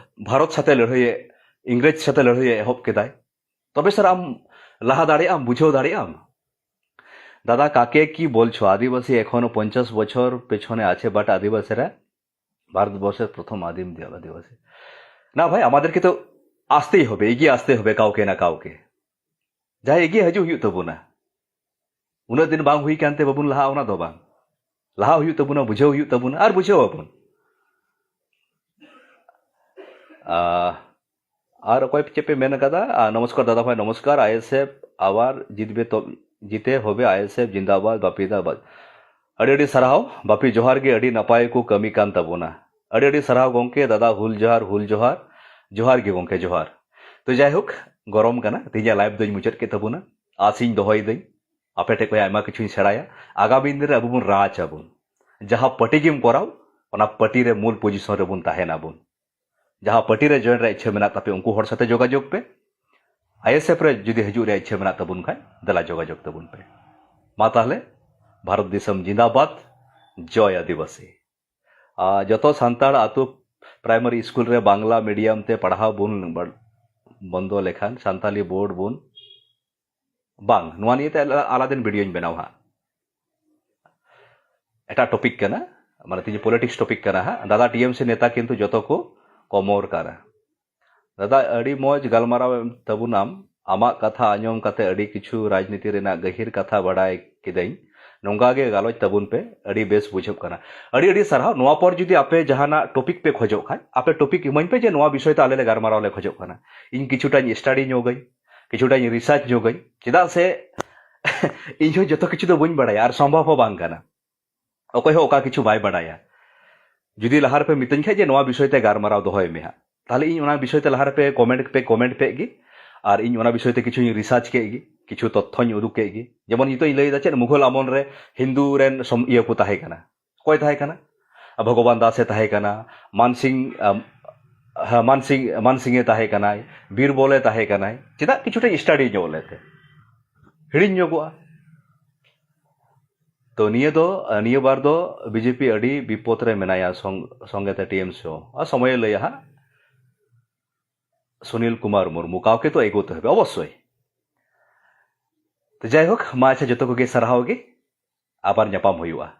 ᱵᱷᱟᱨᱚᱛ ᱥᱟᱛᱮ ᱞᱟᱹᱲᱦᱟᱹᱭᱮ, ᱤᱝᱨᱮᱡᱽ ᱥᱟᱛᱮ ᱞᱟᱹᱲᱦᱟᱹᱭᱮ ᱮᱦᱚᱵ ᱠᱮᱫᱟᱭ᱾ ᱛᱚᱵᱮ ᱥᱟᱨ ᱟᱢ ᱞᱟᱦᱟ ᱫᱟᱲᱮᱭᱟᱜ ᱟᱢ, ᱵᱩᱡᱷᱟᱹᱣ ᱫᱟᱲᱮᱭᱟᱜ ᱟᱢ? ᱫᱟᱫᱟ, ᱠᱟᱠᱮ ᱠᱤ ᱵᱚᱞᱪᱷᱚ? ᱟᱹᱫᱤᱵᱟᱹᱥᱤ ᱮᱠᱷᱚᱱᱳ ᱯᱚᱧᱪᱟᱥ ᱵᱚᱪᱷᱚᱨ ᱯᱮᱪᱷᱚᱱᱮ ᱟᱪᱷᱮ, but ᱟᱹᱫᱤᱵᱟᱹᱥᱤ ᱨᱮ ভারতবর্ষের প্রথম আদিম আদিবাসী। না ভাই, আমাদেরকে তো আসতেই হবে, এগিয়ে আসতে হবে কাউকে না কাউকে। ᱡᱟᱦᱟᱸᱭ ᱮᱜᱤᱭᱟᱹ ᱦᱤᱡᱩᱜ ᱦᱩᱭᱩᱜ ᱛᱟᱵᱚᱱᱟ᱾ ᱩᱱᱟᱹᱜ ᱫᱤᱱ ᱵᱟᱝ ᱦᱩᱭ ᱠᱟᱱᱛᱮ ᱵᱟᱵᱚᱱ ᱞᱟᱦᱟ, ᱚᱱᱟ ᱫᱚ ᱵᱟᱝ᱾ ᱞᱟᱦᱟ ᱦᱩᱭᱩᱜ ᱛᱟᱵᱚᱱᱟ, ᱵᱩᱡᱷᱟᱹᱣ ᱦᱩᱭᱩᱜ ᱛᱟᱵᱚᱱᱟ ᱟᱨ ᱵᱩᱡᱷᱟᱹᱣ ᱟᱵᱚᱱ᱾ ᱟᱨ ᱚᱠᱚᱭ ᱪᱮᱫ ᱯᱮ ᱢᱮᱱ ᱠᱟᱫᱟ? ᱟᱨ ᱱᱚᱢᱚᱥᱠᱟᱨ ᱫᱟᱫᱟ ᱵᱷᱟᱭ, ᱱᱚᱢᱚᱥᱠᱟᱨ। আইএসএফ আবার জিতবে তো, জিতে হবে। আইএসএফ জিন্দাবাদ, বাপি দা বাদ। ᱟᱹᱰᱤ ᱟᱹᱰᱤ ᱥᱟᱨᱦᱟᱣ ᱵᱟᱯᱤ, ᱡᱚᱦᱟᱨ ᱜᱮ, ᱟᱹᱰᱤ ᱱᱟᱯᱟᱭ ᱠᱚ ᱠᱟᱹᱢᱤ ᱠᱟᱱ ᱛᱟᱵᱚᱱᱟ᱾ ᱟᱹᱰᱤ ᱟᱹᱰᱤ ᱥᱟᱨᱦᱟᱣ ᱜᱚᱝᱠᱮ, ᱫᱟᱫᱟ, ᱦᱩᱞ ᱡᱚᱦᱟᱨ, ᱦᱩᱞ ᱡᱚᱦᱟᱨ, ᱡᱚᱦᱟᱨ ᱜᱮ ᱜᱚᱝᱠᱮ, ᱡᱚᱦᱟᱨ᱾ ᱛᱚ ᱡᱟᱭᱦᱳᱠ, ᱜᱚᱨᱚᱢ ᱠᱟᱱᱟ, ᱛᱮᱦᱮᱧᱟᱜ ᱞᱟᱭᱤᱵᱷ ᱫᱚᱧ ᱢᱩᱪᱟᱹᱫ ᱠᱮᱫ ᱛᱟᱵᱚᱱᱟ᱾ ᱟᱥᱤᱧ ᱫᱚᱦᱚᱭᱮᱫᱟᱹᱧ ᱟᱯᱮ ᱴᱷᱮᱱ ᱠᱷᱚᱱ ᱟᱭᱢᱟ ᱠᱤᱪᱷᱩᱧ ᱥᱮᱬᱟᱭᱟ᱾ ᱟᱜᱟᱢᱤ ᱫᱤᱱ ᱨᱮ ᱟᱵᱚ ᱵᱚᱱ ᱨᱟᱡᱽ ᱟᱵᱚᱱ, ᱡᱟᱦᱟᱸ ᱯᱟᱨᱴᱤ ᱜᱮᱢ ᱠᱚᱨᱟᱣ, ᱚᱱᱟ ᱯᱟᱨᱴᱤ ᱨᱮ ᱢᱩᱞ ᱯᱚᱡᱤᱥᱚᱱ ᱨᱮᱵᱚᱱ ᱛᱟᱦᱮᱱᱟᱵᱚᱱ᱾ ᱡᱟᱦᱟᱸ ᱯᱟᱨᱴᱤ ᱨᱮ ᱡᱚᱭᱮᱱ ᱨᱮᱭᱟᱜ ᱤᱪᱪᱷᱟᱹ ᱢᱮᱱᱟᱜ ᱛᱟᱯᱮ, ᱩᱱᱠᱩ ᱦᱚᱲ ᱥᱟᱛᱮ ᱡᱳᱜᱟᱡᱳᱜᱽ ᱯᱮ᱾ ᱟᱭᱮᱥᱮᱯᱷ ᱨᱮ ᱡᱩᱫᱤ ᱦᱤᱡᱩᱜ ᱨᱮᱭᱟᱜ ᱤᱪᱪᱷᱟᱹ ᱢᱮᱱᱟᱜ ᱛᱟᱵᱚᱱ ᱠᱷᱟᱱ, ᱫᱮᱞᱟ ᱡᱳᱜᱟᱡᱳᱜᱽ ᱛᱟᱵᱚᱱ ᱯᱮ᱾ ᱢᱟ ᱛᱟᱦᱞᱮ, ᱵᱷᱟᱨᱚᱛ ᱫᱤᱥᱚᱢ ᱡᱤᱱᱫᱟᱵᱟᱫ, ᱡᱚᱭ ᱟᱹᱫᱤᱵᱟᱹᱥᱤ᱾ ᱟᱨ ᱡᱚᱛᱚ ᱥᱟᱱᱛᱟᱲ ᱟᱛᱳ ᱯᱨᱟᱭᱢᱟᱨᱤ ᱥᱠᱩᱞ ᱨᱮ ᱵᱟᱝᱞᱟ ᱢᱤᱰᱤᱭᱟᱢ ᱛᱮ ᱯᱟᱲᱦᱟᱣ ᱵᱚᱱ ᱵᱚᱱᱫᱚ ᱞᱮᱠᱷᱟᱱ, ᱥᱟᱱᱛᱟᱞᱤ ᱵᱳᱨᱰ ᱵᱚᱱ ᱵᱟᱝ, ᱱᱚᱣᱟ ᱱᱤᱭᱮ ᱛᱮ ᱟᱞᱟ-, ᱟᱞᱟᱫᱟ ᱫᱤᱱ ᱵᱷᱤᱰᱤᱭᱳᱧ ᱵᱮᱱᱟᱣᱟ ᱦᱟᱸᱜ᱾ ᱮᱴᱟᱜ ᱴᱚᱯᱤᱠ ᱠᱟᱱᱟ, ᱢᱟᱱᱮ ᱛᱤᱦᱤᱧ ᱯᱚᱞᱤᱴᱤᱠᱥ ᱴᱚᱯᱤᱠ ᱠᱟᱱᱟ ᱦᱟᱸᱜ᱾ ᱫᱟᱫᱟ, ᱴᱤᱮᱢᱥᱤ ᱱᱮᱛᱟ ᱠᱤᱱᱛᱩ ᱡᱚᱛᱚ ᱠᱚ ᱠᱚᱢᱚᱨ ᱠᱟᱱᱟ᱾ ᱫᱟᱫᱟ, ᱟᱹᱰᱤ ᱢᱚᱡᱽ ᱜᱟᱞᱢᱟᱨᱟᱣ ᱮᱢ ᱛᱟᱵᱚᱱᱟᱢ᱾ ᱟᱢᱟᱜ ᱠᱟᱛᱷᱟ ᱟᱸᱡᱚᱢ ᱠᱟᱛᱮ ᱟᱹᱰᱤ ᱠᱤᱪᱷᱩ ᱨᱟᱡᱽᱱᱤᱛᱤ ᱨᱮᱱᱟᱜ ᱜᱟᱹᱦᱤᱨ ᱠᱟᱛᱷᱟ ᱵᱟᱰᱟᱭ ᱠᱤᱫᱟᱹᱧ᱾ ᱱᱚᱝᱠᱟ ᱜᱮ ᱜᱟᱞᱚᱪ ᱛᱟᱵᱚᱱ ᱯᱮ, ᱟᱹᱰᱤ ᱵᱮᱥ ᱵᱩᱡᱷᱟᱹᱜ ᱠᱟᱱᱟ᱾ ᱟᱹᱰᱤ ᱟᱹᱰᱤ ᱥᱟᱨᱦᱟᱣ᱾ ᱱᱚᱣᱟ ᱯᱚᱨ ᱡᱩᱫᱤ ᱟᱯᱮ ᱡᱟᱦᱟᱱᱟᱜ ᱴᱚᱯᱤᱠ ᱯᱮ ᱠᱷᱚᱡᱚᱜ ᱠᱷᱟᱱ, ᱟᱯᱮ ᱴᱚᱯᱤᱠ ᱤᱢᱟᱹᱧ ᱯᱮ ᱡᱮ ᱱᱚᱣᱟ ᱵᱤᱥᱚᱭ ᱛᱮ ᱟᱞᱮ ᱞᱮ ᱜᱟᱞᱢᱟᱨᱟᱣ ᱞᱮ ᱠᱷᱚᱡᱚᱜ ᱠᱟᱱᱟ᱾ ᱤᱧ ᱠᱤᱪᱷᱩᱴᱟᱧ ᱥᱴᱟᱰᱤ ᱧᱚᱜᱟᱹᱧ, ᱠᱤᱪᱷᱩᱴᱟᱧ ᱨᱤᱥᱟᱨᱪ ᱧᱚᱜᱟᱹᱧ, ᱪᱮᱫᱟᱜ ᱥᱮ ᱤᱧ ᱦᱚᱸ ᱡᱚᱛᱚ ᱠᱤᱪᱷᱩ ᱫᱚ ᱵᱟᱹᱧ ᱵᱟᱲᱟᱭᱟ ᱟᱨ ᱥᱚᱢᱵᱷᱚᱵ ᱦᱚᱸ ᱵᱟᱝ ᱠᱟᱱᱟ᱾ ᱚᱠᱚᱭ ᱦᱚᱸ ᱚᱠᱟ ᱠᱤᱪᱷᱩ ᱵᱟᱭ ᱵᱟᱲᱟᱭᱟ᱾ ᱡᱩᱫᱤ ᱞᱟᱦᱟ ᱨᱮᱯᱮ ᱢᱤᱛᱟᱹᱧ ᱠᱷᱟᱡ ᱡᱮ ᱱᱚᱣᱟ ᱵᱤᱥᱚᱭ ᱛᱮ ᱜᱟᱞᱢᱟᱨᱟᱣ ᱫᱚᱦᱚᱭ ᱢᱮ ᱦᱟᱸᱜ, ᱛᱟᱦᱞᱮ ᱤᱧ ᱚᱱᱟ ᱵᱤᱥᱚᱭ ᱛᱮ ᱞᱟᱦᱟ ᱨᱮᱯᱮ ᱠᱚᱢᱮᱱᱴ ᱯᱮ ᱠᱚᱢᱮᱱᱴ ᱯᱮ ᱜᱮ, ᱟᱨ ᱤᱧ ᱚᱱᱟ ᱵᱤᱥᱚᱭ ᱛᱮ ᱠᱤᱪᱷᱩᱧ ᱨᱤᱥᱟᱨᱪ ᱠᱮᱫ ᱜᱮ, ᱠᱤᱪᱷᱩ ᱛᱚᱛᱛᱷᱚᱧ ᱩᱫᱩᱜ ᱠᱮᱫ ᱜᱮ᱾ ᱡᱮᱢᱚᱱ ᱱᱤᱛᱚᱜ ᱤᱧ ᱞᱟᱹᱭᱫᱟ ᱪᱮᱫ, ᱢᱩᱜᱷᱚᱞ ᱟᱢᱚᱞ ᱨᱮ ᱦᱤᱱᱫᱩ ᱨᱮᱱ ᱥᱚᱢ-, ᱤᱭᱟᱹ ᱠᱚ ᱛᱟᱦᱮᱸ ᱠᱟᱱᱟ᱾ ᱚᱠᱚᱭ ᱛᱟᱦᱮᱸ ᱠᱟᱱᱟ? ᱵᱷᱚᱜᱚᱵᱟᱱ ᱫᱟᱥ ᱮ ᱛᱟᱦᱮᱸ ᱠᱟᱱᱟ, ᱢᱟᱱᱥᱤᱝ, ᱟᱢ, ᱦᱮᱸ, ᱢᱟᱱᱥᱤᱝ, ᱢᱟᱱᱥᱤᱝ ᱮ ᱛᱟᱦᱮᱸ ᱠᱟᱱᱟᱭ, ᱵᱤᱨᱵᱚᱞ ᱮ ᱛᱟᱦᱮᱸ ᱠᱟᱱᱟᱭ᱾ ᱪᱮᱫᱟᱜ ᱠᱤᱪᱷᱩᱴᱟᱧ ᱥᱴᱟᱰᱤ ᱧᱚᱜ ᱞᱮᱫ ᱛᱮ? ᱦᱤᱲᱤᱧ ᱧᱚᱜᱚᱜᱼᱟ᱾ ᱛᱚ ᱱᱤᱭᱟᱹ ᱫᱚ, ᱱᱤᱭᱟᱹ ᱵᱟᱨ ᱫᱚ ᱵᱤᱡᱮᱯᱤ ᱟᱹᱰᱤ ᱵᱤᱯᱚᱫ ᱨᱮ ᱢᱮᱱᱟᱭᱟ ᱥᱚᱝ-, ᱥᱚᱝᱜᱮ ᱛᱮ ᱴᱤ ᱮᱢ ᱥᱤ ᱦᱚᱸ᱾ ᱟᱨ ᱥᱚᱢᱚᱭᱮ ᱞᱟᱹᱭᱟ ᱦᱟᱸᱜ, ᱥᱩᱱᱤᱞ ᱠᱩᱢᱟᱨ ᱢᱩᱨᱢᱩ, ᱠᱟᱣᱠᱮ ᱛᱚ ᱮᱜᱳᱛᱮ ᱦᱚᱵᱮ ᱚᱵᱚᱥᱥᱳᱭ᱾ ᱛᱚ ᱡᱟᱭᱦᱳᱠ, ᱢᱟ ᱟᱪᱪᱷᱟ, ᱡᱚᱛᱚ ᱠᱚᱜᱮ ᱥᱟᱨᱦᱟᱣ ᱜᱮ᱾ ᱟᱵᱟᱨ ᱧᱟᱯᱟᱢ ᱦᱩᱭᱩᱜᱼᱟ᱾